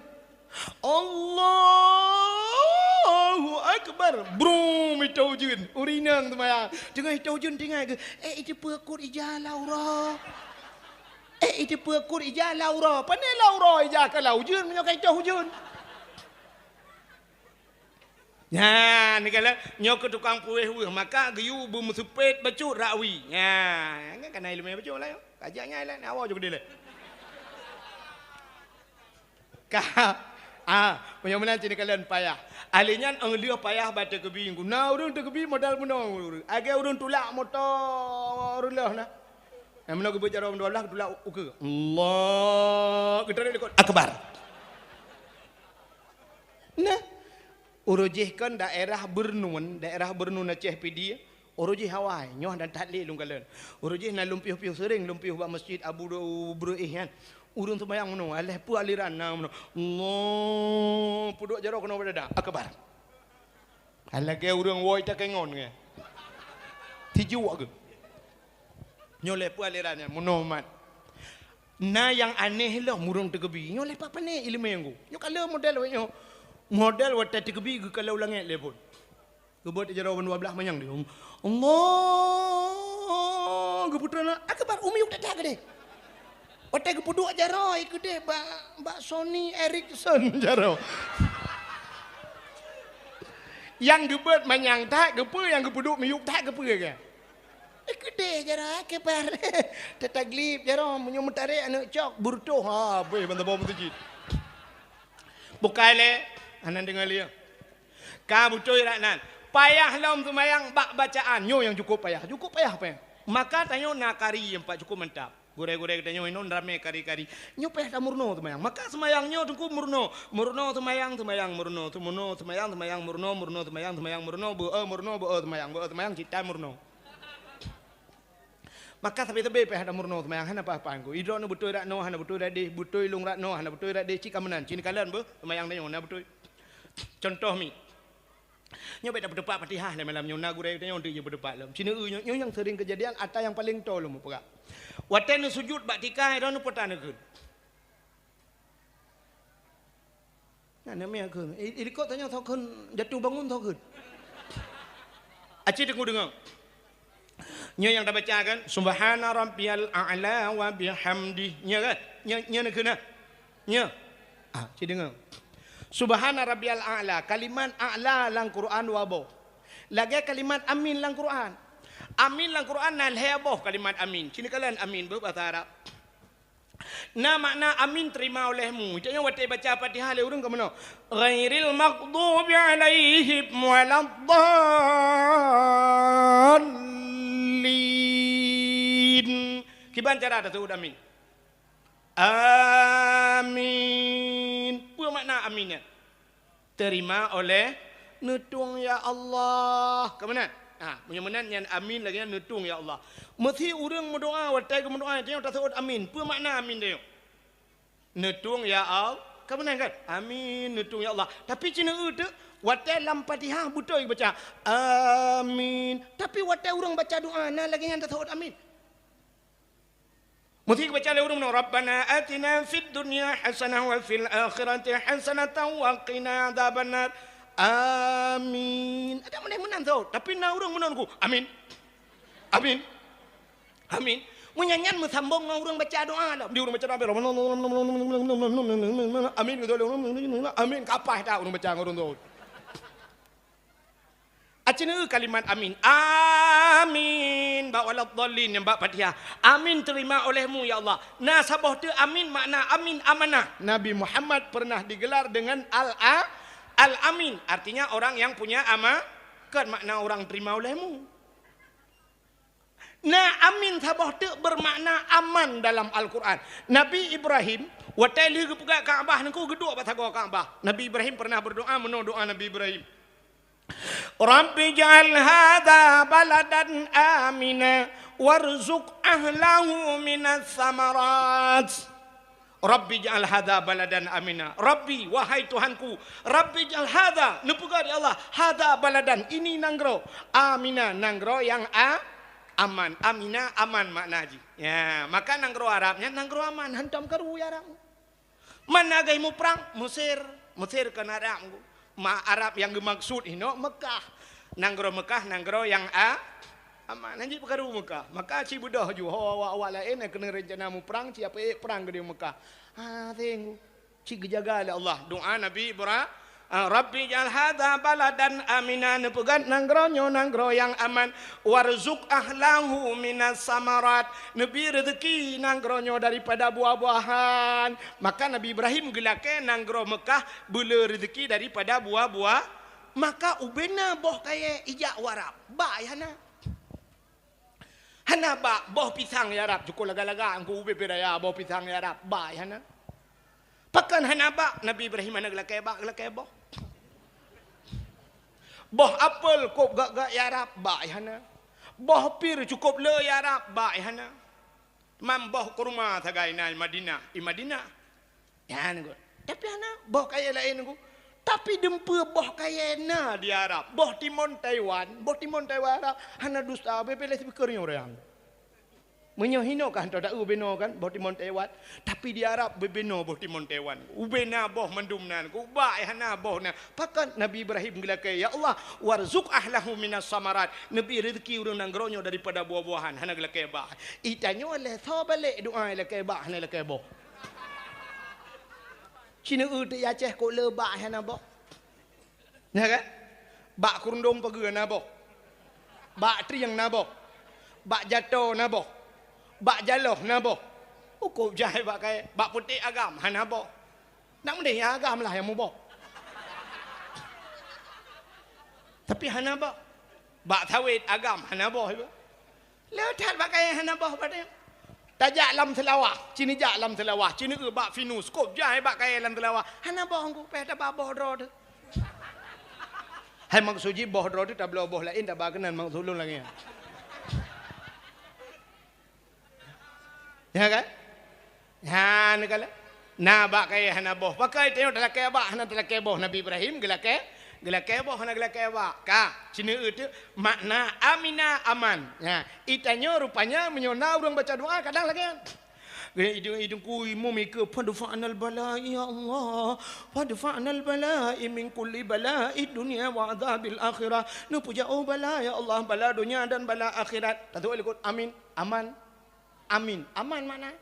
Allahu Akbar. Brum, itô ujeuen. Ureueng inong seumayang. Teungoh itô ujeuen tinggai geuh. Eh, iteupeue kot ija lam uroe. Eh, iteupeue kot ija lam uroe. Pane lam uroe ija ka lam ujeuen, meunyoe ka itô ujeuen. Nyan, ni kala, nyoe keuh tukang peuwéh weueh, maka geuyue beumeuseupet bacut rak wie. Nyan, kan kana ileumèe bacut lah nyoe. Kajak nyan lah, nyawa jok deh leh. Ka, ah, meunyoe meunan cit kalon payah. Ahli nyan ong lheueh payah bak teukeubi. Na ureueng teukeubi modal bunoe. Agak ureueng tulak moto ureueng lheueh na. Nah, meunyoe geubeuet jaroe dua belah, geutulak ukeue. Allah, geutarek likot. Akbar. Nah, uroe jih kan daerah Beureunuen, daerah Beureunuen Aceh Pidie, uroe jih awai, nyoe dan that lé lôn kalon. Uroe jih na lôn piôh-piôh seuring, lôn piôh bak masjid Abu Breueh nyan. Ureueng seumayang meunoe, alah peue aliran na meunoe. Allah, peuduek jaroe keunoe bak dada. Akbar. Lagèe ureueng woe takengon nyan. Tijuek geuh. Nyoe lé peue aliran nyan, meunoe mat. Na nyang aneh lom ureueng teukeubi. Nyoe lé pat pane ileumèe nyoe. Nyoe ka lheueh model wéh nyoe. Model watèe teukeubi geukalon langèt lé phon. Geubeuet jaroe ban dua blah manyang di. Allah, geupeutrön akbar, u miyueb that-that keudéh. Watèe geupeuduek jaroe keudéh bak, bak Sony Ericsson jaroe. Nyang geubeuet manyang that, keupeue nyang geupeuduek miyueb that, keupeue kah? Eh, keudéh jaroe, akbar. Tataglib jaroe, meunyoe meutarek aneuk cok, beureutoh. Ha, beuh, ban saboh meuseujid. Bukai lé, hana deungoe lé. Ka beutôi rak nan. Payah lom seumayang bak bacaan. Nyoe nyang cukôp payah. Cukôp payah, payah. Maka tanyoe na kari nyang pat cukôp mantap. Gurèe-gurèe geutanyoe hinon ramè kari-kari. Nyoe payah tameurunoe seumayang. Maka seumayang nyoe teungku meurunoe. Meurunoe seumayang, seumayang meurunoe. Seumayang, seumayang meurunoe. Meurunoe seumayang, seumayang meurunoe. Beu-e meurunoe, beu-e seumayang. Beu-e seumayang cit tan meurunoe. Maka sabe-sabe payah tameurunoe seumayang, hana paih-paih ku. Idroeneuh beutôi rak noe, hana beutôi rak déh, beutôi lôn rak noe, hana beutôi rak déh, cit ka meunan. Cit neukalon beuh, seumayang tanyoe na beutôi. Cuntoh mi. Nyoe bèk tapeuteupat Fatihah lé malam nyoe, na gurèe tanyoe teuk nyoe peuteupat lom. Cit neu-eu nyoe, nyoe nyang seuring keujadian, ata nyang paleng toe lôn mupeugah. Watèe neusujut bak tika, droeneuh peue tan neukheun. Nyan, nyan miet kheun. I, i likot tanyoe soe kheun jatuh bangun soe kheun. Aci teungku deungoe. Nyoe nyang tabaca kan, "Subhana rabbiyal a'la wa bihamdi." Nyoe kan? Nyoe, nyoe neukheun na? Nyoe. Ah, ci deungoe. "Subhana rabbiyal a'la." Kalimat a'la lam Quran dua boh. Lagèe kalimat amin lam Quran. Amin lam Quran na lhèe boh kalimat amin. Ci neukalon amin beuh basa Arab. Na makna amin terima olehmu. Itu nyang watèe baca Fatihah lé ureueng ka meunoe. Ghairil maghdubi alaihim waladdallin. Kiban cara taseuôt amin? Amin. Peue makna amin nyan? Terima oleh neutueng ya Allah. Ka meunan? Ha, meunyoe meunan nyan amin lagèe nyan neutueng ya Allah. Meusi ureueng meudoa watèe geumeudoa tanyoe taseuôt amin. Peue makna amin tanyoe? Neutueng ya Allah. Ka meunan kan? Amin, neutueng ya Allah. Tapi ci neu-eu teuk watèe lam Fatihah beutôi baca amin. Tapi watèe ureueng baca doa na lagèe nyan taseuôt amin. Meusti geubaca lé ureueng meunoe, "Rabbana atina fid dunya hasanah wa fil akhirati hasanatan wa qina adzabannar." Amin. Adak meunan meunan tho, tapi na ureueng meunoe ku, "Amin. Amin. Amin." Meunyan nyan meusambong ngon ureueng baca doa dah. Di ureueng baca doa, "Amin." Amin. Kapah that ureueng baca ngon ureueng tho. Aci neu kalimat amin. Amin. Amin bak waladdallin nyang bak Fatihah. Amin terima olehmu, ya Allah. Na saboh teuk amin makna amin amanah. Nabi Muhammad pernah digelar dengan Al-A-, Al-Amin, artinya orang yang punya ama-, kan makna orang terima olehmu. Na amin saboh teuk bermakna aman dalam Al-Quran. Nabi Ibrahim, watée lheueh geupeugah Ka'bah nangku geuduek bak sagoe Ka'bah. Nabi Ibrahim pernah berdoa, meunoe doa Nabi Ibrahim. Rabbi ij'al hadza baladan amina warzuq ahlahu minas samarat. Rabbi ij'al hadza baladan amina. Rabbi, wahai Tuhanku, Rabbi ij'al hadza, neupeugah di Allah, hadza baladan, ini nanggroe, amina, nanggroe nyang a-, aman. Amina, aman makna jih. Ya, maka nanggroe Arab nyan nanggroe aman, hantom karu ya Arab. Man na geuh muprang? Mesir. Mesir kon Arab. Ma-, Arab nyang geumaksud inoe Mekah. Nanggroe Mekah, nanggroe nyang a-, aman. Hanjeuet peukaru Mekah. Maka ci beudôh ju ho awak-awak laén nyang keuneuk reuncana muprang, ci apeuék prang keudéh Mekah. Ha, seng. Ci geujaga lé Allah. Doa Nabi Ibra-, Ah, Rabbi ij'al hadza baladan amina, neupeugah nanggroe nyoe nanggroe nyang aman, warzuq ahlahu minas samarat, neubi reuzeuki nanggroe nyoe daripada buah-buahan. Maka Nabi Ibrahim geulakée nanggroe Meukah beuleu reuzeuki daripada buah-buah. Maka ubena boh kayée ijak u Arab, bak ai hana. Hana bak, boh pisang ya Rab, cukôp laga-laga Teungku ubé pih raya, boh pisang ya Rab, bak ai hana. Pakon hana bak? Nabi Ibrahim hana geulakée bak, geulakée boh. Boh apel kôb gak-gak ya Rab, bak ai hana. Boh pir cukôp le ya Rab, bak ai hana. Mam boh kurma sagai na i Madinah, i Madinah. Nyan, Teungku. Tapi hana boh kayée laén, Teungku. Tapi dumpeue boh kayée na di Arab. Boh timon Taiwan, boh timon Taiwan Arab hana dusta, beu-beu lé sipikeue nyoe ureuëng. Meunyoe hinoe ka hantom ta-eu binoe kan, boh timon Taiwan. Tapi di Arab beu-beu noe boh timon Taiwan. Ubena boh mandum nan, Teungku, bak ai hana boh na. Pakon Nabi Ibrahim geulakée, "Ya Allah, warzuq ahlahu minas samarat." Neubi reuzeuki ureuëng nanggroe nyoe daripada buah-buahan, hana geulakée bak. Itanyoe lé soe balek doa lakée bak, hana lakée boh. Ci neu-eu teuk i Aceh kôb le bak hana boh. Nya kan? Bak keurundong pageue na boh. Bak trieng na boh. Bak jato na boh. Bak jaloh na boh. Ukôb jai bak kayée, bak putéh agam hana boh. Nak meudeh nyang agam lah nyang muboh. Tapi hana boh. Bak sawét agam hana boh iba. Le that bak kayée hana boh padum. Tajak lam seulawah, ci neujak lam seulawah, ci neu-eu bak Venus, kôb jai bak kayée lam seulawah. Hana boh Teungku, pih taba boh droe teuh. Hai maksud jih boh droe teuh tabloe boh laén taba keunan maksud lôn lagée nyan. Ya kan? Ha, neukalon. Na bak kayée hana boh. Pakon tanyoe talakée bak hana talakée boh. Nabi Ibrahim geulakée, geulakée boh hana geulakée bak. Ka, ci neu-eu teuk makna amina aman. Ya, itanyoe rupanya meunyoe na ureuëng baca doa kadang lagée nyan. Idung-idung ku imum ikeue, "Fadfa'nal bala, ya Allah. Fadfa'nal bala min kulli bala'i dunya wa adzabil akhirah." Neupeujak, oh bala, ya Allah, bala donya dan bala akhirat. Tatu'oh likot amin, aman. Amin. Aman makna?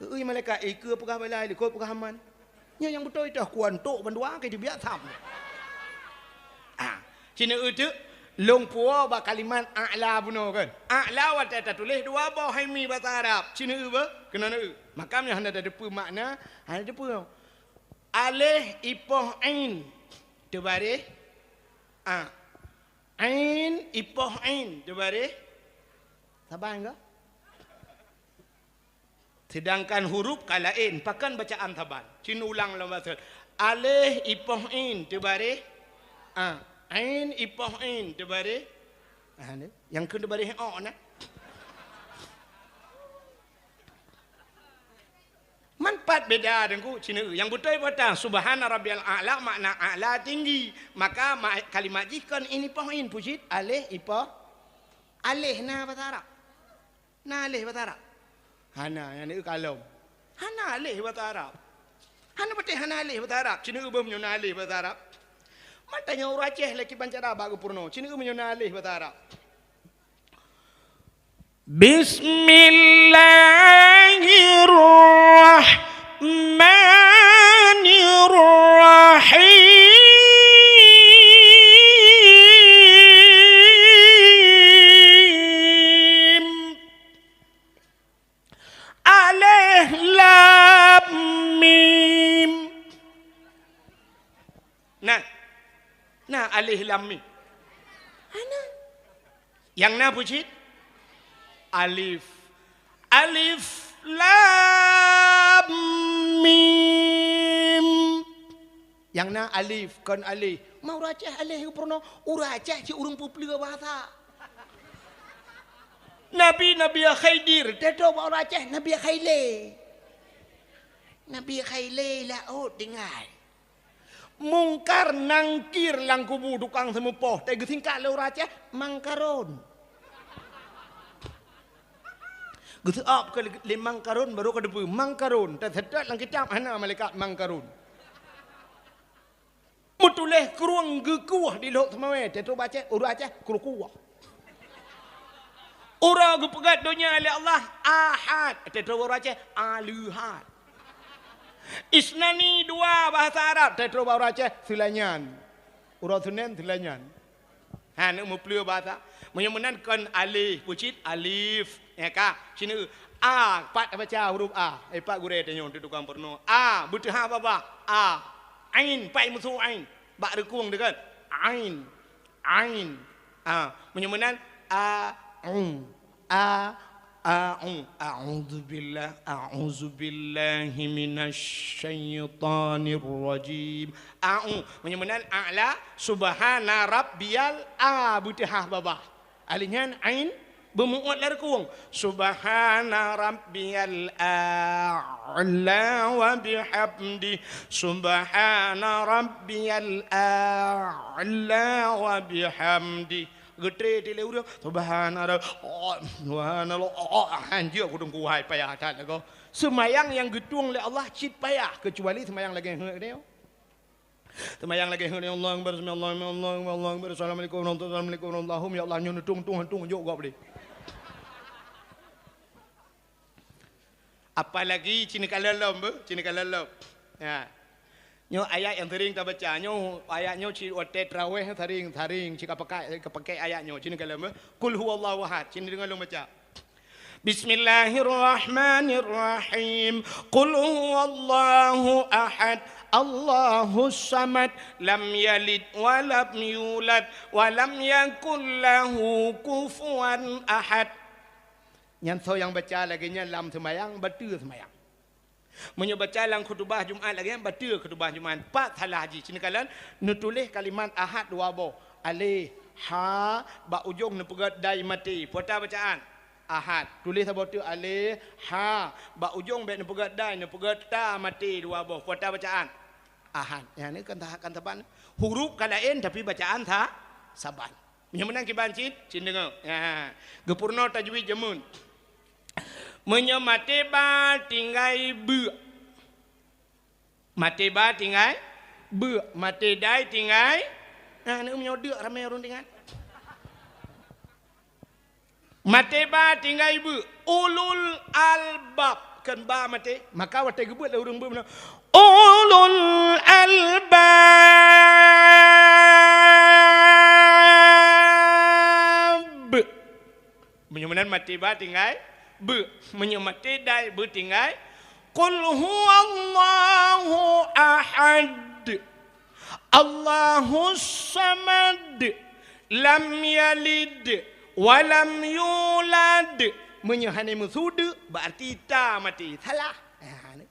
Ui malaikat, ikeue peugah bala, likot peugah aman. Nyoe nyang beutôi teuh kuantok bandua ke dibiak tham. Ah, ci neu-eu teuk lôn puwoe bak kalimat a'la bunoe kan. A'la watée tatuléh dua boh hai mi basa Arab. Ci neu-eu beh, keunoe neu-eu. Maka meunyoe hana tateupeue makna, hana tateupeue. Aléh ipoh ain teubaréh a. Ain ipoh ain teubaréh. Saban ka? Sedangkan huruf ka laén, pakon bacaan saban? Ci neu-ulang lom bacut. Aléh ipoh ain teubaréh a. Ain ipoh ain teubaréh a. Nyang keu teubaréh o na. Man pat beda Teungku, ci neu-eu. Nyang beutôi peue teuh, subhana rabbiyal a'la makna a'la tinggi. Maka ma-, kalimat jih kon ain ipoh ain, peue cit? Aléh ipoh. Aléh na basa Arab? Na aléh basa Arab? Hana, nyang neu-eu kalom. Hana aléh basa Arab. Hana patéh hana aléh basa Arab. Ci neu-eu beh meunyoe na aléh basa Arab. Man tanyoe ureuëng Aceh lé kiban cara bak geupeurunoe. Ci neu-eu meunyoe na aléh basa Arab. Bismillahirrahmanirrahim. Alif lam mim. Hana. Nyang na peue cit? Alif. Alif lam mim. Nyang na alif, kon alif. Ma ureueng Aceh alif geupurunoe, ureueng Aceh cit ureueng peupleue bahasa. Nabi, Nabi Khidir, teutoe bak ureueng Aceh, Nabi Khaile. Nabi Khaile laôt tinggai. Mungkar Nangkir lam kubu tukang seumeupoh, teugeusingkat lé ureueng Aceh, Mangkarun. Geuseuôt keu lé Mangkarun, barô ka teupeue, Mangkarun, teuseutôt lam kitab hana malaikat Mangkarun. Meutuléh krueng geukueh di Lhok Seumawé, teutoe bak Aceh, ureueng Aceh, krueng kueh. Uroe geupeugét donya lé Allah, Ahad, teutoe bak ureueng Aceh, Aleuhad. Isnani dua bahasa Arab, teutoe bak ureueng Aceh, Seulanyan. Uroe Seunén, Seulanyan. Ha, neuk meupleue bahasa. Meunyoe meunan kon alif, peue cit alif. Ya ka, sineuk a, pat baca huruf a. Eh, pat gurée tanyoe, tukang peurunoe. A, beuteuhah babah. A. Ain, pat meusu ain. Bak reukung teuh kan. Ain. Ain. A, meunyoe meunan, a, u. A, a, u. A'udzubillah, a'udzubillahi minasy syaithanir rajim. A, u. Meunyoe meunan, a'la, subhana rabbiyal a, beuteuhah babah. Alif nyan ain beumeuôt lam reukung. Subhana rabbiyal a'la wa bihamdi. Subhana rabbiyal a'la wa bihamdi. Geutré tilée ureueng, subhana rabb-, oh, subhanallah, oh, hanjeuet kudong kuhai payah that lagoe. Seumayang nyang geutueng lé Allah cit payah, keucuali seumayang lagée heuet nyoe. Seumayang lagée heuet nyoe, Allahu Akbar, sami Allahu liman, Allahu Akbar, Allahu Akbar, assalamualaikum warahmatullahi wabarakatuh, Allahumma ya Allah, nyoe neutueng-tueng hantu jok gob lé. Apalagi cit neukalon lom beuh, cit neukalon lom. Ya. Nyoe ayat nyang sering tabaca. Nyoe ayat nyoe cit watée traweh sering, sering cit kapakai, kapakai ayat nyoe. Cit neukalon beuh. Qul huwallahu ahad. Cit neudeungoe lôn baca. Bismillahirrahmanirrahim. Qul huwallahu ahad. Allahus samad. Lam yalid wa lam yulad. Wa lam yakul lahu kufuwan ahad. Nyan soe nyang baca lagée nyan lam seumayang, bateue seumayang. Meunyoe baca lam khutubah Jumat lagée nyan, bateue khutubah Jumat. Pat salah jih, cit neukalon, neutuléh kalimat ahad dua boh. Aleh, ha, bak ujong neupeugét dai maté. Peue ata bacaan? Ahad. Tuléh saboh teuk aleh, ha, bak ujong bék neupeugét dai, neupeugét ta maté dua boh. Peue ata bacaan? Ahad. Nyan kan ta-, kan saban. Huruf ka laén, tapi bacaan sa-, saban. Meunyoe meunan kiban cit, cit deungoe. Ha. Geupeurunoe tajwid jameun. Meunyoe maté ba tinggai beuk. Maté ba tinggai beuk, maté dai tinggai. Nah, ni meunyoe deuk ramé ureueng ingat. Maté ba tinggai beuk, ulul albab, kon ba maté. Maka watée geubeuet lé ureueng beuk meunan, ulul albab. Meunyoe meunan maté ba tinggai beuk, meunyoe maté dai beuk tinggai, qul huwallahu ahad. Allahus samad. Lam yalid wa lam yulad. Meunyoe hana meusu deuk, berarti ta maté. Salah. Ha, ni.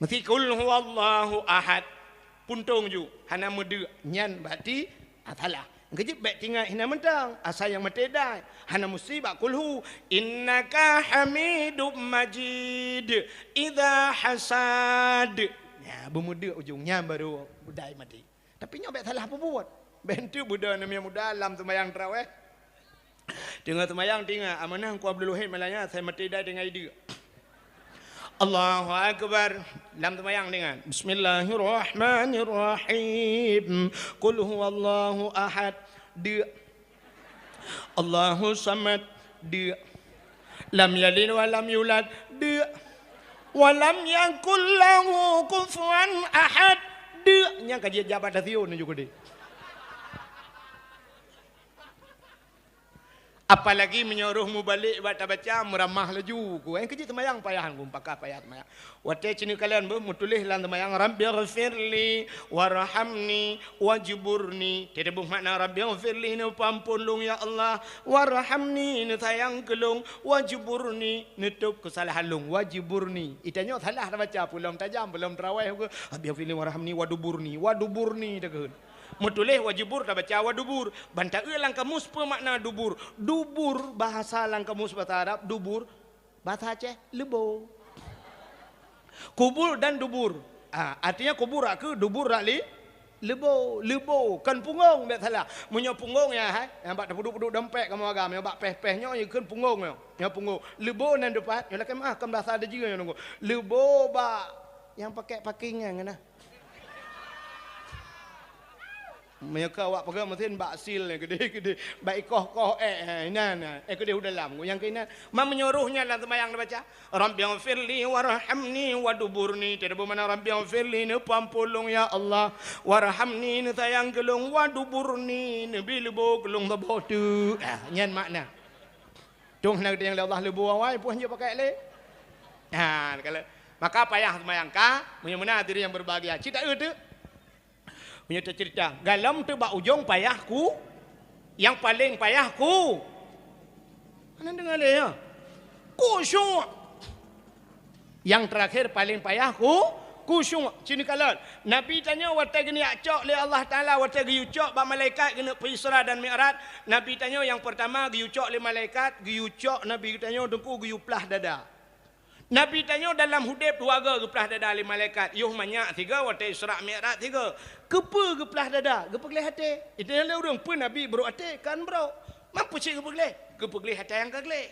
Meusti qul huwallahu ahad. Puntông ju, hana meudeuk. Nyan berarti, ah, salah. Keujeuet bék tingat hina mantong, asai nyang maté dai. Hana meusti bak qul hu. Innaka hamidum majid. Idza hasad. Nya, beumeudeuk ujong nyan baru dai maté. Tapi nyoe bék salah peubuet. Bék enteuk beudoh aneuk muda lam seumayang taraweh. Teungoh seumayang, teungoh amanah Teungku Abdul Wahid malam nyan, asai maté dai teungoh ideuk. Allahu Akbar. Lam seumayang teungoh. Bismillahirrahmanirrahim. Qul huwallahu ahad. Deuk. Allahu samad. Deuk. Lam yalid wa lam yulad. Deuk. Wa lam yakul lahu kufuwan ahad. Deuk. Nyang ka jijak bak stasiun nyoe keudeh. Apalagi meunyoe roh mubalek bak tabaca, meuramah laju ku. Eh, keujeuet seumayang payah ku, pakah payah seumayang. Watée ci neukalon beuh meutuléh lam seumayang, "Rabbighfirli warhamni wajburni." Teudeubeuh makna, "Rabbighfirli," neupeuamphon lôn ya Allah, "warhamni," neusayang keu lôn, "wajburni," neutôb keusalahan lôn, "wajburni." Itanyoe salah tabaca, peulom tajam, peulom teurawéh, "Rabbighfirli warhamni waduburni," waduburni takheun. Meutuléh wajibur tabaca wadubur. Ban taeu lam kamus peue makna dubur. Dubur bahasa lam kamus bahasa Arab, dubur bahasa Aceh, leubo. Kubur dan dubur. Ah, artinya kubur rak keu, dubur rak li, leubo, leubo, kon punggong, bèk salah. Meunyoe punggong ya, hai, nyang bak tapeuduek-peuduek dompet kamoe agam, nyang bak péh-péh nyoe, nyoe kheun punggong nyoe. Nyoe punggong. Leubo nan teupat, nyoe lakèe meuah, kon bahasa Dejeu nyoe nunggu. Leubo bak nyang pakai paking nyan, nah. Meunyoe ka awak peugah meusén bak sil nyan, keudéh-keudéh, bak ikoh-koh ék, ha, inan, ha, ék keudéh u dalam, nyang keuh inan. Man meunyoe roh nyan lam seumayang neubaca, "Rabbighfirli warhamni waduburni." Teudeubeuh makna, "Rabbighfirli," neupeuamphon lôn ya Allah, "warhamni," neusayang keu lôn, "waduburni," neubi leubo keu lôn saboh teuk. Ah, nyan makna. Dong hana geutanyong lé Allah leubo awai, peue han jeuet pakai lé. Ha, kalau, maka payah seumayang ka, meunyoe meunan hadirin yang berbahagia. Cit taeu teuk. Meunyoe teuceurita, galom teuk bak ujong payah ku, nyang paleng payah ku. Hana deungoe lé, ya? Khusyuk. Nyang teurakhé paleng payah ku, khusyuk. Ci neukalon. Nabi tanyoe watée geunyak cok lé Allah Taala, watée geuyue cok bak malaikat geuneuk peuisra dan mi'raj, Nabi tanyoe nyang peurtama geuyue cok lé malaikat, geuyue cok Nabi tanyoe teungku geuyue plah dada. Nabi tanyoe dalam udeb dua goe geuplah dada lé malaikat, yoh manyak sigoe watée Isra Mi'raj sigoe. Keupeue geuplah dada? Geupeugleh até. Itanyong lé ureuëng, "Peue Nabi brok até?" Kan brok. Man peue cit geupeugleh? Geupeugleh até nyang ka gleh.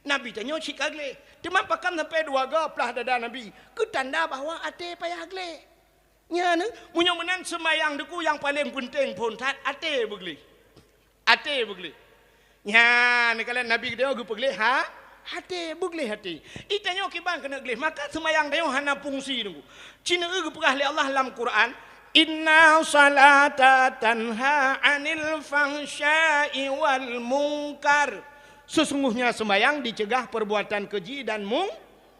Nabi tanyoe cit ka gleh. Teuma pakon sampai dua goe plah dada Nabi? Keu tanda bahwa até payah gleh. Nyan, meunyoe meunan seumayang teungku nyang paleng peunteng phon that até beugleh. Até beugleh. Nyan, neukalon Nabi geutanyoe geupeugleh ha, até, beugleh até. Itanyoe kiban keuneuk gleh, maka seumayang tanyoe hana fungsi teungku. Ci neueu geupeugah lé Allah lam Quran, "Inna salata tanha 'anil fahsya'i wal munkar." Sesungguhnya seumayang dicegah perbuatan keji dan mung-,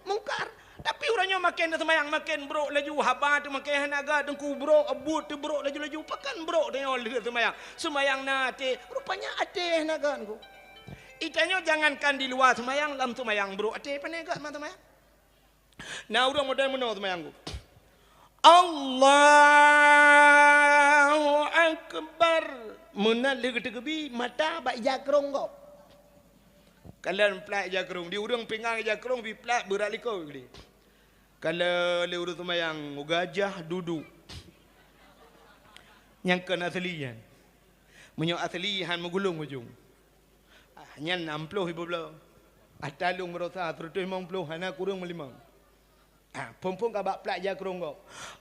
mungkar. Tapi uroe nyoe maken seumayang maken brok laju, haba teuh maken hana gét, teungku brok, buet teuh brok laju-laju. Pakon brok tanyoe lheueh seumayang? Seumayang na até, rupanya até hana gét teungku. Itanyoe jangankan di luwa seumayang, lam seumayang brok até, pane gét ma seumayang. Na ureuëng model meunoe seumayang teungku. Allahu Akbar. Meunan lheueh geuteukeubi, mata bak ija krong gob. Kalon plat ija krong, di ureuëng pingan ija krong, bi plat beurat likot geude. Kalon lé ureuëng seumayang, gajah duduek. Nyang kon asli nyan. Meunyoe asli han meugulong ujong. Ah, nyan nam ploh ibu bloe. Ata lôn meurosa seratus limong ploh, hana kureueng meulimong. Ha, phon-phon ka bak plat ija krong gob.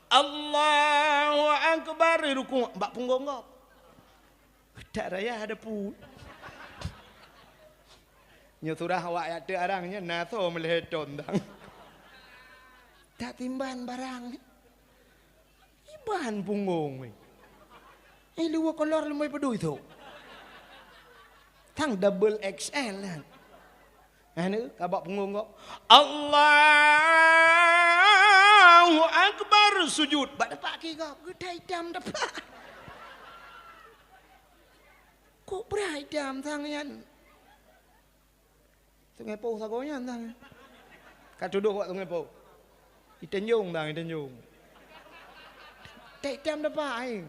Allahu Akbar, rukuk bak punggong gob. Tak raya ada pu. Nyoe surah awak yak teuk arang nyan, na soe meulhèe thon dang. Tak timban barang. Iban punggong weh. Eh, luwa kolor leumoi peudui tu. Tang double X L kan. Anu, ka bak punggong gob. Allahu Akbar, sujud. Bak tapak ki gob, geutai itam tapak. Kok brat itam sang nyan? Sungai Poh sagoe nyan sang. Ka tudoh bak Sungai Poh. Iteunjong sang, iteunjong. Tek itam tapak ai.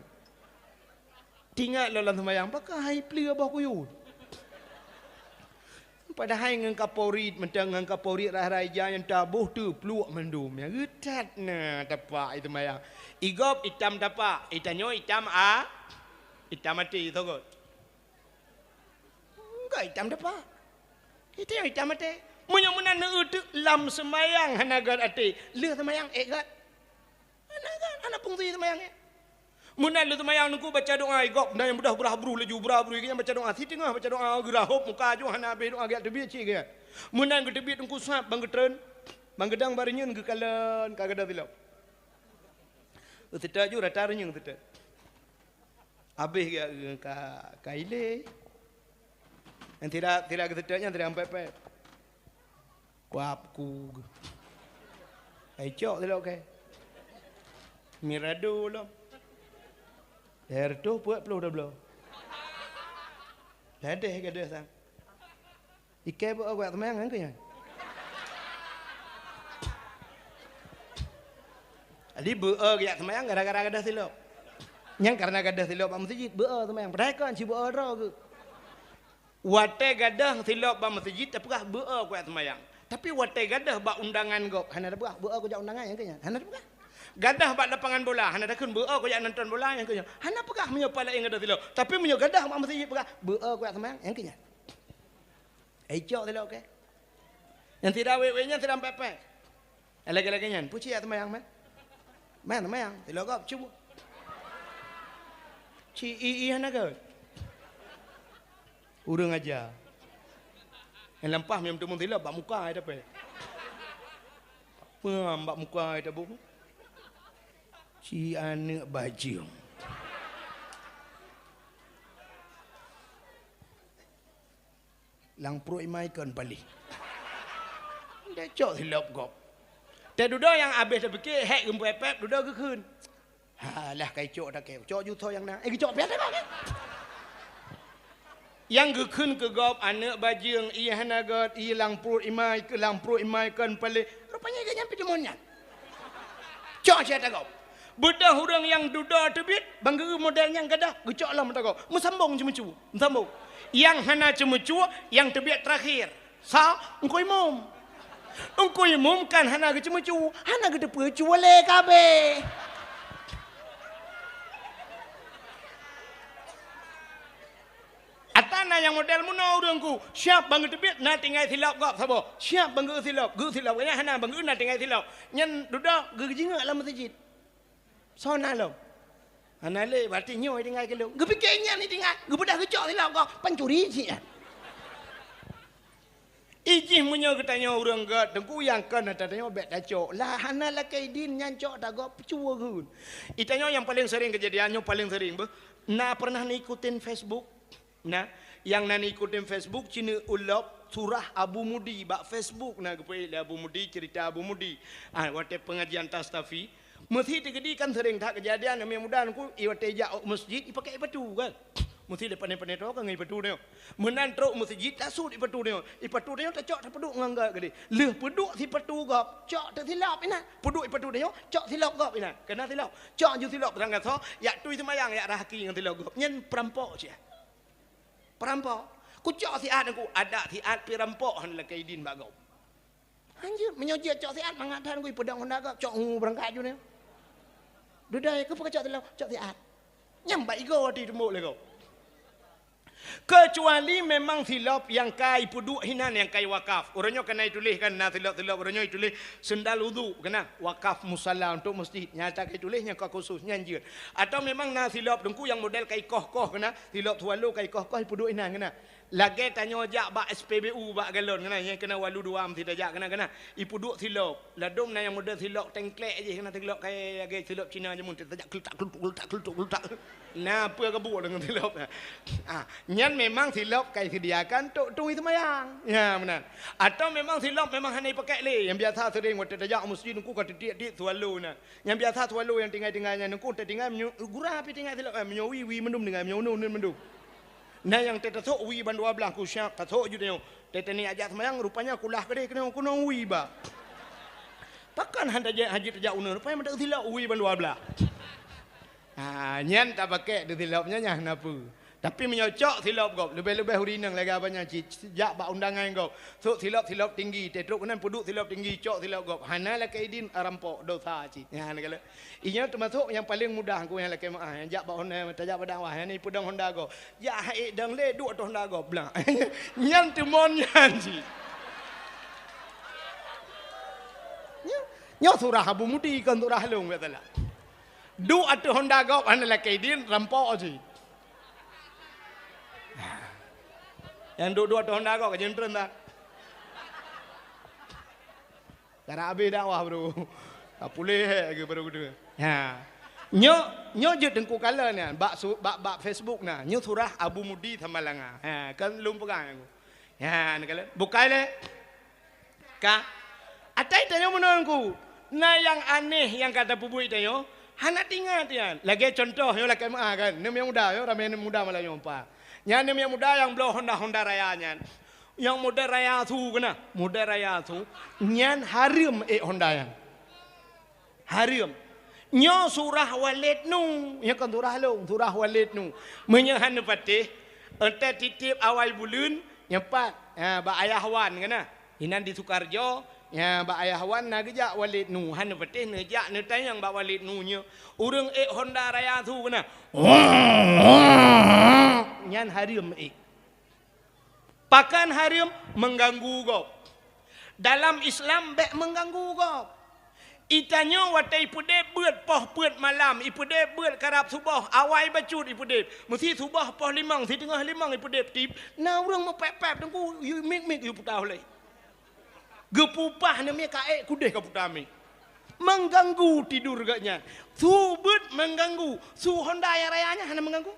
Tingat lom lam seumayang, pakon hai pleue boh kuyue. Padahai ngon kaporit, mantong ngon kaporit rai-rai ija nyang taboh teupluek mandum. Nyang geutat na tapak i seumayang. I gob itam tapak, itanyoe itam a, itam até sogot. Enggak itam tapak. Itanyoe itam até. Meunyoe meunan neueu teuk lam seumayang hana gét até, lheueh seumayang ék gét. Hana gét, hana fungsi seumayang nyan. Meunan lheueh seumayang teungku baca doa i gob, na nyang beudoh beurah bruh laju, beurah bruh, nyang baca doa, siteungoh baca doa, geurah hôb muka aju, hana habéh doa, geujak teubiet cit geuh. Meunan geuteubiet teungku sab, ban geutreun, ban geudang, ban reunyeun geukalon, ka gadôh silop. Seutôt ju rata reunyeun seutôt. Habéh geuh ka, ka ilée. Nyang sira, sira geuseutôt nyan sira pép-pép. Kuab ku. Ai cok silop kèe. Mirado lom. Lhèe reutôh peuet ploh tabloe. Ladeh gadoh sang. Ikèe beu-o kujak seumayang nyan keuh nyan. Jadi beu-o kujak seumayang gara-gara gadoh silop. Nyan karena gadoh silop bak meuseujid, beu-o seumayang. Padahai kon ci beu-o droe geuh. Watèe gadoh silop bak meuseujid, tapeugah beu-o kujak seumayang. Tapi watèe gadoh bak undangan gob, hana tapeugah beu-o kujak undangan nyan keuh nyan. Hana tapeugah. Gadoh bak lapangan bola, hana takheun beu-o kujak nonton bola nyan keuh nyan. Hana peugah meunyoe pah laén gadoh silop. Tapi meunyoe gadoh bak meuseujid peugah beu-o kujak seumayang nyan keuh nyan. Ai cok silop kèe. Nyang sira wèk-wèk nyan sira pép-pép. Lagèe-lagèe nyan, peue ci jak seumayang, man? Man seumayang, silop gob, cuba. Ci i-i hana göt. Ureueng aja. Nyang lampah meuteumèe silop bak muka ai tapèe. Peuham bak muka ai tabong. Ci aneuk bajeueng. Lam pruet imai kon paléh. Deh cok silop gob. Teududoe nyang abéh tapike, hék geupép-pép, dudoe geukheun. Halah kai cok takèe, cok ju tho nyang na. Eh, geucok piah teuka kan? Nyang geukheun keu gob aneuk bajeueng, ie hana göt, ie lam pruet imai, keu lam pruet imai kon paléh. Rupanya geuh nyan pih deumon nyan. Cok siat gob. Beudôh ureueng nyang dudoe teubiet, bang geu model nyang gadoh, geucok lom mata gob. Meusambong ceumeucue, meusambong. Nyang hana ceumeucue, nyang teubiet teurakhir. Sa, Teungku Imum. Teungku Imum kan hana geuceumeucue, hana geuteupeue cue lé kabéh. Ata na nyang model meunoe ureueng ku, siap bang geuteubiet na tinggai silop gob saboh. Siap bang geu silop, geu silop. Nyan hana bang geu na tinggai silop. Nyan dudoe geujingeuk lam meuseujid. Soe na lom? Hana lé, berarti nyoe tinggai keu lôn. Geupike nyan tinggai, geubeudôh geucok silop gob, pancuri cit nyan. Ijih meunyoe geutanyoe ureueng göt, teungku nyang kon ata tanyoe bèk tacok. Lah hana lakèe idin nyan cok tagob peucue geun. Itanyoe nyang paleng sering keujadian nyoe paleng sering beuh. Na pernah neuikutin Facebook? Nah, nyang na neuikutin Facebook ci neuulop surah Abu Mudi bak Facebook na geupeuék lé Abu Mudi, cerita Abu Mudi. Ah, watèe pengajian Tastafi, Meusi teukeudi kan sering that keujadian, aneuk muda nyan ku, i watèe jak u meuseujid, ipakèk ipatu kan. Meusi lé pané-pané droe ka ngon ipatu nyoe. Meunan trok meuseujid, tasut ipatu nyoe. Ipatu nyoe tacok tapeuduek ngon göt keudéh. Lheueh peuduek sipatu gob, cok teusilop inan. Peuduek ipatu nyoe, cok silop gob inan. Keunan silop. Cok ju silop teurangkan soe, jak tui seumayang, jak rahaki ngon silop gob. Nyan peurampok cit. Peurampok. Kucok siat nyan ku, adak siat pih rampok hana lakèe idin bak gob. Hanjeuet, meunyoe jeuet cok siat mangat that ngui peudong honda gob, cok ngu beurangkat ju nyoe. Dudoe, keupeue kacok teulau? Cok siat. Nyang bak igoe ati teumbok lé gob. Keucuali memang silop nyang ka ipeuduek hinan nyang ka iwakaf. Uroe nyoe ka na ituléh kan, na silop-silop uroe nyoe ituléh seundal udhu keunan, wakaf musala untuk meuseujid. Nyang ka ituléh nyang ka khusus nyan jeuet. Atau memang na silop teungku nyang model ka ikoh-koh keunan, silop swallow ka ikoh-koh ipeuduek hinan keunan. Lagèe tanyoe jak bak S P B U bak galon keunan, nyang keunan walu dua meusti tajak keunan, keunan. Ipeuduek silop. Ladôm na nyang model silop tengklek jih keunan, silop kayèe lagèe silop Cina jameun, tajak kletak kletuk, kletak kletuk, kletak. Na peue ka buet deungon silop nyan. Ah, nyan memang silop ka iseudiakan tok tui seumayang. Ya, meunan. Atau memang silop memang hana ipakèk lé. Nyang biasa sering watèe tajak u meuseujid nyan ku ka titiek-tiek swallow nyan. Nyang biasa swallow nyang tinggai-tinggai nyan nyan ku tatinggai meunyoe gura pih tinggai silop, eh, meunyoe wie, wie mandum tinggai, meunyoe uneun, uneun mandum. Na nyang teutasok wie ban dua blaih ku siap tasok ju tanyoe. Teuh teuh ni ajak seumayang, rupanya kulah keudéh keunong-keunong wie ba. Pakon han tajak hajat tajak uneun, rupanya meuteuk silop wie ban dua blaih. Ha, nyan tapakèk teuh silop nyan nyang hana peue. Tapi meunyoe cok silop gob, leubeh-leubeh ureueng inong lagèe abang nyan cit, jak bak undangan gob. Sok silop-silop tinggi, teuh trok keunan peuduek silop tinggi, cok silop gob. Hana lakèe idin, rampok, dosa cit. Nyan kala. Inyoe teumasok nyang paleng mudah ku nyang lakèe meu'ah, nyang jak bak honda, tajak bak dakwah, nyang ipeudong honda gob. Jak hai dong lé duek ateueh honda gob blah. Nyan teumon nyan cit. Nyoe, nyoe surah Abu Mudi kon surah lôn, biasalah. Duek ateueh honda gob hana lakèe idin rampok cit. Nyang duek-duek ateueh honda gob ka jeuntreun dah. Karab abéh dakwah, bro. Ka puléh lagèe baru geudeue. Ha. Nyoe, nyoe jeuet Teungku kalon nyan, bak su-, bak, bak Facebook na. Nyoe surah Abu Mudi Samalanga. Ha, kan lôn peugah nyan. Ha, neukalon. Bukai lé. Ka. Atai tanyoe meunan Teungku. Na nyang aneh nyang ka tapeubuet tanyoe, hana teuingat nyan. Lagèe contoh nyoe lakèe meu'ah kan. Neumiyueb muda nyoe, ramè neumiyueb muda malam nyoe, Pa. Nyan neumiyueb muda nyang bloe Honda, Honda Raya nyan. Nyang model Raya su keunan, model Raya su. Nyan hareuem ék Honda nyan. Hareuem. Nyoe surah Walid Nu, nyoe kon surah lôn, surah Walid Nu. Meunyoe hana patéh, eunteuk titip awai buleuen, nyoe pat, ha, bak Ayah Wan keunan. Inan di Sukarjo, nyan bak Ayah Wan na geujak Walid Nu. Hana patéh neujak neutanyong bak Walid Nu nyoe. Ureueng ék Honda Raya su keunan. Nyan hareuem ék. Pakon hareuem? Meuganggu gob. Dalam Islam bèk meuganggu gob. Itanyoe watèe ipeudép beuet poh peuet malam, ipeudép beuet karab suboh, awai bacut ipeudép. Meusi suboh poh limong, siteungoh limong ipeudép tip, na ureueng meupép-pép Teungku, yue mik-mik yue puta ulèe. Geupeu upah neumè ka ék keudéh ka puta mik. Meuganggu tidur geuh nyan. Su beuet meuganggu, su Honda nyang raya nyan hana meuganggu.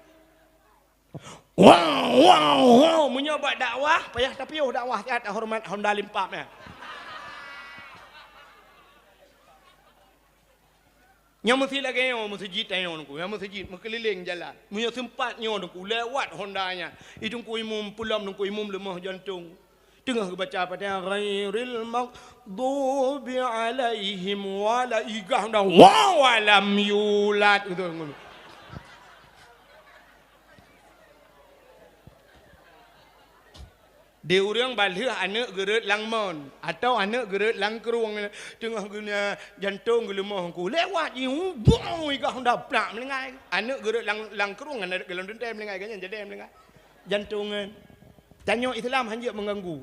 Wow, wow, wow. Meunyoe bak dakwah, payah tapiôh dakwah siat horeumat Honda Limpap nyan. Nyoe meusi lagèe nyoe meuseujid tanyoe Teungku, nyoe meuseujid meukeulileng jalan. Meunyoe seumpat nyoe Teungku, lewat Honda nyan. I Teungku Imum peulom Teungku Imum leumoh jantong. Teungoh geubaca Fatihah, "Ghairil maghdubi alaihim wala-," igah dah, "Wa walam yulad." Gitu. Di ureueng balheueh aneuk geureuet lam mon, atawa aneuk geureuet lam krueng, teungoh geunya jantong geuleumoh Teungku. Lewat jih, bong, igah dah plak meulinggai. Aneuk geureuet lam, lam krueng, aneuk geulom teuntèe meulinggai, geuhnyan jadèe meulinggai. Jantong nyan. Tanyoe Islam hanjeuet meuganggu.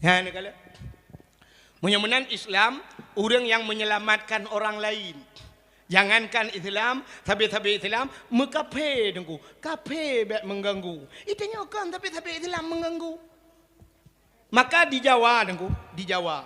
Nyan neukalon. Meunyoe meunan Islam, ureueng nyang menyelamatkan orang lain. Jangankan Islam, sabé-sabé Islam, meukafé Teungku. Kafé bèk meuganggu. Itanyoe kon sabé-sabé Islam meuganggu. Maka di Jawa Teungku, di Jawa.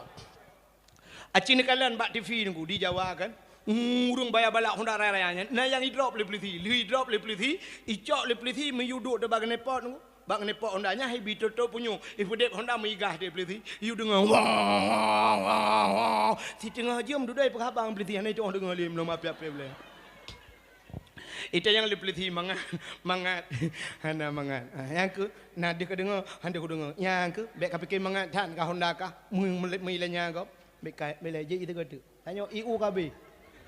Aci neukalon bak TV Teungku, di Jawa kan. Ureueng baya balak Honda raya-raya nyan, na nyang idrop lé pulisi, lheueh idrop lé pulisi, icok lé pulisi miyueb duek bak knalpot Teungku. Bak knalpot Honda nyan, hai bi toto punyueng, ipeudép Honda meuigah di pulisi, yue deungoe, wah, wah, wah, wah. Siteungoh jeuem dudoe peuhaba ngon pulisi, hana itoh deungoe lé, meulom api-api boleh. Ita nyang lé pulisi mangat, mangat, hana mangat. Ah, nyang keu, na deuh ka deungoe, han deuh ku deungoe. Nyang keu, bèk ka pike mangat that ka Honda kah, meu-, meu-, meulanya gob. Bèk ka, bèk lé, jeuet ita goe teuk. Tanyoe i u ka abéh.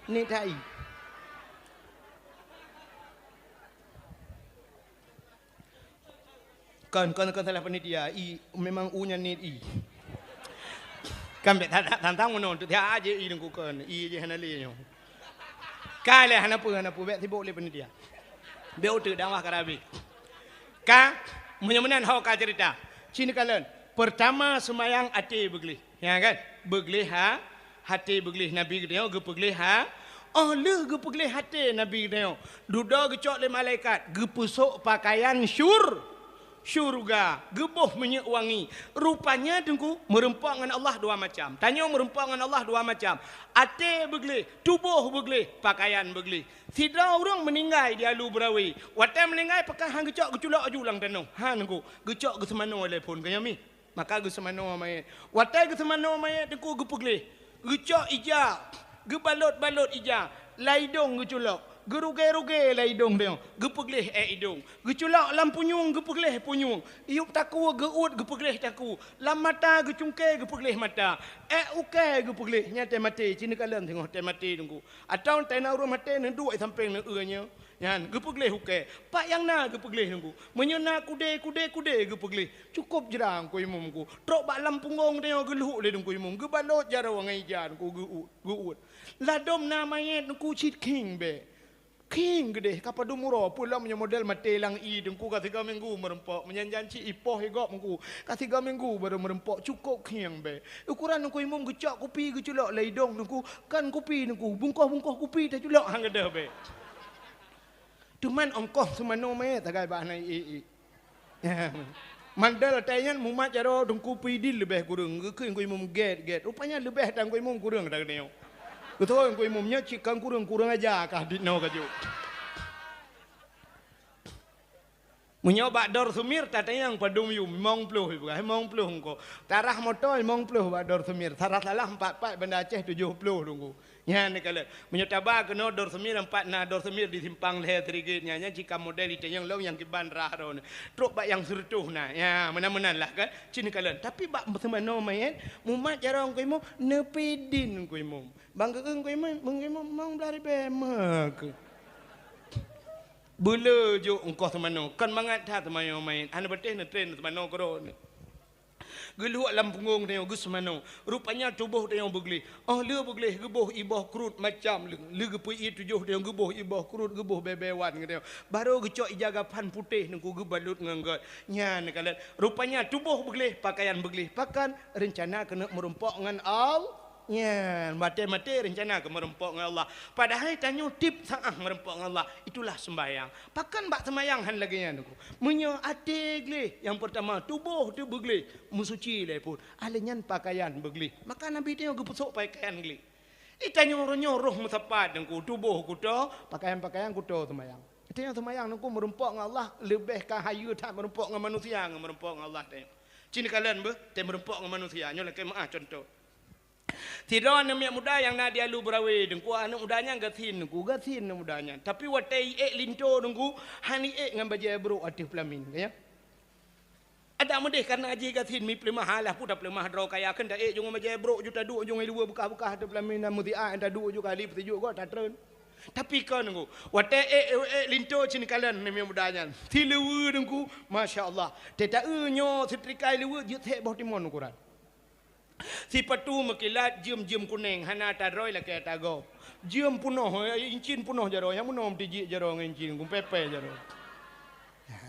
Nit that i. Kon, kon, kon salah panitia. I, memang u nyan nit i. Kan bèk that, that, tantang meunoe, tu tiap aja i Teungku kon. I je hana lé nyoe. Ka lé hana peue, hana peue, bèk sibok lé panitia. Bèk uteuk dakwah ka abéh. Ka, meunyoe meunan ho ka cerita. Ci neukalon. Pertama, seumayang até beugleh. Ya kan? Beugleh ha, até beugleh Nabi geutanyoe geupeugleh ha. Oh lheueh geupeugleh até Nabi geutanyoe, dudoe geucok lé malaikat, geupeusok pakaian syur-, syurga, geuboh minyeuk wangi. Rupanya Teungku, meurumpok ngon Allah dua macam. Tanyoe meurumpok ngon Allah dua macam. Até beugleh, tuboh beugleh, pakaian beugleh. Sidroe ureueng meuninggai di Alu Beurawe. Watèe meuninggai pakon han geucok geuculok aju lam tanoh. Han Teungku, geucok geuseumanoe lé phon, ka nyan mi. Maka geuseumanoe manyét. Watèe geuseumanoe manyét Teungku geupeugleh. Geucok ija, geubalot-balot ija, lam idong geuculok. Geurugée-rugée lam idong tanyoe, geupeugleh ék idong. Geuculok lam punyueng, geupeugleh punyueng. Yueb takue geuuet, geupeugleh takue. Lam mata geucungké, geupeugleh mata. Ék ukée geupeugleh, nyan teuh maté, ci neukalon singoh teuh maté Teungku. Atawa teuh na ureueng maté neuduek sampéng neu-eu nyoe. Nyan, geupeugleh ukée. Pat nyang na geupeugleh Teungku. Meunyoe na kudée, kudée, kudée geupeugleh. Cukôp jra Teungku Imum Teungku. Trok bak lam punggong tanyoe geulhok lé Teungku Imum. Geubalot jaroe ngon ija Teungku geu-, geuuet. Ladôm na manyét Teungku cit khieng bèk. Khieng geudeh, ka padum uroe, peue lom nyoe model maté lam ié Teungku ka sigoe minggu meurumpok. Meunyan janci ipoh i gob Teungku. Ka sigoe minggu barô meurumpok, cukôp khieng bèk. Ukuran Teungku Imum geucok kupi geuculok lam idong Teungku. Kon kupi Teungku, bungkoh-bungkoh kupi taculok han gadôh bèk. Teuma ongkoh seumanoe manyét sagai bak hana ié-ié. Mandal atai nyan mumat jaroe Teungku Pidin leubeh kureueng, geukheun Teungku Imum gét-gét. Rupanya leubeh tan Teungku Imum kureueng tan geutanyoe. Beutôi Teungku Imum nyoe cit kon kureueng, kureueng aja kah dit noe ka jok. Meunyoe bak Dor Sumir tatanyong padum yum, limong ploh ipeugah, limong ploh engko. Tarah moto limong ploh bak Dor Sumir, tarah salah empat pat Banda Aceh tujoh ploh Teungku. Nyan neukalon. Meunyoe taba keunoe Dor Sumir, empat na Dor Sumir di simpang lhèe Sirigit nyan, nyan cit ka model itanyong lom nyang kiban rah droeneuh. Trok bak nyang sireutôh na. Nya, meunan-meunan lah kan. Cit neukalon. Tapi bak seumanoe manyét, mumat jaroe Teungku Imum, neupidin Teungku Imum. Bang geueung Teungku Imum, Teungku Imum mong blah ribèe meuke. Beuleu jok engkoh seumanoe, kon mangat that seumanoe manyét. Hana beuteh neutren seumanoe keudroe. Geuluhok lam punggong tanyoe geuseumanoe. Rupanya tuboh tanyoe beugleh. Óh lheueh beugleh geuboh iboh kruet macam leueng. Lheueh geupeu-ie tujoh tanyoe geuboh iboh kruet, geuboh bèe-bèe wan geutanyoe. Barô geucok ija gapan putéh Teungku geubalot ngon gét. Nyan neukalon. Rupanya tuboh beugleh, pakaian beugleh. Pakon? Reuncana keuneuk meurumpok ngon All-, nyan, maté-maté reuncana keu meurumpok ngon Allah. Padahai tanyoe tiep saáh meurumpok ngon Allah. Itulah seumbahyang. Pakon bak seumbahyang hán lagèe nyan Teungku? Meunyoe até gleh, nyang peurtama tuboh teuh beugleh, meusuci lé phon. Ahli nyan pakaian beugleh. Maka Nabi tanyoe geupeusok pakaian gleh. Di tanyoe uroe nyoe roh meusapat Teungku, tuboh kuto, pakaian-pakaian kuto seumbahyang. Di tanyoe seumbahyang Teungku meurumpok ngon Allah leubeh ka hayeue that meurumpok ngon manusia ngon meurumpok ngon Allah tanyoe. Cit neukalon beuh, teuh meurumpok ngon manusia, nyoe lakèe meu'ah cuntoh. Sidroe aneuk miet muda nyang na di Alue Beurawe Teungku, aneuk muda nyan gasien Teungku, gasien aneuk muda nyan. Tapi watèe iék linto Teungku, hana iék ngon bajèe brôk ateueh peulamin, ka nyan. Adak meudeh kareuna jih gasien mi peuleumah, alah peue tapeuleumah droe kaya, kheun taék jih ngon bajèe brôk ju taduek ju ngon luweue beukah-beukah ateueh peulamin, na meusiat taduek ju kali peusijuek gob tatreun. Tapi kon Teungku, watèe ék, ék, ék linto cit neukalon aneuk miet muda nyan. Siluweue Teungku, masya Allah. Teuta eu nyoe seutrika luweue jeuet sép boh timon ukuran. Sipatu meukilat jeuem-jeuem kunéng, hana tadroe lakèe tagoe. Jeuem peunoh, eh, incin peunoh jaroe, nyang meunoe meutijik jaroe ngon incin, kumpèe-pèe jaroe.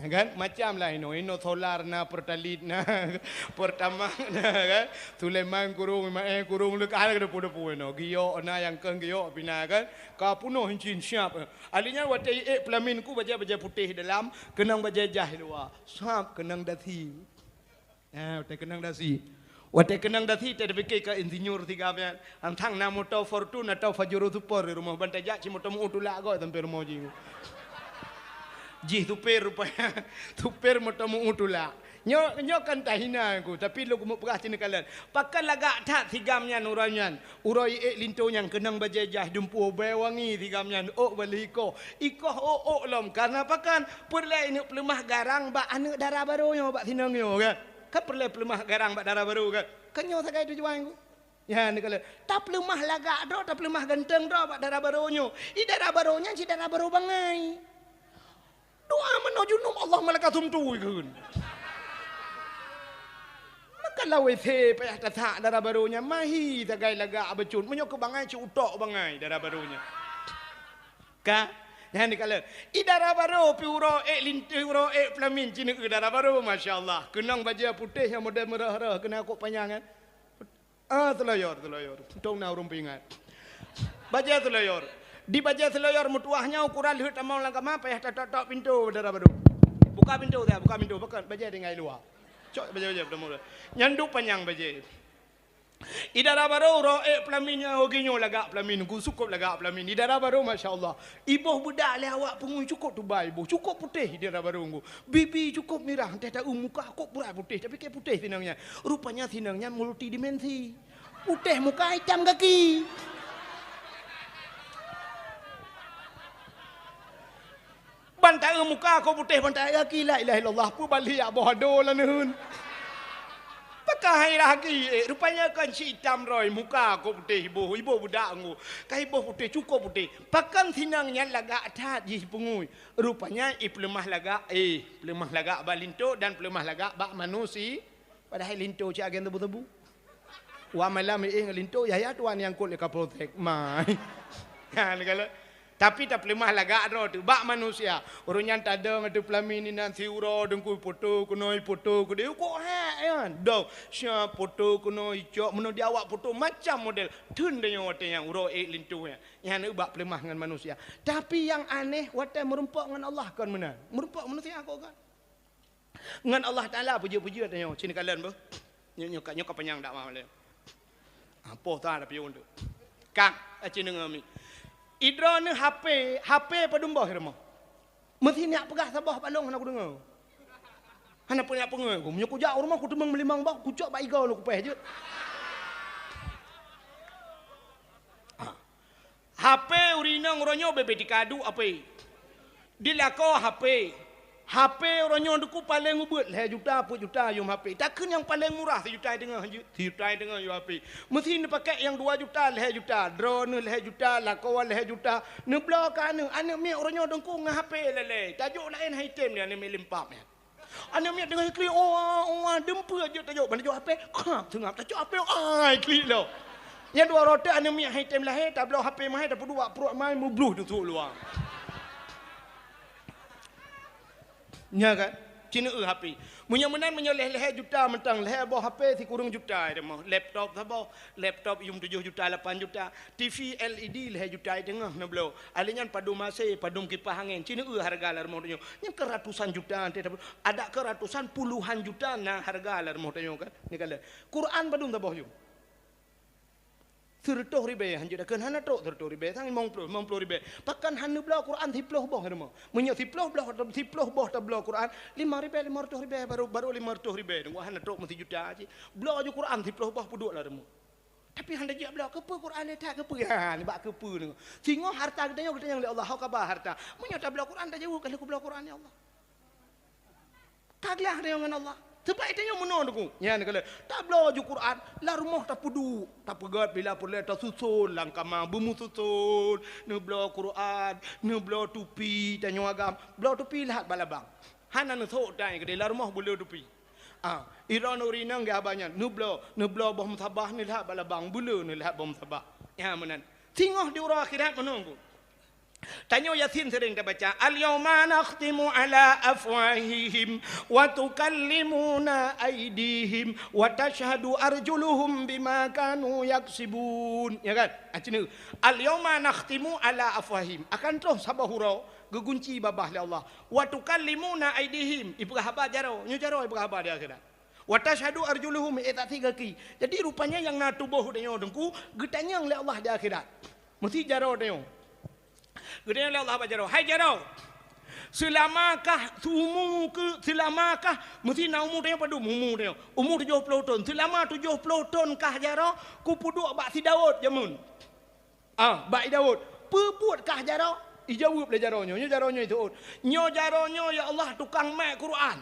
Kan? Macam lah inoe, inoe solar na, Pertalite na, Pertamax na, kan? Sulaiman kurong, Maé kurong, leuka ada depu-depu inoe. Giok na, nyang keu giok pih na, kan? Ka peunoh incin siap. Ahli nyan watèe iék peulamin Teungku bajèe-bajèe putéh dalam, keunong bajèe jaih luwa. Sab keunong dasi. Ah, watèe keunong dasi. Watèe keunong dasi, teuh tapike keu insinyur siga nyan. Antang na moto Fortuner atau Pajero Sport di rumoh, ban tajak cit moto meu-uet tulak gob sampoe rumoh jih. Jih supir rupanya. Supir moto meu-uet tulak. Nyoe, nyoe kan tahina Teungku, tapi lôn keumeung peugah cit neukalon. Pakon lagak that siga nyan uroe nyan. Uroe iék linto nyan keunong bajèe jaih dumpeue bèe wangi siga nyan, ôk baleh ikoh. Ikoh ôk-ôk lom, kareuna pakon? Peureulèe ineuk peuleumah garang bak aneuk dara barô nyoe, bak sinong nyoe, kan? Kan peureulèe peuleumah garang bak dara barô, kan? Kan nyoe sagai tujuan Teungku. Nyan neukalon. Tapeuleumah lagak droe, tapeuleumah ganteng droe bak dara barô nyoe. I dara barô nyan cit dara barô bangai. Doa meunoe junub, Allahumma laka sumtu, ikheun. Maka lam W C payah tasak dara barô nyan, mahi sagai lagak bacut. Meunyoe keu bangai, cit utok bangai dara barô nyan. Ka? Nyan neukalon. I dara barô pih uroe ék lin-, uroe ék peulamin cit neueu dara barô, masya Allah. Keunong bajèe putéh nyang model meurah-rah, keunong kok panyang nyan. Ah, seulaweuet, seulaweuet. Untông na ureueng peuingat. Bajèe seulaweuet. Di bajèe seulaweuet meutuwah nyan ukuran lheueh tamong lam kama payah tatok-tok pintoe dara barô. Buka pintoe dah, buka pintoe. Pakon bajèe tinggai luwa. Cok bajèe-bajèe tamong. Nyan duek panyang bajèe. I dara barô uroe ék peulamin nyan, oh, geuh nyoe lagak peulamin, Teungku, cukôp lagak peulamin. I dara barô, masya Allah. Iboh beudak lé awak peungui cukôp teubai iboh, cukôp putéh i dara barô Teungku. Bibi cukôp mirah, teuh ta-eu muka kok brat putéh, tapi kèe putéh sinong nyan. Rupanya sinong nyan multidimensi. Putéh muka, itam gaki. Ban ta-eu muka kok putéh, ban ta-eu gaki, la ilaha illallah, peue balik jak boh ado laneuen. Pakon hai lagèe, eh, rupanya kon cit itam droe, muka kok putéh iboh, iboh beudak Teungku. Ka iboh putéh, cukôp putéh. Pakon sinong nyan lagak that jih peungui. Rupanya ipeuleumah lagak, eh, peuleumah lagak bak linto dan peuleumah lagak bak manusi-, padahai linto cit agen tebu-tebu. Wah malam éh ngon linto, yah, yah tuan nyang kot lé Kapolsek. Mai. Ha, neukalon. Tapi tapeuleumah lagak droe teuh bak manusia. Ureueng nyan tadong ateueh peulamin inan siuroe Teungku, poto keunoe, poto keudéh, kok hek nyan. Dong, siap poto keunoe, icok meunoe di awak poto macam model. Theun tanyoe watèe nyan uroe ék linto nyan. Nyan bak peuleumah ngon manusia. Tapi nyang aneh watèe meurumpok ngon Allah kon meunan. Meurumpok manusia kok kan? Ngon Allah Taala peujeuet-peujeuet tanyoe, sini kalon beuh. Nyoe, nyoe ka, nyoe ka panyang dakwah malée. Ah, poh ta da pion tu. Kang, aci deungoe mi. Idroe neuh H P, H P padum boh i rumoh. Meusi neujak peugah saboh bak lôn hana kudeungoe. Hana peue neujak peungeut ku. Meunyoe kujak u rumoh kuteumeung meulimong boh, kucok bak igoe lôn kupéh jeuet. Ah. H P ureueng inong uroe nyoe bebe dikadu H P. Dilakoe H P. H P uroe nyoe Teungku paleng ubeuet lhée juta, peuet juta yum H P. Takheun nyang paleng murah sijuta teungoh jeuet, sijuta teungoh yum H P. Meusi neupakék nyang dua juta, lhée juta, droeneuh lhée juta, lakoe lhée juta. Neubloe keu aneuk, aneuk miet uroe nyoe Teungku ngon H P lé-lé. Tajok laén han item nyan aneuk miet limpap nyan. Aneuk miet teungoh klik, "Oh, oh, deumpeuet jeuet tajok." Ban tajok H P, khap seungab, tajok H P, ai, klik lom. Nyan dua rote aneuk miet han item lahé, tabloe H P meuhai, tapeuduek bak pruet mai, meubloh teusuk luwa. Nya kan? Ci neueu H P. Meunyoe meunan, meunyoe lhée-lhée juta mantong, lhée boh H P sikureueng juta teuma. Laptop saboh, laptop yum tujoh juta, lapan juta. T V L E D lhée juta teungoh neubloe. Alé nyan padum A C, padum kipah angén. Ci neueu hareuga lam rumoh tanyoe. Nyan keu ratusan juta, adak keu ratusan puluhan juta na hareuga lam rumoh tanyoe kan. Ni kala. Quran padum saboh yum? Sireutôh ribée, hanjeuet takheun hana trok sireutôh ribée, sang limong ploh, limong ploh ribée. Pakon hana neubloe Quran siplôh boh rumoh? Meunyoe siplôh boh, siplôh boh tabloe Quran, limong ribée, limong reutôh ribée, baru, baru limong reutôh ribée. Teungku hana trok meusijuta cit. Bloe ju Quran siplôh boh peuduek lam rumoh. Tapi hana jijak bloe, keupeue Quran le that, keupeue? Ha, nibak keupeue deungoe. Singoh harta geutanyoe, geutanyoe lé Allah, ho kaba harta. Meunyoe tabloe Quran, tajaweueb ka lheueh kubloe Quran, ya Allah. Ka glah tanyoe ngon Allah. Sebab tanyoe meunoe Teungku. Nyan kala tabloe ju Quran, lam rumoh tapeuduek, tapeugét bila peureulée tasuson lam kama, beumususon, neubloe Quran, neubloe tupi, tanyoe agam, bloe tupi lahat bak labang. Hana neusok tai keudeh, lam rumoh beule tupi. Ah, droeneuh ureueng inong geuhaba nyan, neubloe, neubloe boh musabah neuh lahat bak labang, beule neuh lahat boh musabah. Nyan meunan. Singoh di uroe akhirat meunoe Teungku. Tanyoe Yasin sering tabaca, "Al-yauma nakhtimu ala afwahihim wa tukallimuna aidihim wa tashhadu arjuluhum bima kanu yaksibun." Ya kan? Ah, ci neueu. "Al-yauma nakhtimu ala afwahihim." Akan troh saboh uroe geugunci babah lé Allah. "Wa tukallimuna aidihim." Ipeugah haba jaroe. Nyoe jaroe ipeugah haba di akhirat. "Wa tashhadu arjuluhum," eh, saksi gaki. Jadi, rupanya nyang na tuboh tanyoe Teungku, geutanyong lé Allah di akhirat. Meusi jaroe tanyoe. Geutanyong lé Allah bak jaroe, "Hai jaroe, seulamakah, seumu keu, seulamakah," meusi na umu tanyoe padum umu tanyoe? Umu tujoh ploh thon. "Seulama tujoh ploh thon kah jaroe kupeuduek bak si Daud jameun?" Ah, bak i Daud, "Peue buet kah jaroe?" Ijaweueb lé jaroe nyoe, nyoe jaroe nyoe iteuôt. "Nyoe jaroe nyoe, ya Allah, tukang mat Quran."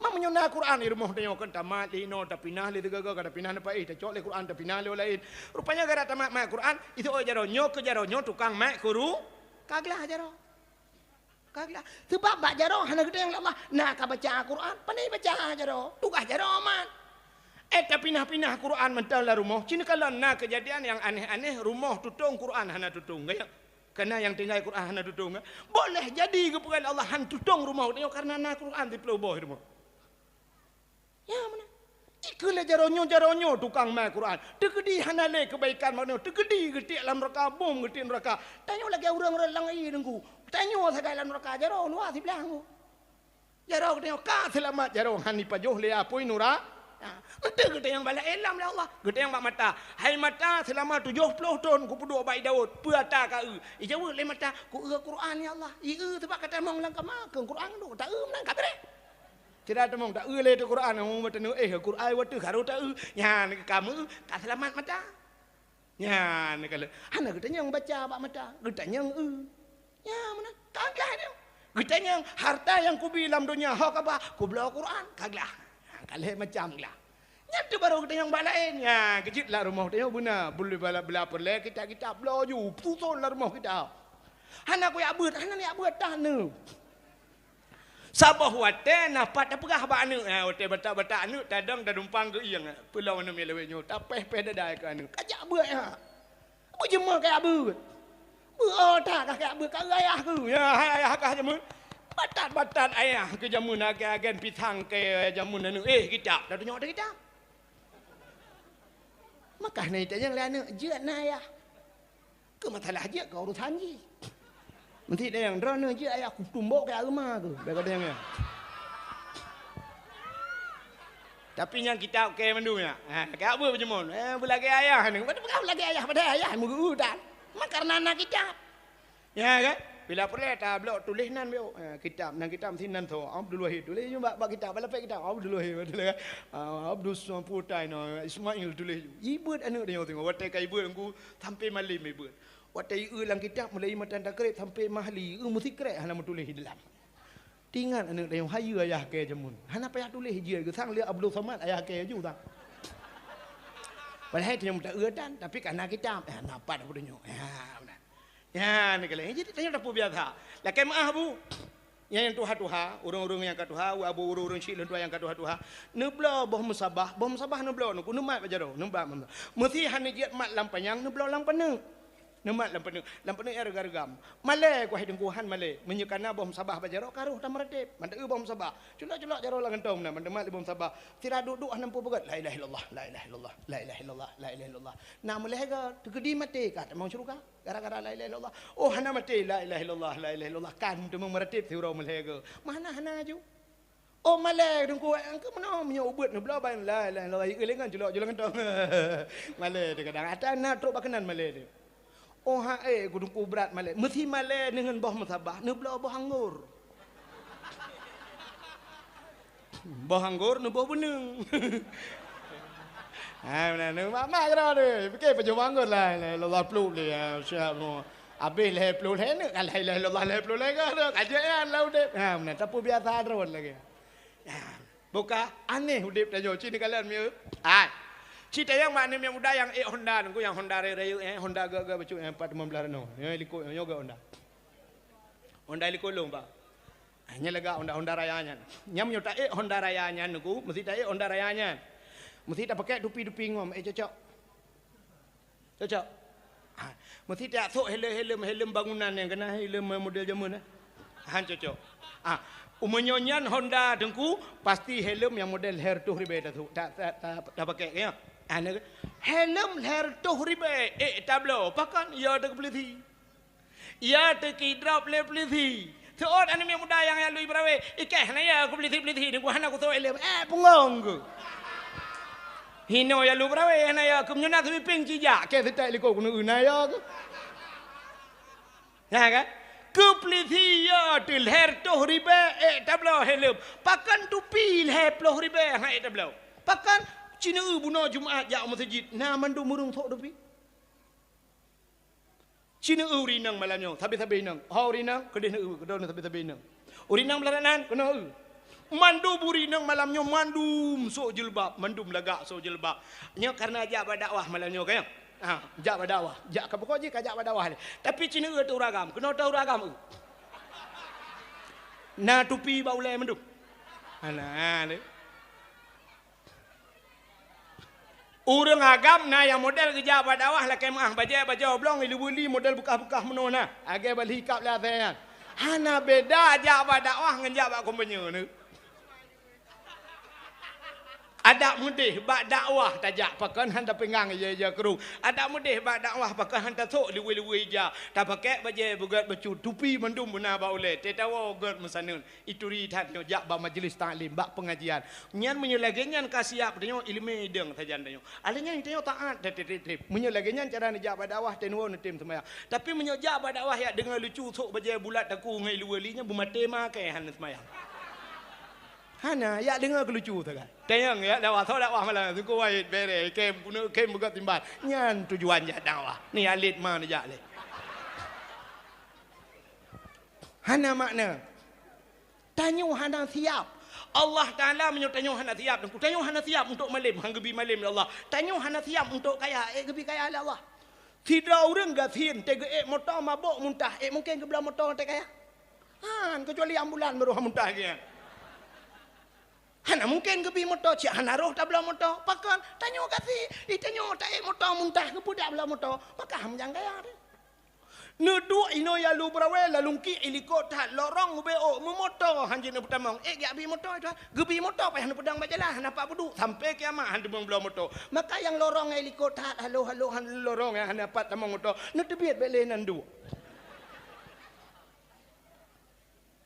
Ma meunyoe na Quran i rumoh tanyoe kan tamat lé inoe, tapinah lé sigoe-goe, ka tapinah neupaéh, tacok lé Quran, tapinah lé laén. Rupanya gara tamat mat Quran, iteuôt jaroe nyoe keu jaroe nyoe tukang mat Quru-, ka glah jaroe. Ka glah. Sebab bak jaroe hana geutanyong lé Allah, na ka baca Quran, pane baca jaroe, tugaih jaroe mat. Eh, tapinah-pinah Quran mantong lam rumoh, ci neukalon na keujadian nyang aneh-aneh, rumoh tutong Quran hana tutong. Gaya. Kana nyang tinggai Quran hana tutong, eh? Boleh jadi geupeugah lé Allah han tutong rumoh tanyoe karena na Quran siplôh boh i rumoh. Ya, meunan. Ikeu lé jaroe nyoe, jaroe nyoe tukang mat Quran. Teukeudi hana lé keubaikan bak nyoe. Teukeudi geutiek lam neuraka, bom geutiek neuraka. Tanyoe lagée ureuëng-ureuëng lam ie Teungku. Tanyoe sagai lam neuraka, jaroe luwa siblaih Teungku. Jaroe geutanyoe ka seulamat, jaroe han ipajoh lé apui nura-, ha, enteuk geutanyong bak laén lom lé Allah. Geutanyong bak mata, "Hai mata, seulama tujoh ploh thon kupeuduek bak i Daud, peue ata ka eu?" Ijaweueb lé mata, "Ku eu Quran, ya Allah." I eu teubak ka tamong lam kama, keu Quran duek, ta eu meunan ka beureh. Sira tamong, ta eu lé teuh Quran, oh, mata neuéh Quran, wateuh harôh ta eu. Nyan ka meu, ka seulamat mata. Nyan ka lheueh. Hana geutanyong baca bak mata, geutanyong eu. Nyan meunan, ka glah nyoe. Geutanyong harta nyang kubi lam donya ho kaba, kubloe Quran, ka glah. Ka lheueh macam glah. Nyan teuh barô geutanyong bak laén. Nyan keujeuet lam rumoh tanyoe beuna, beula, beula peureulée kitab-kitab bloe ju, suson lam rumoh kitab. Hana kuyak beuet, hana neujak beuet tah nyoe. Saboh watée na pat tapeugah bak aneuëk, ha, watée batak-batak aneuëk tadong tadumpang geuieng, ha, peulom aneuëk miet lawét nyoe, tapéh-péh dada keu aneuëk. Kajak beuet, ha. Beujeumeu kajak beuet. Beuet, oh, that kah kajak beuet, ka eu ayah keuh. Ya, hai ayah kah jameun. Batat-batat ayah keuh jameun agen-agen pisang keu jameun aneuëk. Eh, kitab, tatunyok teuh kitab. Maka na itanyong lé aneuëk, jeuet na ayah. Keu masalah jeuet keu urusan jih. Meusti tanyong, droeneuh jeuet ayah kutumbok keu agama keuh. Bèk ka tanyong nyan. Tapi nyang kitab kèe mandum nyan. Ha, ka beuh beujeumun. Eh, beulagèe ayah ni. Padahai beulagèe ayah, padahai ayah meugeu tan. Memang karena na kitab. Ya kan? Bila peureulèe tablok tuléh nan biôh. Eh, kitab, nan kitab sinan tho. Abdul Wahid tuléh ju bak, bak kitab, bak lapék kitab. Abdul Wahid tuléh kan. Ah, Abdul Samputai no, Ismail tuléh ju. Ibeuet aneuk tanyoe singoh. Watèe ka ibeuet engku sampai malem ibeuet. Watèe ieu lam kitab mulai matan takrib sampai mahli, ieu meusikrek hana meutuléh di dalam. Teuingat aneuk tanyoe, hayeue ayah kèe jameun. Hana payah tuléh jih, geusang lé Abdul Samad ayah kèe ju tan. Padahai tanyoe meuta-eu tan, tapi ka na kitab. Eh, na pat Abdul nyoe. Ya, beuna. Ya, ni kali. Jadi tanyoe tapeubiasa. Lakèe meu'ah, Bu. Nyang, nyang tuha-tuha, ureueng-ureueng nyang ka tuha, abu ureueng-ureueng syiek lôn tuha nyang ka tuha-tuha. Neubloe boh musabah, boh musabah neubloe, neuku neumat bak jaroe, neumat. Meusé hana jeuet mat lam panyang, neubloe lam paneuk. Neumat lam paneuk, lam paneuk nyang reugam-reugam. Malèe, ku hai Teungku, han malèe. Meunyoe ka na boh musabah bak jaroe, ka roh tameuratéb. Manteu'eu boh musabah. Culok-culok jaroe lam gantông na, manteumat lé boh musabah. Sira duek-duek hana peugöt, "La ilaha illallah, la ilaha illallah, la ilaha illallah, la ilaha illallah." Na meulhèe goe, teukeudi maté ka tamong syeuruga. Gara-gara la ilaha illallah. Oh, hana maté, la ilaha illallah, la ilaha illallah. Kan teuma meuratéb siuroe meulhèe goe. Mana hana ju. Oh, malèe Teungku, engkau meunoe meunyoe ubeuet neubloe ban la ilaha illallah, ieu lé ngon culok-culok gantông. Malèe teuh kadang. Ata na trok bak keunan malèe teuh. Oh, ha, eh, ku Teungku brat malèe. Meusé malèe deungon boh musabah, neubloe boh anggor. Boh anggor neuboh beuneung. Ha, meunan, mak-mak keudroe teuh. Pike pajoh boh anggor la ilaha illallah pluek lé, ya, siap mo. Abéh lhèe ploh lhèe neuk, ka la ilaha illallah lhèe ploh lhèe ka, ka jeuet nyan lam udép. Ha, meunan, tapeubiasa droe lagèe. Ya. Buka aneh udép tanyoe, ci neukalon mieu. Hai. Ci tanyong bak aneuk miet muda nyang ék Honda, nunggu nyang Honda rayeuk-rayeuk, eh, Honda gèt-gèt bacut, eh, empat lima belas rano. Nyoe likot, nyoe gèt Honda. Honda likot lôn, Pak. Ah, nyan lagak Honda, Honda Raya nyan. Nyan meunyoe taék Honda Raya nyan, nunggu, meusti taék Honda Raya nyan. Meusti tapakèk tupi-tupi ngom, eh, cocok. Cocok. Ha, meusti tajak sôk helem-helem, helem bangunan nyang keunan helem model jameun, eh. Han cocok. Ha, meunyoe nyan Honda Teungku, pasti helem nyang model lhèe reutôh ribèe tasôk, ta-, ta-, ta-, tapakèk, ya. Ha, na, helem lhèe reutôh ribèe, eh, tabloe, pakon ya teukeupeuleusé. Ya teukidrop lé peulisi. Seuôt aneuk miet muda nyang jak lu peurawe, "Ikèh hana ya keu peulisi-peulisi nyoe, hana kusôk ileuem." Eh, punggong keuh. Hinoe jak lu peurawe hana ya keuh, meunyoe na sweeping ci jak, kèe seutôt likot keuneuk na ya keuh. Ya kan? Keu peulisi ya teuh lhèe reutôh ribèe ék tabloe helem. Pakon tupi lhèe ploh ribèe han ék tabloe. Pakon ci neu bunoe Jumat jak u meuseujid, na mandum ureueng sôk tupi. Ci neu ureueng inong malam nyoe, sabe-sabe inong. Ho ureueng inong, keudeh neu, keudeh neu sabe-sabe inong. Ureueng inong meularat nan, keunoe eu. Mandum ureueng inong malam nyoe, mandum sôk jilbab, mandum lagak sôk jilbab. Nyoe kareuna jak bak dakwah malam nyoe, kan? Ha, jak bak dakwah. Jak ka pokok jih ka jak bak dakwah lé. Tapi ci neu teuh ureueng agam, keunoe teuh ureueng agam eu. Na tupi bak ulèe mandum. Ana lé. Ureueng agam na nyang model geujak bak dakwah lakèe meu'ah bajèe, bajèe oblong, ilubeuli model beukah-beukah meunoe na. Lagèe bali kab lé asèe nyan. Hana beda jak bak dakwah ngon jak bak kumpanye nyoe. Adak meudeh bak dakwah tajak pakon han tapinggang ija-ija krueng. Adak meudeh bak dakwah pakon han tasôk luweue-luweue ija. Tapakèk bajèe beugèt bacut, tupi mandum beuna bak ulèe. Teuh tawoe gèt meusaneut. Ituri that nyoe jak bak majlis taklim, bak pengajian. Nyan meunyoe lagèe nyan ka siap tanyoe ileumèe idong sajan tanyoe. Alah nyan tanyoe taat dan tertib. Meunyoe lagèe nyan cara neujak bak dakwah, tanyoe neutem seumayang. Tapi meunyoe jak bak dakwah jak deungoe lucu sôk bajèe bulat takue ngon iluweue li nyan beumaté makèe hana seumayang. Hana, jak deungoe keu lucu sagai. Tanyong jak dakwah, soe dakwah malam, Teungku Wahid, bèrèh, kèm, keuneuk kèm beugèt timbal. Nyan tujuan jak dakwah. Ni alit ma neujak lé. Hana makna. Tanyoe hana siap. Allah Taala meunyoe tanyoe hana siap, tanyoe hana siap untuk malem, han geubi malem lé Allah. Tanyoe hana siap untuk kaya, ék geubi kaya lé Allah. Sidroe ureueng gasien teuh geuék moto mabök muntah, ék mungken geubloe moto teuh kaya? Han, keucuali ambulan baru han muntah lagèe nyan. Hana mungken geubi moto cit hana roh tabloe moto. Pakon? Tanyoe gasien, i tanyoe taék moto muntah, geupeudak bloe moto. Maka han meujan kaya teuh. Neuduek inoe jak lu beurawe, lalungki i likot that, lorong ubé ôk, meumoto han jeuet neupeutamong. Ék geujak bi moto, geubi moto payah neupeudong bak jalan, hana pat peuduek, sampai kiamat han teumong bloe moto. Maka nyang lorong i likot that, halo-halo han lorong nyang hana pat tamong moto, neuteubiet bèk lé nan duek.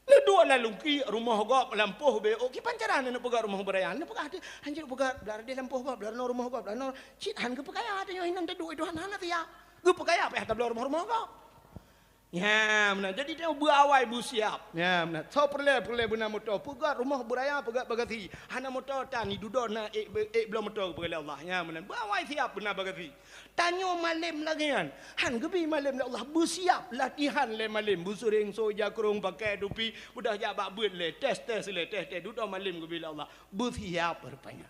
Neuduek Lalu ki rumoh gob lampôh beu, oh, kiban cara neupeugah rumoh beuraya. Neupeugah teuh, hanjeuet peugah, blah deh lampôh gob, blah rumoh gob, blah cit han geupeukaya tanyoe hinan teuduek itu han hana siap. Geupeukaya payah tabloe rumoh-rumoh gob. Ya, meunan. Jadi tanyoe beuawai beusiap. Ya, meunan. Soe peureulèe, peureulèe beuna moto. Peugah rumoh beuraya, peugah bagasi. Hana moto tan, dudoe na ék, ék bloe moto peugah lé Allah. Ya, meunan. Beuawai siap beuna bagasi. Tanyoe malem lagèe nyan. Han geubi malem lé Allah, beusiap latihan lé malem. Beuseuréng soe ija krông, pakai tupi, beudôh jak bak beuet lé, tes-tes lé, tes-tes. Dudoe malem geubi lé Allah. Beusiap rupanya.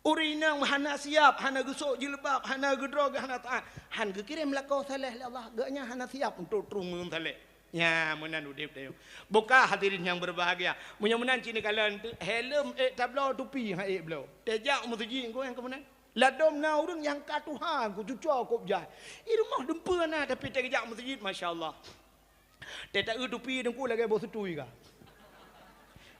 Ureueng inong hana siap, hana geusok jilbab, hana geudroe, hana taat. Han geukirém lakoe saleh lé Allah, geuh nyan hana siap untuk trueng ngon saleh. Nya, meunan udép tanyoe. Buka hadirin yang berbahagia. Meunyoe meunan cit neukalon teuh, helm ék tabloe, tupi han ék bloe. Tajak meuseujid ngon nyang keu meunan. Ladôm na ureueng nyang ka tuha, ku cuco kop jai. I rumoh dumpeue na, tapi tajak meuseujid, masya Allah. Teuta eu tupi teungku lagèe boh seutui ka.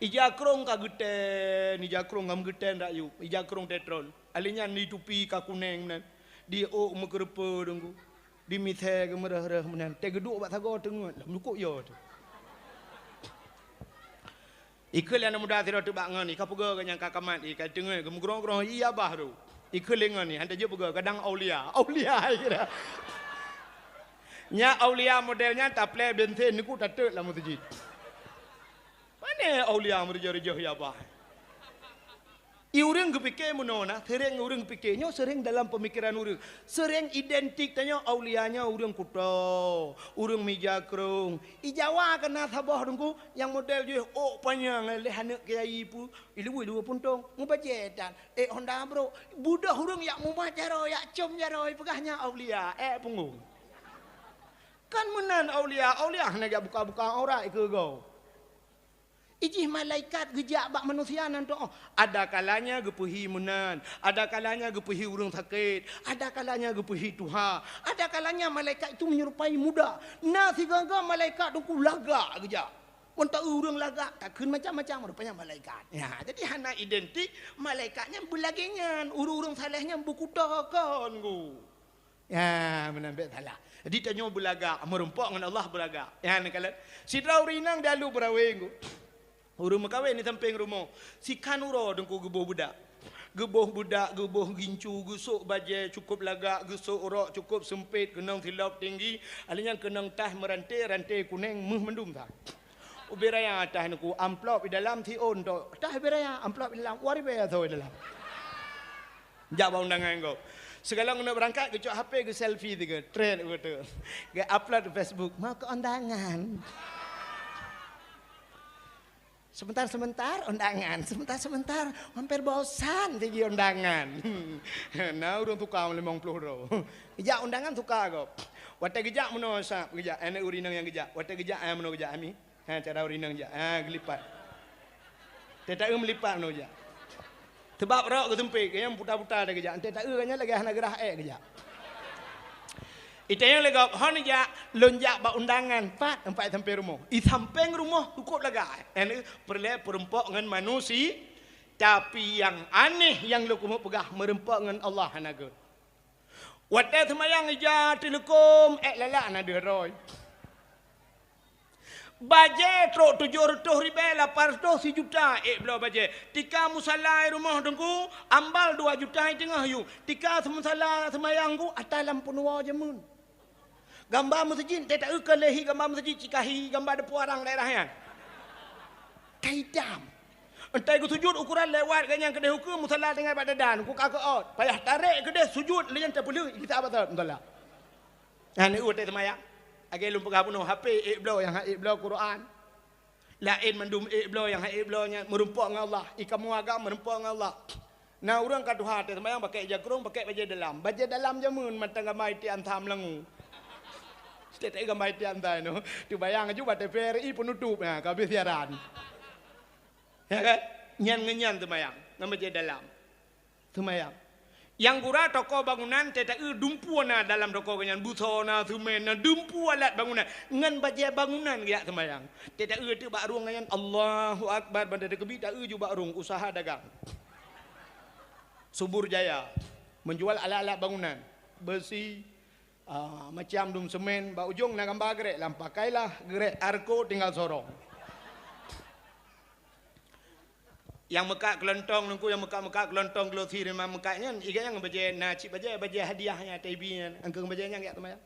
Ija krông ka geutén, ija krông ka meugeutén rakyueb, ija krông tetron. Alèh nyan di tupi ka kunèng meunan. Di ôk meukeureupeue teungku. Di misèe geumeureuh-reuh meunan. Teugeuduk bak sagoe teungeut, lam lukuk yo teuh. Ikheun lé aneuk muda sidroe teubak ngon, i ka peugah geuh nyang ka kamat, i ka teungeut, geumeugrong-grong, iya bah ru. Ikheun lé ngon, i han tajeuet peugah, kadang aulia. Aulia, i kira. Nya aulia model nyan taplè bensin, neuk tateuk lam meuseujid. Pane aulia meureujoh-reujoh, iya bah. I ureueng geupike meunoe na, seuréng ureueng pike nyoe seuréng dalam peumikiran ureueng. Seuréng identik tanyoe aulia nyoe ureueng kuto, ureueng mija krông. I Jawa keu na saboh teungku nyang model jih ôk panyang lé aneuk kiai pu, i luweue-luweue puntông, meubajèe tan, ék honda brôk. Beudôh ureueng jak mumat jaroe, jak com jaroe, peugah nyan aulia, ék punggong. Kan meunan aulia, aulia hana jak buka-buka aurat keu gob. Ijih malaikat geujak bak manusia nan tu'oh. Ada kalanya geupeuhi meunan, ada kalanya geupeuhi ureueng sakét, ada kalanya geupeuhi tuha, ada kalanya malaikat itu menyerupai muda. Na sigoe-goe malaikat teungku lagak geujak. Meunyoe ureueng lagak, takheun macam-macam, rupanya malaikat. Ya, jadi hana identik, malaikat nyan beulagèe nyan, ureueng-ureueng saleh nyan beukuto kon, gu. Ya, meunan bèk salah. Jadi tanyoe beulagak, meurumpok ngon Allah beulagak. Ya, neukalon. Sidroe ureueng inong di Alue Beurawe, gu. Ureueng meukawen di sampéng rumoh. Sikhan uroe teungku geuboh beudak. Geuboh beudak, geuboh gincu, geusok bajèe cukôp lagak, geusok rok cukôp seumpét, keunong silop tinggi, alèh nyan keunong taih meuranté, ranté kunèng, meuh mandum sa. Ubé raya taih teungku, amplop di dalam siôn tok. Taih ubé raya, amplop di dalam, dua ribèe soe di dalam. Jak bak undangan gob. Sigohlom keuneuk beurangkat, geucok H P, geuselfie sigoe, trend beutôi. Geu-upload di Facebook, "Mau ke undangan." Sebentar-sebentar undangan, sebentar-sebentar hampir bosan sigi undangan. Na ureueng tuka limong ploh droe. Jak undangan tuka gob. Watèe geujak meunoe sab geujak, aneuk ureueng inong nyang geujak. Watèe geujak, ah, meunoe geujak, ami. Ha, cara ureueng inong jak. Ha, geulipat. Teuta eu meulipat meunoe jak. Sabab rok geuseumpét, geuh nyan puta-puta dah geujak. Teuta eu geuh nyan lagèe hana geurah èk geujak. Itanyong lé gob, "Hon jak, lôn jak bak undangan, pat?" "Pat sampéng rumoh." "I sampéng rumoh, cukôp lagak." Nyan peureulèe peurumpok ngon manusia, tapi nyang aneh nyang lôn keumeung peugah, meurumpok ngon Allah hana gèt. Watèe seumayang ija teuleukom, èk lalak na deuh droe. Bajèe trok tujoh reutôh ribèe, lapan reutôh, sijuta èk bloe bajèe. Tika musala i rumoh teungku, ambal dua juta i teungoh yum. Tika seumusala seumayang ku, ata lam peunuwoe jameun. Gamba meuseujid, teuta eu ka lé hi gamba meuseujid, cikahi gamba deupeu arang daerah nyan. Ka itam. Entai geusujut ukoran lewat geuh nyan keudeh ukeue musala tinggai bak dadan, ku ka keuôt. Payah tarek keudeh sujut lé nyan teupeuleueh gisa batat musala. Nyan watèe seumayang. Lagèe lôn peugah bunoe, H P ék bloe nyang han ék bloe Quran. Laén mandum ék bloe nyang han ék bloe nyan meurumpok ngon Allah. I kamoe agam meurumpok ngon Allah. Na ureueng ka tuha teuh seumayang pakai ija krông, pakai bajèe dalam. Bajèe dalam jameun mantong gamba itiek ansa meulangue. Setiap gamba itiek ansa nyoe. Teubayang aju bak T V R I peunutôp, ha, ka habéh siaran. Ya kan? Nyan ngon nyan seumayang, ngon bajèe dalam. Seumayang. Nyang gura toko bangunan, teuta eu dumpeue na dalam toko geuh nyan, buso na, semen na, dumpeue alat bangunan. Ngon bajèe bangunan geujak seumayang. Teuta eu teuk bak rueng nyan, Allahu Akbar, ban teukeubit ta eu ju bak rueng, usaha dagang. Subur Jaya, menjual alat-alat bangunan, besi, ah, macam dum semen, bak ujong na gamba geurek lam, pakailah geurek Arco tinggal sorong. Nyang meukat keulontong nungku, nyang meukat-meukat keulontong glosi rimang meukat nyan, iga nyang bajèe na cit bajèe, bajèe hadiah nyan, T V nyan, angkeueng bajèe nyan jak teumayang.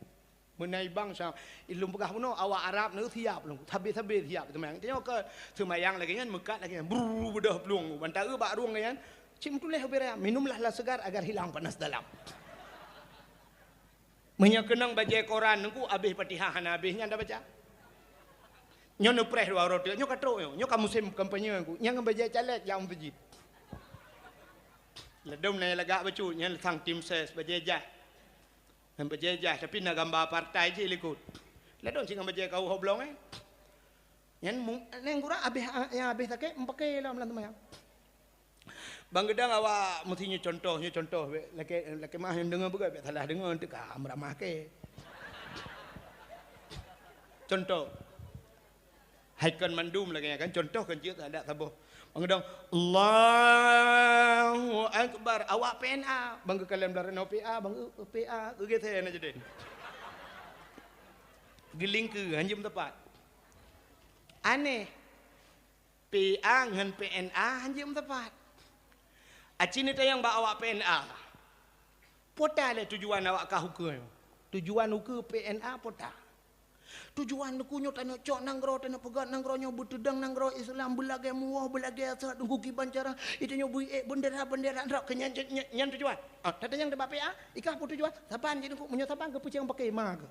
Meunai bangsa, ilôn peugah bunoe, awak Arab neu siap lôn, sabe-sabe siap teumayang. Tanyoe keu seumayang lagèe nyan, meukat lagèe nyan, brrr, beudôh plueng, ban taeu bak rueng lagèe nyan, cit meutuléh ubé raya, "Minumlah las segar agar hilang panas dalam." Meunyoe keunong bajèe koran nungku, abéh Fatihah hana abéh nyan tabaca. Nyoe neupreh dua uroe teuk, nyoe ka trok nyoe, nyoe ka musém kampanye nungku. Nyang bajèe caleg jak meuseujid. Ladôm na nyang lagak bacut, nyan sang tim ses bajèe jaih. Nyan bajèe jaih, tapi na gamba partai jih likot. Ladôm cit ngon bajèe kawoe ho blong, eh. Nyan mu-, nyan gura abéh, nyang abéh sakét, meupaké lom lam teumayang. Ban geudong awak meusti nyoe contoh, nyoe contoh, bèk lakèe, lakèe meuah nyang deungö beugöt, bèk salah deungö, teuka meuramah kèe. Contoh. Hai kon mandum lagèe nyan kan, contoh kan jeuet adak saboh. Ban geudong, "Allahu Akbar," awak P N A, ban geukalon blah reunoe P A, ban geu-, P A, geugeusé na jadi. Geulingkeue, hanjeuet meutepat. Aneh. P A ngon P N A hanjeuet meutepat. Aci neutanyong bak awak P N A. Peue ta lé tujuan awak kah ukeue nyoe? Tujuan ukeue P N A peue ta? Tujuan nungku nyoe tanyoe cok nanggroe, tanyoe peugöt nanggroe nyoe, beuteudong nanggroe Islam, beulagèe muwoh, beulagèe asat, nungku kiban cara, itu nyoe bui ék bendera-bendera nanggroe keu nyan, nyan, nyan tujuan. Ah, tatanyong bak P A, ikah peue tujuan? Saban jih nungku, meunyoe saban geupeucang paké ma keuh.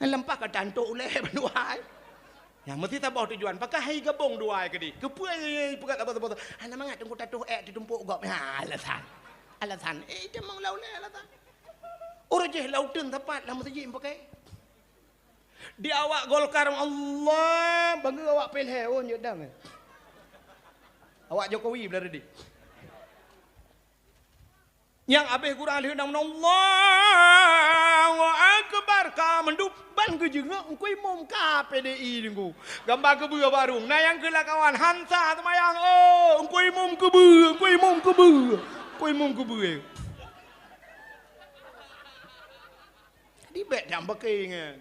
Nyan leumpah ka tantok ulèe bandua ai. Nyan meusti saboh tujuan. Pakon hai gabong dua ai keudéh? Keupeue peugah saboh-saboh? Hana mangat teungku tatuh ék teutumpok gob. Ha, alasan. Alasan. Eh, itu memang lau lé alasan. Ureueng jih lau teun sapat lam meuseujid pakai. Di awak Golkar, Allah, bangga awak P L H, oh, nyodang. Awak Jokowi belah reudi. Nyang abéh gura lheueh nang meunoe, Allahu Akbar, ka mandum ban geujeungok Teungku Imum ka P D I Teungku. Gamba keubeue barong, na nyang geulakawan, han sa seumayang, oh, Teungku Imum keubeue, Teungku Imum keubeue, Teungku Imum keubeue. Jadi bèk dang beuke nyan.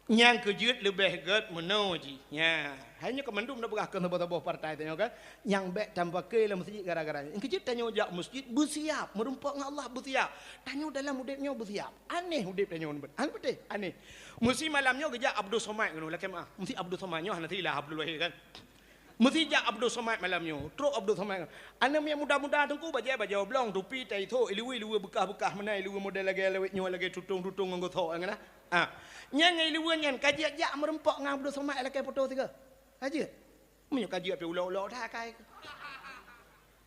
Nyang keujeuet leubeh gèt meunoe jih. Nya, hai nyoe keu mandum na peugah keu saboh-saboh partai tanyoe kan. Nyang bèk tapaké lam meuseujid gara-gara nyan. Nyang keujeuet tanyoe jak meuseujid beusiap, meurumpok ngon Allah beusiap. Tanyoe dalam udép nyoe beusiap. Aneh udép tanyoe nyoe. Aneh beutôi, aneh. Meusi malam nyoe geujak Abdul Somad keunoe, lakèe meuah. Meusi Abdul Somad nyoe hana silah Abdul Wahid kan. Meusi jak Abdul Somad malam nyoe. Trok Abdul Somad. Aneuk miet muda-muda Teungku bajèe bajèe oblong, tupi, tai thok, iluweue-iluweue beukah-beukah meunan, iluweue model lagèe lawét nyoe, lagèe tutong-tutong ngon geuthok nyan nah. Ha. Nyan ngon iluweue nyan ka jeuet jak meurumpok ngon Abdul Somad lakèe foto sigoe. Ka jeuet. Meunyoe ka jeuet pih ulok-ulok that akai.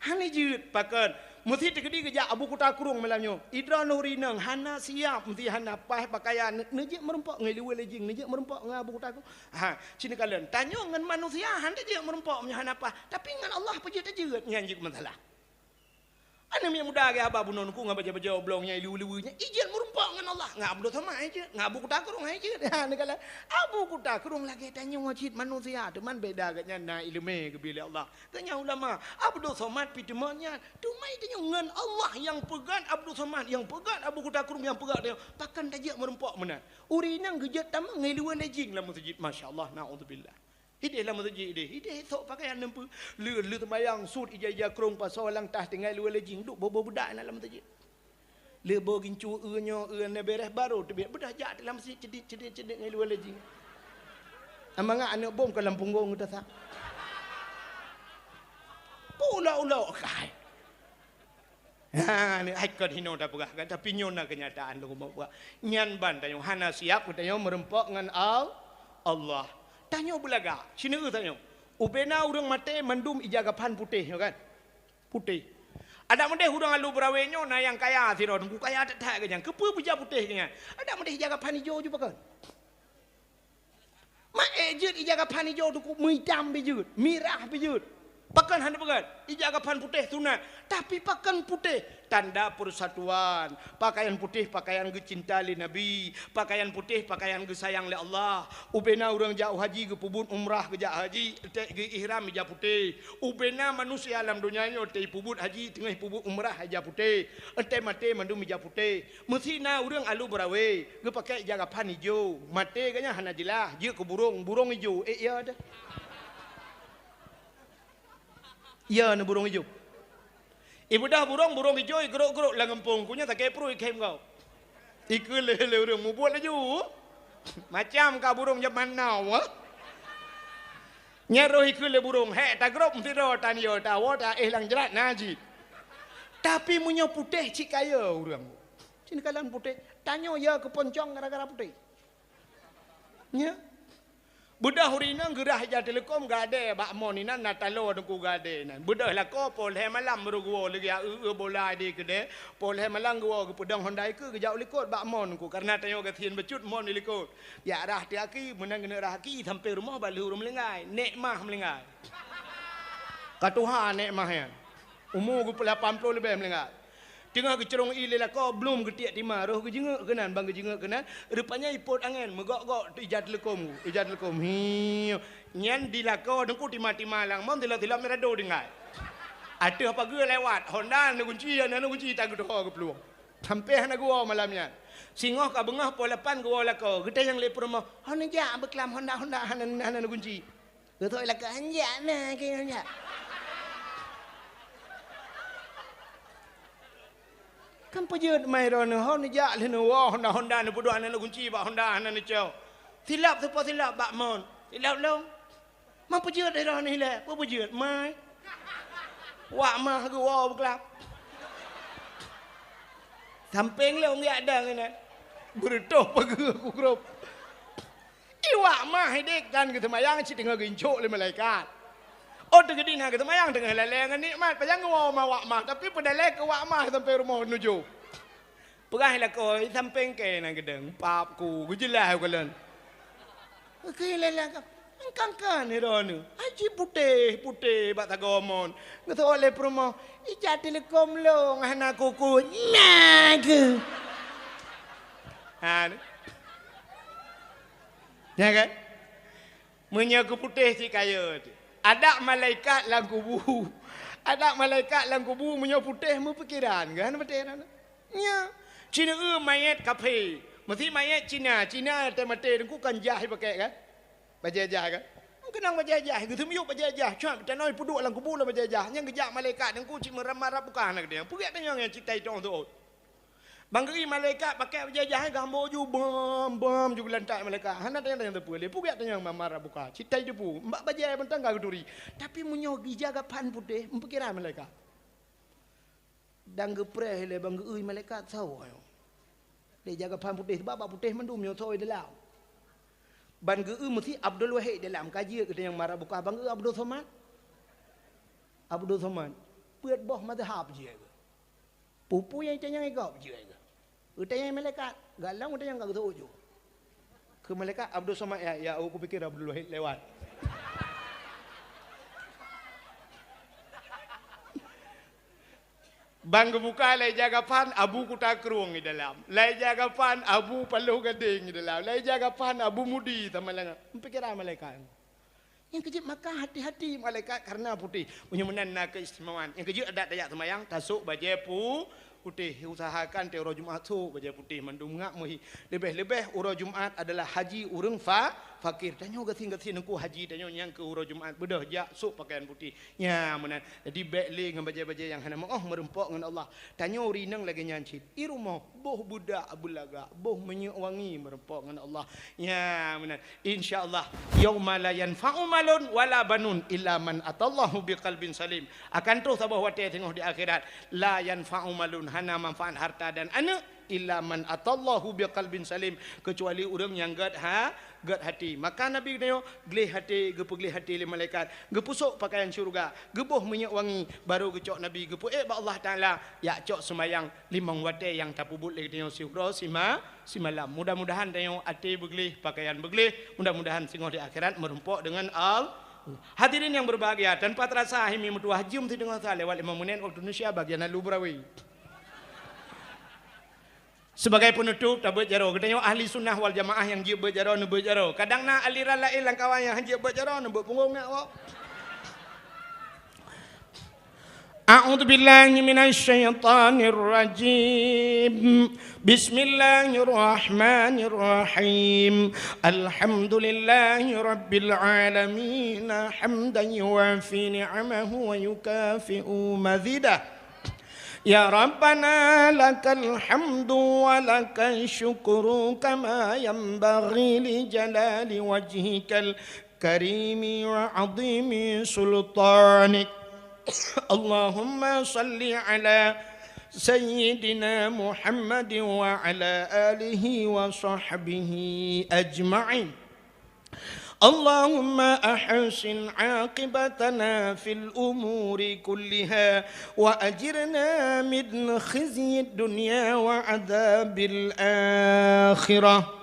Hana jeuet, pakon? Meusi teukeudi geujak Abu Kuta Krueng malam nyoe. Idroeneuh ureueng inong hana siap, meusi hana paih pakaian, neujeuet meurumpok ngon iluweue lejing, neujeuet meurumpok ngon Abu Kuta Krueng. Ha, ci neukalon. Tanyoe ngon manusia hana jeuet meurumpok meunyoe hana paih, tapi ngon Allah peue jeuet tajeuet, nyan jeuet masalah. Aneuk miet muda lagèe haba bunoe Teungku ngon bajèe-bajèe oblong nyan, iluweue-luweue nyan, ijeuet meurumpok ngon Allah. Ngon Abdul Somad hai jeuet, ngon Abu Kuta Krueng hai jeuet. Ha, neukalon. Abu Kuta Krueng lagèe tanyoe cit manusia, teuma beda geuh nyan na ileumèe geubri lé Allah. Geuh nyan ulama, Abdul Somad pih teuma nyan. Teuma tanyoe ngon Allah nyang peugöt Abdul Somad, nyang peugöt Abu Kuta Krueng, nyang peugöt tanyoe. Pakon tajeuet meurumpok meunan? Ureueng inong geujeuet tamong ngon iluweue lejing lam meuseujid. Masya Allah, naudzubillah. Idéh lam meuseujid idéh. Idéh sok pakaian neumpeue. Lheueh, lheueh seumayang sut ija-ija krông pasoe lam tas tinggai iluweue lejing. Duek boh-boh beudak na lam meuseujid. Lheueh boh gincu eu nyoe, eu na bèrèh barô teubiet. Beudôh jak lam meuseujid ceudik-ceudik-ceudik ngon iluweue lejing. Amangat aneuk bom ka lam punggong geuh tasak. Pulok-ulok kai. Ha, ni hai kon hinoe tapeugah kan, tapi nyoe na keunyataan lôn peugah. Nyan ban tanyoe hana siap geutanyoe meurumpok ngon Al-, Allah. Tanyoe beulagak, sineuk tanyoe. Ubena ureueng maté mandum ija gaphan putéh nyoe kan. Putéh. Adak meudeh ureueng alu beurawe nyoe na nyang kaya sidroe, Teungku, kaya that-that geuh nyan. Keupeue beuja putéh geuh nyan? Adak meudeh ija gaphan ijo ju pakon. Mak ék jeuet ija gaphan ijo Teungku, meuitam pih jeuet, mirah pih jeuet. Pakon hana peugöt? Ija gaphan putéh sunat. Tapi pakon putéh? Tanda persatuan. Pakaian putéh pakaian geucinta lé Nabi. Pakaian putéh pakaian geusayang lé Allah. Ubena ureueng jak haji geupeubuet umrah geujak haji, teuh geu-ihram ija putéh. Ubena manusia lam donya nyoe teuh peubuet haji teungoh peubuet umrah ija putéh. Teuh maté mandum ija putéh. Meusi na ureueng alu beurawe, geupakè ija gaphan ijo, maté geuh nyan hana jeulaih, jeuet keu burông, burông ijo, ék ya deh. Ya, na burông ijo. Ibeudôh burông, burông ijo igrôk-grôk lam gampông. Ku nyan sakét pruet ikhém gob. Ikheun lé, lé ureueng mubuet laju. Macam ka burông jaman now, ah. Nyan roh ikheun lé burông, "Hék, tagrôp sidroe tan yo, tawoe taéh lam jrat na jih." Tapi meunyoe putéh cit kaya ureueng. Cit kalon putéh, tanyoe ya keuponcong gara-gara putéh. Nya. Beudôh ureueng inong geurhah ija teuleukom gadée bak mon inan na taloe teungku gadée inan. Beudôh lakoe poh lhée malam baru geuwoe lagée eu-eu bola di keudée. Poh lhée malam geuwoe geupeudong honda ikeue geujak u likot bak mon teungku. Kareuna tanyoe gasien bacut mon di likot. Jak rhah teuh aki, meunan keuneuk rhah aki sampoe rumoh bak lheueh ureueng meuninggai. Nek mah meuninggai. Ka tuha nek mah nyan. Umu geupeulapan ploh leubeh meuninggai. Teungoh geucurông ie lé lakoe, blum geutiek tima, roh geujeungeuk keunan, ban geujeungeuk keunan, rupanya ipot angén, meugok-gok ija teuleukom, ija teuleukom. Hiu. Nyan di lakoe teungku tima-tima lam mon, tilop-tilop meurado tinggai. Ateueh pageue lewat, honda na gunci, na gunci tan geuteuho geuplueng. Sampoe hana geuwoe malam nyan. Singoh ka beungoh poh lapan geuwoe lakoe, geutanyong lé peurumoh, "Ho neujak beuklam honda-honda hana, hana na gunci?" Geuthok ilaka, "Hanjak na keu hanjak." Kan peujeuet mai droeneuh, ho neujak lheueh neuwoe honda-honda neupeuduek hana neugunci bak honda hana neucok. Silop teupo silop bak mon. Silop lom. Man peujeuet droeneuh ilée, peue peujeuet mai. Wak mah geuwoe beuklap. Sampéng lom geujak dang inan. Beureutoh pageue ku grop. Iwak mah idéh kan geuseumayang cit teungoh geuincok lé malaikat. Oh teugeudi na geuseumayang teungoh lalée ngon nikmat, pajan geuwoe ma wak mah, tapi peudalée keu wak mah sampoe rumoh nujoh. Peugah lakoe sampéng kée na geudong, pap ku geujeulaih u kalon. Oke lala ka, engkangkan droeneuh. Aji putéh-putéh bak sagoe mon. Geuteu'oh lé peurumoh, ija teuleukom lôn hana kuku. Nah keuh. Ha. Nyan kan? Meunyoe keu putéh cit kaya teuh. Adak malaikat lam kubu. Adak malaikat lam kubu meunyoe putéh meupikeran kan beutôi na. Nya, cina eu manyét kaphé. Meusi manyét Cina, Cina teuh maté teungku kan jah ipakék kan? Bajée jah kan? Keunong bajée jah, geuseumiyueb bajée jah, cuak tanoh ipeuduek lam kubu lam bajée jah, nyang geujak malaikat teungku cit meurab-marab buka na keudéh. Peugét tanyong nyang cit tai tong teuôt. Ban geu-i malaikat pakék bajée jahéi geuhambo ju bam-bam ju geulantak malaikat. Hana tanyong-tanyong teupeu lé. Peugét tanyong mamar buka. Citai debu. Bak bajée mantong ka geuturi. Tapi meunyoe gija gapan putéh, meupikiran malaikat. Dan geupreh lé ban geu-i malaikat sawa nyoe. Lé jaga pan putéh sebab bak putéh mandum nyoe sawa dalam. Ban geu-i meusi Abdul Wahid dalam ka jeuet geutanyoe mara buka ban geu-i Abdul Somad. Abdul Somad. Peuet boh mazhab jeuet. Peue-peue nyang itanyong gob jeuet geuh. Geutanyong malaikat, galong geutanyong ka geuseuôt ju. Keu malaikat Abdul Somad, ya, ya, oh, kupikir Abdul Wahid lewat. Ban geubuka lé jaga pan Abu Kuta Krueng di dalam. Lé jaga pan Abu Paloh Gadeng di dalam. Lé jaga pan Abu Mudi sama langa. Pikiran malaikat. Nyang keujeuet maka hati-hati malaikat karena putéh. Meunyoe meunan na keistimewaan. Nyang keujeuet adak tajak seumayang, tasok bajée pu-, putéh. Usahakan tiep uroe Jumat sok bajée putéh mandum ngak meuhi. Leubeh-leubeh uroe Jumat adalah haji ureuëng fa-, fakir. Tanyoe gasien-gasien teungku haji tanyoe nyang keu uroe Jumat beudôh jak sok pakaian putéh. Nya meunan. Jadi bék lé ngon bajée-bajée nyang hana meuoh meurumpok ngon Allah. Tanyoe rineng lagée nyan cit. I rumoh boh budak beulagak, boh minyeuk wangi meurumpok ngon Allah. Nya meunan. Insya Allah, yauma la yanfa'u malun wala banun illa man atallahu biqalbin salim. Akan troh saboh watée teungoh di akhirat, la yanfa'u malun, hana manfaat harta dan aneuëk, illa man atallahu biqalbin salim, keucuali ureuëng nyang gét ha, gét hati. Maka Nabi geutanyoe gleh hati, geupeugléh hati lé malaikat, geupeusok pakaian syeuruga, geuboh minyeuk wangi, barô geucok Nabi geupeuék bak Allah Taala, jak cok seumayang limong watée nyang tapeubuet lé geutanyoe siuroe sima-, simalam. Mudah-mudahan tanyoe até beugleh, pakaian beugleh. Mudah-mudahan singoh di akhirat meurumpok deungon Al-, hadirin yang berbahagia, tanpa terasa hai mi meutuwah jeuem sideungoe sa lewat lima menit waktu Indonesia bagian lalu beurawi. Sebagai penutup, tabeuet jaroe. Geutanyoe ahli sunnah wal jamaah nyang jeuet beuet jaroe, neubeuet jaroe. Kadang na aliran laén lam kawan nyang han jeuet beuet jaroe, neubeuet punggong nak awak. أعوذ بالله من الشيطان الرجيم. بسم الله الرحمن الرحيم. الحمد لله رب العالمين، حمدا يوافي نعمه ويكافئ مزيده. يا ربنا لك الحمد ولك الشكر كما ينبغي لجلال وجهك الكريم وعظيم سلطانك. اللهم صل على سيدنا محمد وعلى آله وصحبه أجمعين. اللهم أحسن عاقبتنا في الأمور كلها وأجرنا من خزي الدنيا وعذاب الآخرة.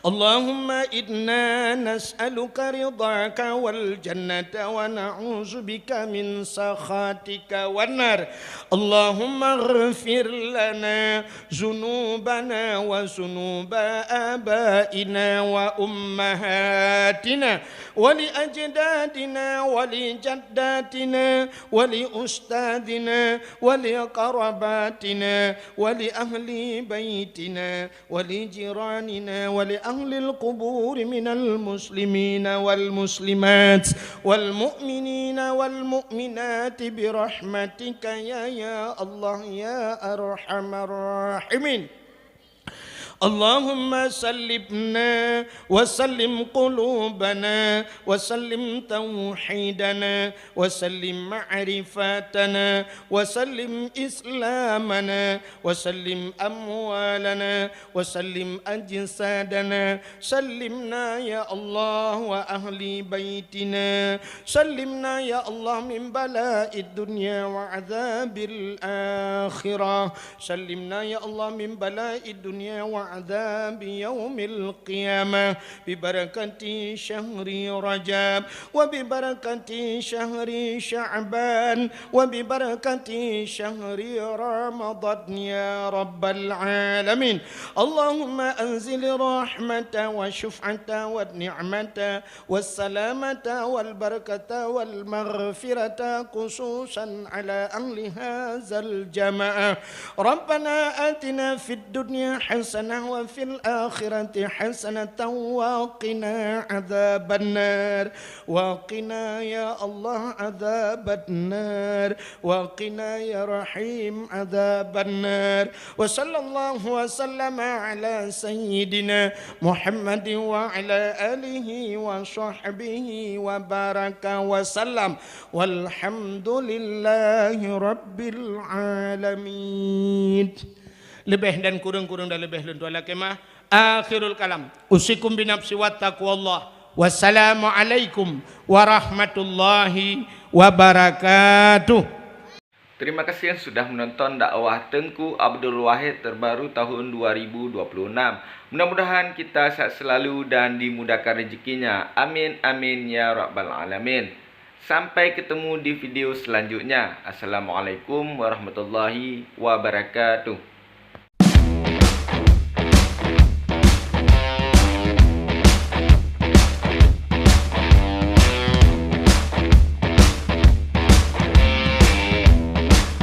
اللهم إنا نسألك رضاك والجنة ونعوذ بك من سخطك والنار. اللهم اغفر لنا ذنوبنا وذنوب آبائنا وأمهاتنا ولأجدادنا ولجداتنا ولأستاذنا ولقرباتنا ولأهل بيتنا ولجيراننا ولأهل القبور من المسلمين والمسلمات والمؤمنين والمؤمنات برحمتك يا، يا الله يا أرحم الراحمين. اللهم سلمنا وسلم قلوبنا وسلم توحيدنا وسلم معرفتنا وسلم إسلامنا وسلم أموالنا وسلم أجسادنا. سلمنا يا الله وأهل بيتنا. سلمنا يا الله من بلاء الدنيا وعذاب الآخرة. سلمنا يا الله من بلاء الدنيا وعذاب يوم القيامة ببركة شهر رجب وببركة شهر شعبان وببركة شهر رمضان يا رب العالمين. اللهم أنزل الرحمة والشفعة والنعمة والسلامة والبركة والمغفرة خصوصا على أهل هذا الجماعة. ربنا آتنا في الدنيا حسنة وفي الآخرة حسنة وقنا عذاب النار. وقنا يا الله عذاب النار. وقنا يا رحيم عذاب النار. وصلى الله وسلم على سيدنا محمد وعلى آله وصحبه وبارك وسلم. والحمد لله رب العالمين. Leubeh dan kureueng-kureueng dan leubeh lôn tuan lakée meu'ah. Akhirul kalam. Usikum binafsi wa taqwallah. Wassalamualaikum warahmatullahi wabarakatuh. Terima kasih yang sudah menonton dakwah Teungku Abdul Wahid terbaru tahun dua ribu dua puluh enam. Mudah-mudahan kita sehat selalu dan dimudahkan rezekinya. Amin, amin, ya rabbal alamin. Sampai ketemu di video selanjutnya. Assalamualaikum warahmatullahi wabarakatuh.